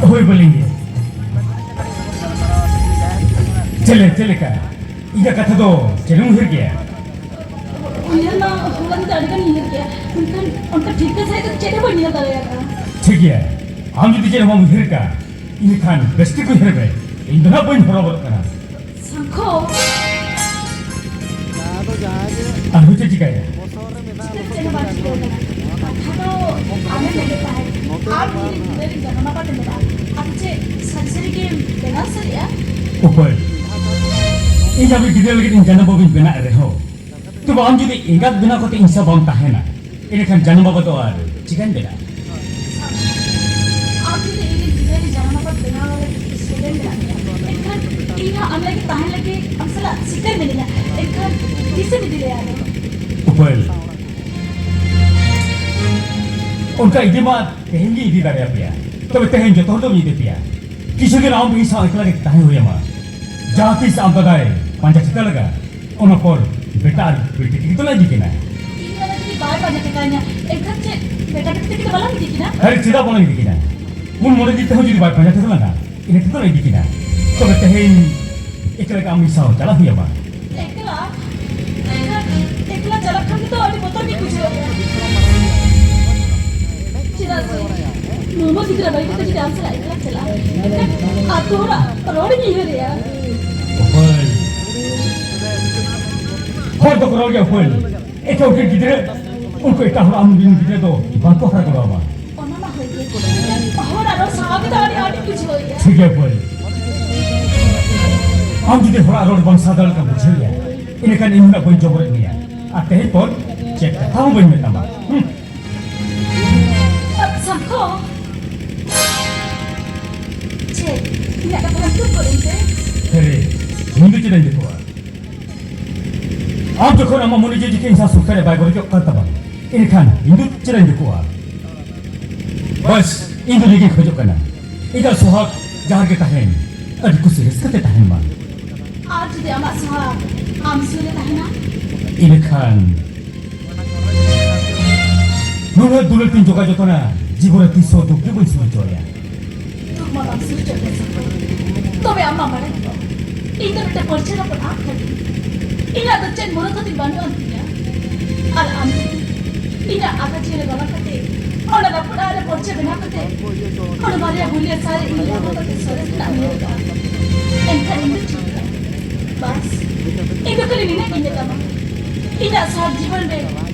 ᱦᱳᱭ, ᱵᱟᱹᱞᱤᱧ ᱜᱮ᱾ ᱪᱮᱫ ᱞᱮ-, ᱪᱮᱫ ᱞᱮᱠᱟ? ᱤᱧᱟᱹᱜ ᱠᱟᱛᱷᱟ ᱫᱚ ᱪᱮᱫ ᱮᱢ ᱩᱭᱦᱟᱹᱨ ᱜᱮᱭᱟ? ᱩᱭᱦᱟᱹᱨ ᱢᱟ ᱦᱚᱞᱟ ᱧᱤᱫᱟᱹ ᱟᱹᱰᱤ ᱜᱟᱱ ᱩᱭᱦᱟᱹᱨ ᱠᱮᱜᱼᱟ, ᱢᱮᱱᱠᱷᱟᱱ ᱚᱱᱠᱟ ᱴᱷᱤᱠᱟᱹ ᱥᱟᱺᱦᱤᱡ ᱫᱚ ᱪᱮᱫ ᱦᱚᱸ ᱵᱟᱹᱧ ᱩᱭᱦᱟᱹᱨ ᱫᱟᱲᱮᱭᱟᱫᱟ᱾ ᱴᱷᱤᱠ ᱜᱮᱭᱟ, ᱟᱢ ᱡᱩᱫᱤ ᱪᱮᱫ ᱦᱚᱸ ᱵᱟᱢ ᱩᱭᱦᱟᱹᱨ ᱠᱟᱜᱼᱟ, ᱤᱱᱟᱹᱠᱷᱟᱱ ᱵᱮᱥ ᱴᱷᱤᱠ ᱩᱭᱦᱟᱹᱨ ᱢᱮ, ᱤᱧ ᱫᱚ ᱱᱟᱜ ᱵᱟᱹᱧ ᱦᱚᱨᱚᱵᱚᱨᱚᱜ ᱠᱟᱱᱟ᱾ ᱥᱟᱝᱠᱷᱚ᱾ ᱟᱫᱚ ᱡᱟᱦᱟᱸ ᱜᱮ ᱟᱨᱦᱚᱸ ᱪᱮᱫ ᱪᱤᱠᱟᱹᱭᱮᱱᱟ? ᱵᱚᱥᱚᱨ ᱨᱮ ᱢᱮᱱᱟᱜ ᱪᱮᱫ ᱦᱚᱸ ᱵᱟᱝ ᱪᱤᱠᱟᱹ ᱠᱟᱱᱟ᱾ ᱠᱟᱛᱷᱟ ᱫᱚ ᱟᱢᱮᱢ ᱢᱮᱱᱮᱫ ᱛᱟᱦᱮᱸᱫ, ᱟᱢ ᱤᱧ ᱨᱮᱱ ᱜᱤᱫᱽᱨᱟᱹ ᱨᱮᱱ ᱡᱟᱱᱟᱢ ᱟᱯᱟᱛ ᱮᱢ ᱢᱮᱱᱟᱜᱼᱟ᱾ ᱟᱫᱚ ᱪᱮᱫ ᱥᱟᱹᱨᱤ ᱥᱟᱹᱨᱤ ᱜᱮᱢ ᱵᱮᱱᱟᱣ ᱥᱟᱹᱨᱤᱜᱼᱟ? ᱚᱠᱚᱭ? ᱤᱧ ᱟᱢᱤᱡ ᱜᱤᱫᱽᱨᱟᱹ ᱞᱟᱹᱜᱤᱫ ᱤᱧ ᱡᱟᱱᱟᱢ ᱵᱟᱹᱵᱩᱧ ᱵᱮᱱᱟᱜ ᱨᱮᱦᱚᱸ, ᱛᱚᱵᱮ ᱟᱢ ᱡᱩᱫᱤ ᱮᱸᱜᱟᱛ ᱵᱮᱱᱟᱣ ᱠᱟᱛᱮ ᱤᱧ ᱥᱟᱶ ᱵᱟᱢ ᱛᱟᱦᱮᱱᱟ, ᱮᱸᱰᱮᱠᱷᱟᱱ ᱡᱟᱱᱟᱢ ᱵᱟᱵᱟ ᱫᱚ ᱟᱨ ᱪᱤᱠᱟᱹᱧ ᱵᱮᱱᱟᱜᱼᱟ? ᱟᱢ ᱡᱩᱫᱤ ᱤᱧ ᱨᱮᱱ ᱜᱤᱫᱽᱨᱟᱹ ᱨᱮ ᱡᱟᱱᱟᱢ ᱟᱯᱟᱛ ᱵᱮᱱᱟᱣ ᱞᱟᱹᱜᱤᱫ ᱥᱮᱵᱮᱱ ᱢᱮᱱᱟᱜ ᱢᱮᱭᱟ, ᱮᱱᱠᱷᱟᱱ ᱤᱧ ᱦᱚᱸ ᱟᱢ ᱞᱟᱹᱜᱤᱫ ᱛᱟᱦᱮᱱ ᱞᱟᱹᱜᱤᱫ ᱟᱢ ᱥᱟᱞᱟᱜ ᱥᱤᱠᱟᱹᱨ ᱢᱤᱱᱟᱹᱧᱟ᱾ ᱮᱱᱠᱷᱟᱱ ᱛᱤᱥᱮᱢ ᱤᱫᱤ ᱞᱮᱭᱟ ᱟᱫᱚ? ᱩᱯᱟᱹᱞ, ᱚᱱᱠᱟ ᱤᱫᱤ ᱢᱟ ᱛᱮᱦᱮᱧ ᱜᱮ ᱤᱫᱤ ᱫᱟᱲᱮᱭᱟᱯᱮᱭᱟ, ᱛᱚᱵᱮ ᱛᱮᱦᱮᱧ ᱡᱚᱛᱚ ᱦᱚᱲ ᱫᱚ ᱤᱫᱤ ᱯᱮᱭᱟ᱾ ᱠᱤᱪᱷᱩ ᱫᱤᱱ ᱟᱢ ᱤᱧ ᱥᱟᱶ ᱮᱠᱞᱟ ᱜᱮ ᱛᱟᱦᱮᱸ ᱦᱩᱭ ᱟᱢᱟ᱾ ᱡᱟᱦᱟᱸ ᱛᱤᱥ ᱟᱢ ᱫᱟᱫᱟᱭ ᱯᱟᱸᱡᱟ ᱴᱷᱤᱠᱟᱹ ᱞᱟᱜᱟ, ᱚᱱᱟ ᱯᱚᱨ ᱵᱮᱴᱟ ᱟᱨ ᱵᱤᱴᱤ ᱛᱮᱜᱮ ᱛᱚᱞᱮ ᱤᱫᱤ ᱠᱤᱱᱟ᱾ ᱤᱧ ᱫᱟᱫᱟ ᱡᱩᱫᱤ ᱵᱟᱭ ᱯᱟᱸᱡᱟ ᱴᱷᱤᱠᱟᱹᱧᱟ, ᱮᱱᱠᱷᱟᱱ ᱪᱮᱫ ᱵᱮᱴᱟ ᱵᱤᱴᱤ ᱛᱮᱜᱮ ᱫᱚ ᱵᱟᱞᱟᱝ ᱤᱫᱤ ᱠᱤᱱᱟ? ᱟᱨᱮ, ᱪᱮᱫᱟᱜ ᱵᱟᱞᱟᱝ ᱤᱫᱤ ᱠᱤᱱᱟ? ᱩᱱ ᱢᱚᱱᱮ ᱡᱤᱣᱤ ᱛᱮᱦᱚᱸ ᱡᱩᱫᱤ ᱵᱟᱭ ᱯᱟᱸᱡᱟ ᱴᱷᱤᱠᱟᱹ ᱞᱟᱜᱟ, ᱤᱱᱟᱹ ᱛᱮᱫᱚ ᱞᱮ ᱤᱫᱤ ᱠᱤᱱᱟ᱾ ᱛᱚᱵᱮ ᱛᱮᱦᱮᱧ ᱮᱠᱞᱟ ᱜᱮ ᱟᱢ ᱤᱧ ᱥᱟᱶ ᱪᱟᱞᱟᱜ ᱦᱩᱭ ᱟᱢᱟ᱾ ᱮᱠᱞᱟ? ᱮᱠᱞᱟ, ᱮᱠᱞᱟ ᱪᱟᱞᱟᱜ ᱠᱷᱟᱱ ᱜᱮᱛᱚ ᱟᱹᱰᱤ ᱵᱚᱛᱚᱨ ᱜᱮ ᱵᱩᱡᱷᱟᱹᱜᱼᱟ᱾ ᱪᱮᱫᱟᱜ ᱥᱮ ᱢᱟᱢᱟ ᱜᱤᱫᱽᱨᱟᱹ ᱵᱟᱹᱜᱤ ᱠᱟᱛᱮ ᱡᱩᱫᱤ ᱟᱢ ᱥᱟᱞᱟᱜ ᱮᱠᱞᱟ ᱪᱟᱞᱟᱜᱼᱟ, ᱮᱱᱠᱷᱟᱱ ᱟᱛᱳ ᱦᱚᱲᱟᱜ ᱨᱚᱲᱤᱧ ᱩᱭᱦᱟᱹᱨᱮᱜᱼᱟ᱾ ᱚᱠᱚᱭ? ᱦᱚᱲ ᱫᱚᱠᱚ ᱨᱚᱲ ᱜᱮᱭᱟ ᱚᱠᱚᱭ? ᱮᱴᱟᱜ ᱦᱚᱲ ᱨᱮᱱ ᱜᱤᱫᱽᱨᱟᱹ, ᱩᱱᱠᱩ ᱮᱴᱟᱜ ᱦᱚᱲ ᱟᱢ ᱨᱮᱱ ᱜᱤᱫᱽᱨᱟᱹ ᱫᱚ ᱵᱟᱝᱠᱚ ᱦᱟᱨᱟ ᱠᱚᱫᱚᱜᱼᱟ ᱵᱟᱝ? ᱚᱱᱟ ᱢᱟ ᱦᱳᱭ ᱜᱮ, ᱢᱮᱱᱠᱷᱟᱱ ᱦᱚᱲᱟᱜ ᱨᱚᱲ ᱥᱟᱦᱟᱣ ᱜᱮᱛᱚ ᱟᱹᱰᱤ ᱟᱸᱴᱤᱧ ᱵᱩᱡᱷᱟᱹᱣᱮᱫᱼᱟ᱾ ᱴᱷᱤᱠ ᱜᱮᱭᱟ ᱚᱠᱚᱭ? ᱟᱢ ᱡᱩᱫᱤ ᱦᱚᱲᱟᱜ ᱨᱚᱲ ᱵᱟᱢ ᱥᱟᱦᱟᱣ ᱫᱟᱲᱮᱭᱟᱜ ᱠᱷᱟᱱ ᱵᱩᱡᱷᱟᱹᱣ ᱮᱭᱟ, ᱤᱱᱟᱹᱠᱷᱟᱱ ᱤᱧ ᱦᱚᱸ ᱵᱟᱹᱧ ᱡᱚᱵᱚᱨᱮᱫ ᱢᱮᱭᱟ᱾ ᱟᱨ ᱛᱮᱦᱮᱧ ᱠᱷᱚᱱ ᱪᱮᱫ ᱠᱟᱛᱷᱟ ᱦᱚᱸ ᱵᱟᱹᱧ ᱢᱮᱛᱟᱢᱟ᱾ ᱦᱩᱸ᱾ ᱥᱟᱠᱷᱚ᱾ ᱪᱮᱫ? ᱤᱧᱟᱹᱜ ᱠᱟᱛᱷᱟ ᱵᱟᱢ ᱛᱩᱫ ᱜᱚᱫ ᱮᱱ ᱛᱮ? ᱟᱨᱮ, ᱤᱧ ᱫᱚ ᱪᱮᱫᱟᱜ ᱤᱧ ᱫᱩᱠᱩᱜᱼᱟ? ᱟᱢ ᱡᱚᱠᱷᱚᱱ ᱟᱢᱟᱜ ᱢᱚᱱᱮ ᱡᱤᱣᱤ ᱡᱩᱫᱤ ᱤᱧ ᱥᱟᱶ ᱥᱩᱠ ᱨᱮ ᱵᱟᱭ ᱜᱚᱨᱚᱡᱚᱜ ᱠᱟᱱ ᱛᱟᱢᱟ, ᱮᱱᱠᱷᱟᱱ ᱤᱧ ᱫᱚ ᱪᱮᱫᱟᱜ ᱤᱧ ᱫᱩᱠᱩᱜᱼᱟ? ᱵᱟᱥ, ᱤᱧ ᱫᱚ ᱱᱤᱭᱟᱹᱜᱤᱧ ᱠᱷᱚᱡᱚᱜ ᱠᱟᱱᱟ, ᱤᱧᱟᱜ ᱥᱚᱦᱟᱜ ᱡᱟᱦᱟᱸ ᱨᱮᱜᱮ ᱛᱟᱦᱮᱱ, ᱟᱹᱰᱤ ᱠᱩᱥᱤ ᱨᱟᱹᱥᱠᱟᱹ ᱛᱮ ᱛᱟᱦᱮᱱ ᱢᱟ᱾ ᱟᱨ ᱡᱩᱫᱤ ᱟᱢᱟᱜ ᱥᱚᱦᱟᱜ ᱟᱢ ᱥᱩᱨ ᱨᱮ ᱛᱟᱦᱮᱱᱟ? ᱤᱱᱟᱹᱠᱷᱟᱱ ᱱᱩᱱᱟᱹᱜ ᱫᱩᱞᱟᱹᱲ ᱛᱤᱧ ᱡᱚᱜᱟᱣ ᱡᱚᱛᱚᱱᱟ, ᱡᱤᱵᱚᱱ ᱨᱮ ᱛᱤᱥ ᱦᱚᱸ ᱫᱩᱠ ᱜᱮ ᱵᱟᱹᱧ ᱥᱩᱨ ᱦᱚᱪᱚ ᱟᱭᱟ᱾ ᱫᱩᱠ ᱢᱟ ᱵᱟᱢ ᱥᱩᱨ ᱦᱚᱪᱚ ᱟᱭᱟ ᱥᱟᱠᱷᱚ᱾ ᱛᱚᱵᱮ ᱟᱢ ᱢᱟ ᱵᱟᱲᱟᱭ ᱜᱮᱭᱟᱢ, ᱤᱧ ᱫᱚ ᱢᱤᱫᱴᱮᱱ ᱯᱟᱹᱨᱪᱷᱟᱹ ᱦᱚᱯᱚᱱ ᱟᱢ ᱠᱟᱹᱱᱟᱹᱧ᱾ ᱤᱧᱟᱜ ᱫᱚ ᱪᱮᱫ ᱢᱚᱱᱮ ᱠᱷᱟᱹᱛᱤᱨ ᱵᱟᱹᱱᱩᱜ ᱟᱱ ᱛᱤᱧᱟ᱾ ᱟᱨ ᱟᱢ ᱡᱩᱫᱤ ᱤᱧᱟᱜ ᱟᱠᱟ ᱡᱤᱭᱚᱱ ᱨᱮ ᱵᱚᱞᱚ ᱠᱟᱛᱮ, ᱚᱱᱟ ᱨᱟᱹᱯᱩᱫ ᱰᱟᱦᱟᱨ ᱨᱮ ᱯᱟᱹᱨᱪᱷᱟᱹ ᱵᱮᱱᱟᱣ ᱠᱟᱛᱮ, ᱚᱱᱟ ᱵᱟᱨᱭᱟ ᱜᱩᱞᱤᱭᱟᱹ ᱥᱟᱨᱮ ᱤᱧ ᱞᱟᱹᱜᱤᱫ ᱠᱟᱛᱮ ᱥᱚᱨᱮᱥ ᱨᱮᱱᱟᱜ ᱧᱮᱞ ᱠᱟᱜᱼᱟ, ᱮᱱᱠᱷᱟᱱ ᱤᱧ ᱫᱚ ᱪᱮᱫ ᱞᱮᱠᱟ? ᱵᱟᱥ, ᱤᱧ ᱫᱚ ᱠᱷᱟᱹᱞᱤ ᱱᱤᱱᱟᱹᱜ ᱜᱤᱧ ᱢᱮᱛᱟᱢᱟ, ᱤᱧᱟᱜ ᱥᱟᱨ ᱡᱤᱵᱚᱱ ᱨᱮ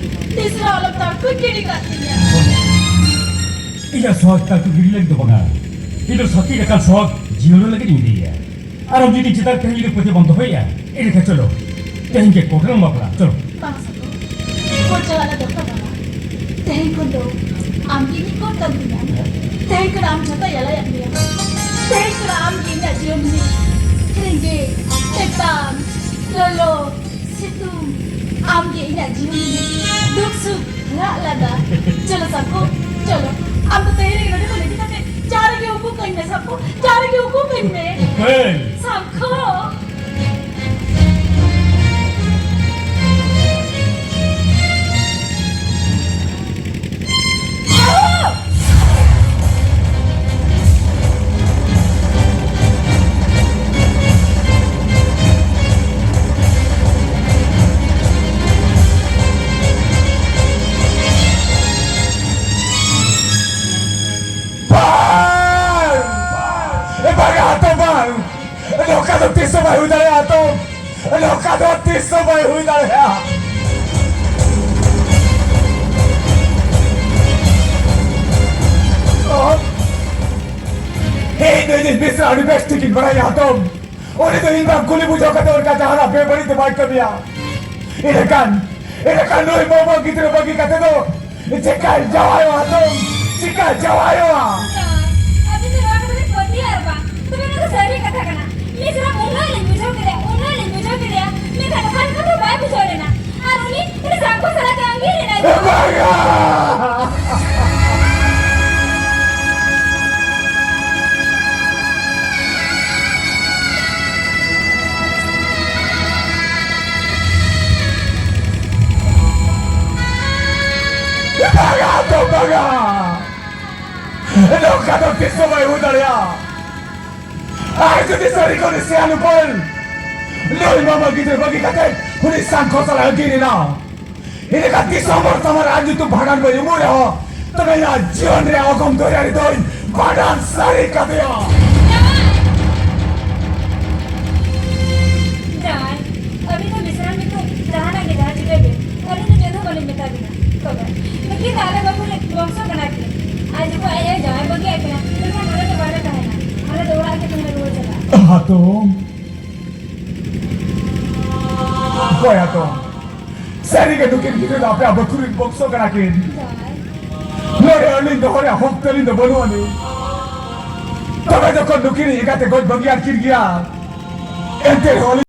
ᱛᱤᱥ ᱨᱮᱦᱚᱸ ᱟᱞᱚᱢ ᱛᱟᱨᱠᱚ ᱜᱤᱰᱤ ᱠᱟᱜ ᱛᱤᱧᱟ᱾ ᱤᱧᱟᱜ ᱥᱚᱦᱟᱜ ᱛᱟᱨᱠᱚ ᱜᱤᱰᱤ ᱞᱟᱹᱜᱤᱫ ᱫᱚ ᱵᱟᱝᱟ, ᱤᱧ ᱫᱚ ᱥᱟᱹᱠᱷᱤ ᱞᱮᱠᱟᱱ ᱥᱚᱦᱟᱜ ᱡᱤᱭᱚᱱ ᱞᱟᱹᱜᱤᱫ ᱤᱧ ᱤᱫᱤᱭᱮᱭᱟ᱾ ᱟᱨ ᱟᱢ ᱡᱩᱫᱤ ᱪᱮᱛᱟᱱ ᱛᱮᱦᱮᱧ ᱡᱩᱫᱤ ᱯᱟᱹᱛᱭᱟᱹᱣ ᱵᱟᱢ ᱫᱚᱦᱚᱭᱮᱭᱟ, ᱮᱱᱠᱷᱟᱱ ᱪᱚᱞᱚ, ᱛᱮᱦᱮᱧ ᱜᱮ ᱠᱳᱨᱴ ᱨᱮᱞᱟᱝ ᱵᱟᱯᱞᱟᱜᱼᱟ, ᱪᱚᱞᱚ᱾ ᱵᱟᱝ ᱥᱟᱹᱠᱷᱤ, ᱠᱳᱨᱴ ᱪᱟᱞᱟᱜ ᱨᱮᱱᱟᱜ ᱫᱚᱨᱠᱟᱨ ᱵᱟᱹᱱᱩᱜᱼᱟ᱾ ᱛᱮᱦᱮᱧ ᱠᱷᱚᱱ ᱫᱚ ᱟᱢ ᱜᱮ ᱤᱧᱤᱡ ᱠᱳᱨᱴ ᱠᱟᱱ ᱛᱤᱧᱟ᱾ ᱛᱮᱦᱮᱧ ᱠᱷᱚᱱ ᱟᱢ ᱡᱷᱚᱛᱚ ᱮᱞᱟᱭᱟᱫ ᱢᱮᱭᱟ᱾ ᱛᱮᱦᱮᱧ ᱠᱷᱚᱱ ᱟᱢ ᱜᱮ ᱤᱧᱟᱜ ᱡᱤᱭᱚᱱ ᱨᱤᱱᱤᱡ ᱨᱮᱸᱜᱮᱡ, ᱛᱮᱛᱟᱝ, ᱞᱚᱞᱚ, ᱥᱤᱛᱩᱝ, ᱟᱢ ᱜᱮ ᱤᱧᱟᱜ ᱡᱤᱭᱚᱱ ᱨᱤᱱᱤᱡ ᱫᱩᱠ ᱥᱩᱠ, ᱨᱟᱜ ᱞᱟᱸᱫᱟ᱾ ᱪᱚᱞᱚ ᱥᱟᱠᱷᱚ, ᱪᱚᱞᱚ᱾ ᱟᱢ ᱫᱚ ᱛᱮᱦᱮᱧ ᱨᱮᱜᱮ ᱱᱚᱰᱮ ᱠᱷᱚᱱ ᱤᱫᱤ ᱠᱟᱛᱮ ᱡᱟᱦᱟᱸ ᱨᱮᱜᱮ ᱩᱠᱩ ᱠᱟᱹᱧ ᱢᱮ ᱥᱟᱠᱷᱚ, ᱡᱟᱦᱟᱸ ᱨᱮᱜᱮ ᱩᱠᱩ ᱠᱟᱹᱧ ᱢᱮ᱾ ᱦᱮᱸ᱾ ᱥᱟᱠᱷᱚ᱾ ᱵᱟᱝ! ᱵᱟᱝ! ᱦᱟᱛᱚᱢ, ᱵᱟᱝ! ᱱᱚᱝᱠᱟ ᱫᱚ ᱛᱤᱥ ᱦᱚᱸ ᱵᱟᱭ ᱦᱩᱭ ᱫᱟᱲᱮᱭᱟᱜᱼᱟ, ᱦᱟᱛᱚᱢ! ᱱᱚᱝᱠᱟ ᱫᱚ ᱛᱤᱥ ᱦᱚᱸ ᱵᱟᱭ ᱦᱩᱭ ᱫᱟᱲᱮᱭᱟᱜᱼᱟ᱾ ᱤᱧ ᱫᱚ ᱤᱧᱤᱡ ᱢᱤᱥᱨᱟ ᱟᱹᱰᱤ ᱵᱮᱥ ᱴᱷᱤᱠᱤᱧ ᱵᱟᱲᱟᱭᱟ, ᱦᱟᱛᱚᱢ᱾ ᱩᱱᱤ ᱫᱚ ᱤᱧ ᱵᱟᱝ ᱠᱩᱞᱤ ᱵᱩᱡᱷᱟᱹᱣ ᱠᱟᱛᱮ ᱚᱱᱠᱟ ᱡᱟᱦᱟᱱᱟᱜ ᱵᱮᱵᱟᱹᱲᱤᱡ ᱫᱚ ᱵᱟᱭ ᱠᱟᱹᱢᱤᱭᱟ᱾ ᱮᱸᱰᱮᱠᱷᱟᱱ, ᱮᱸᱰᱮᱠᱷᱟᱱ ᱱᱩᱭ ᱢᱟᱢᱟ ᱜᱤᱫᱽᱨᱟᱹ ᱵᱟᱹᱜᱤ ᱠᱟᱛᱮ ᱫᱚ ᱪᱤᱠᱟᱭ ᱡᱟᱶᱟᱭᱚᱜᱼᱟ ᱛᱚ? ᱪᱤᱠᱟᱭ ᱡᱟᱶᱟᱭᱚᱜᱼᱟ? ᱟᱹᱵᱤᱱ ᱫᱚ ᱱᱚᱣᱟ ᱠᱟᱛᱷᱟ ᱵᱤᱱ ᱯᱟᱹᱛᱭᱟᱹᱜᱼᱟ ᱟᱨ ᱵᱟᱝ? ᱛᱚᱵᱮ ᱱᱚᱣᱟ ᱫᱚ ᱥᱟᱹᱨᱤ ᱠᱟᱛᱷᱟ ᱠᱟᱱᱟ᱾ ᱢᱤᱥᱨᱟ ᱩᱱᱟᱹᱜ ᱞᱤᱧ ᱵᱩᱡᱷᱟᱹᱣ ᱠᱮᱫᱮᱭᱟ, ᱩᱱᱟᱹᱜ ᱞᱤᱧ ᱵᱩᱡᱷᱟᱹᱣ ᱠᱮᱫᱮᱭᱟ, ᱢᱮᱱᱠᱷᱟᱱ ᱚᱠᱟ ᱞᱮᱠᱟ ᱛᱮ ᱵᱟᱭ ᱵᱩᱡᱷᱟᱹᱣ ᱞᱮᱱᱟ? ᱟᱨ ᱩᱱᱤ, ᱩᱱᱤ ᱥᱟᱝᱠᱷᱚ ᱥᱟᱞᱟᱜ ᱮ ᱟᱸᱜᱤᱨ ᱮᱱᱟᱭ᱾ ᱵᱟᱝᱟ! ᱵᱟᱝᱟ ᱫᱚ ᱵᱟᱝᱟ! ᱱᱚᱝᱠᱟ ᱫᱚ ᱛᱤᱥ ᱦᱚᱸ ᱵᱟᱭ ᱦᱩᱭ ᱫᱟᱲᱮᱭᱟᱜᱼᱟ᱾ ᱟᱨ ᱡᱩᱫᱤ ᱥᱟᱹᱨᱤ ᱠᱚ ᱩᱱᱤ ᱥᱮᱭᱟᱱ ᱩᱯᱟᱹᱞ ᱱᱩᱭ ᱢᱟᱢᱟ ᱜᱤᱫᱽᱨᱟᱹ ᱵᱟᱹᱜᱤ ᱠᱟᱛᱮ ᱩᱱᱤ ᱥᱟᱝᱠᱷᱚ ᱥᱟᱞᱟᱜ ᱟᱹᱜᱤᱨ ᱮᱱᱟ, ᱤᱱᱟᱹᱠᱷᱟᱱ ᱫᱤᱥᱚᱢ ᱦᱚᱲ ᱥᱟᱢᱟᱝ ᱨᱮ ᱟᱡ ᱧᱩᱛᱩᱢ ᱵᱷᱟᱸᱰᱟᱱ ᱵᱟᱹᱧ ᱩᱢᱩᱞ ᱨᱮᱦᱚᱸ, ᱛᱚᱵᱮ ᱤᱧᱟᱜ ᱡᱤᱭᱚᱱ ᱨᱮᱭᱟᱜ ᱚᱜᱚᱢ ᱫᱚᱨᱭᱟ ᱨᱮᱫᱚᱧ ᱵᱷᱟᱸᱰᱟᱱ ᱥᱟᱹᱨᱤ ᱠᱟᱫᱮᱭᱟ᱾ ᱡᱟᱶᱟᱭ! ᱡᱟᱶᱟᱭ, ᱟᱹᱵᱤᱱ ᱫᱚ ᱢᱤᱥᱨᱟ ᱧᱩᱛᱩᱢ ᱡᱟᱦᱟᱱᱟᱜ ᱜᱮ ᱡᱟᱦᱟᱸ ᱪᱤᱠᱟᱹᱭ ᱵᱤᱱ, ᱟᱹᱞᱤᱧ ᱫᱚ ᱪᱮᱫ ᱦᱚᱸ ᱵᱟᱹᱞᱤᱧ ᱢᱮᱛᱟ ᱵᱤᱱᱟ᱾ ᱛᱚᱵᱮ ᱱᱩᱠᱤᱱ ᱫᱚ ᱟᱞᱮ ᱵᱟᱹᱦᱩ ᱨᱮᱱ ᱵᱚᱝᱥᱚ ᱠᱟᱱᱟ ᱠᱤᱱ᱾ ᱟᱨ ᱡᱩᱫᱤ ᱟᱡ ᱟᱭᱳ ᱡᱟᱶᱟᱭ ᱵᱟᱹᱜᱤᱭᱟᱜ ᱠᱤᱱᱟ, ᱮᱱᱠᱷᱟᱱ ᱱᱚᱰᱮ ᱫᱚ ᱵᱟᱞᱮ ᱛᱟᱦᱮᱱᱟ᱾ ᱟᱞᱮ ᱫᱚ ᱚᱲᱟᱜ ᱜᱮ ᱛᱟᱦᱮᱸ ᱨᱩᱣᱟᱹᱲ ᱪᱟᱞᱟᱜᱼᱟ᱾ ᱦᱟᱛᱚᱢ, ᱦᱳᱭ ᱦᱟᱛᱚᱢ, ᱥᱟᱹᱨᱤᱜᱮ ᱱᱩᱠᱤᱱ ᱜᱤᱫᱽᱨᱟᱹ ᱫᱚ ᱟᱯᱮᱭᱟᱜ ᱵᱟᱹᱠᱷᱩᱞ ᱨᱮᱱ ᱵᱚᱝᱥᱚ ᱠᱟᱱᱟ ᱠᱤᱱ᱾ ᱡᱟᱶᱟᱭ᱾ ᱱᱚᱰᱮ ᱟᱹᱞᱤᱧ ᱫᱚᱦᱚ ᱨᱮᱭᱟᱜ ᱦᱚᱠ ᱛᱟᱹᱞᱤᱧ ᱫᱚ ᱵᱟᱹᱱᱩᱜ ᱟᱹᱱᱤᱡ᱾ ᱛᱚᱵᱮ ᱡᱚᱠᱷᱚᱱ ᱱᱩᱠᱤᱱ ᱮᱸᱜᱟᱛᱮ ᱜᱚᱡ ᱵᱟᱹᱜᱤᱭᱟᱫ ᱠᱤᱱ ᱜᱮᱭᱟ, ᱮᱱᱛᱮ ᱨᱮᱦᱚᱸ ᱟᱹᱞᱤᱧ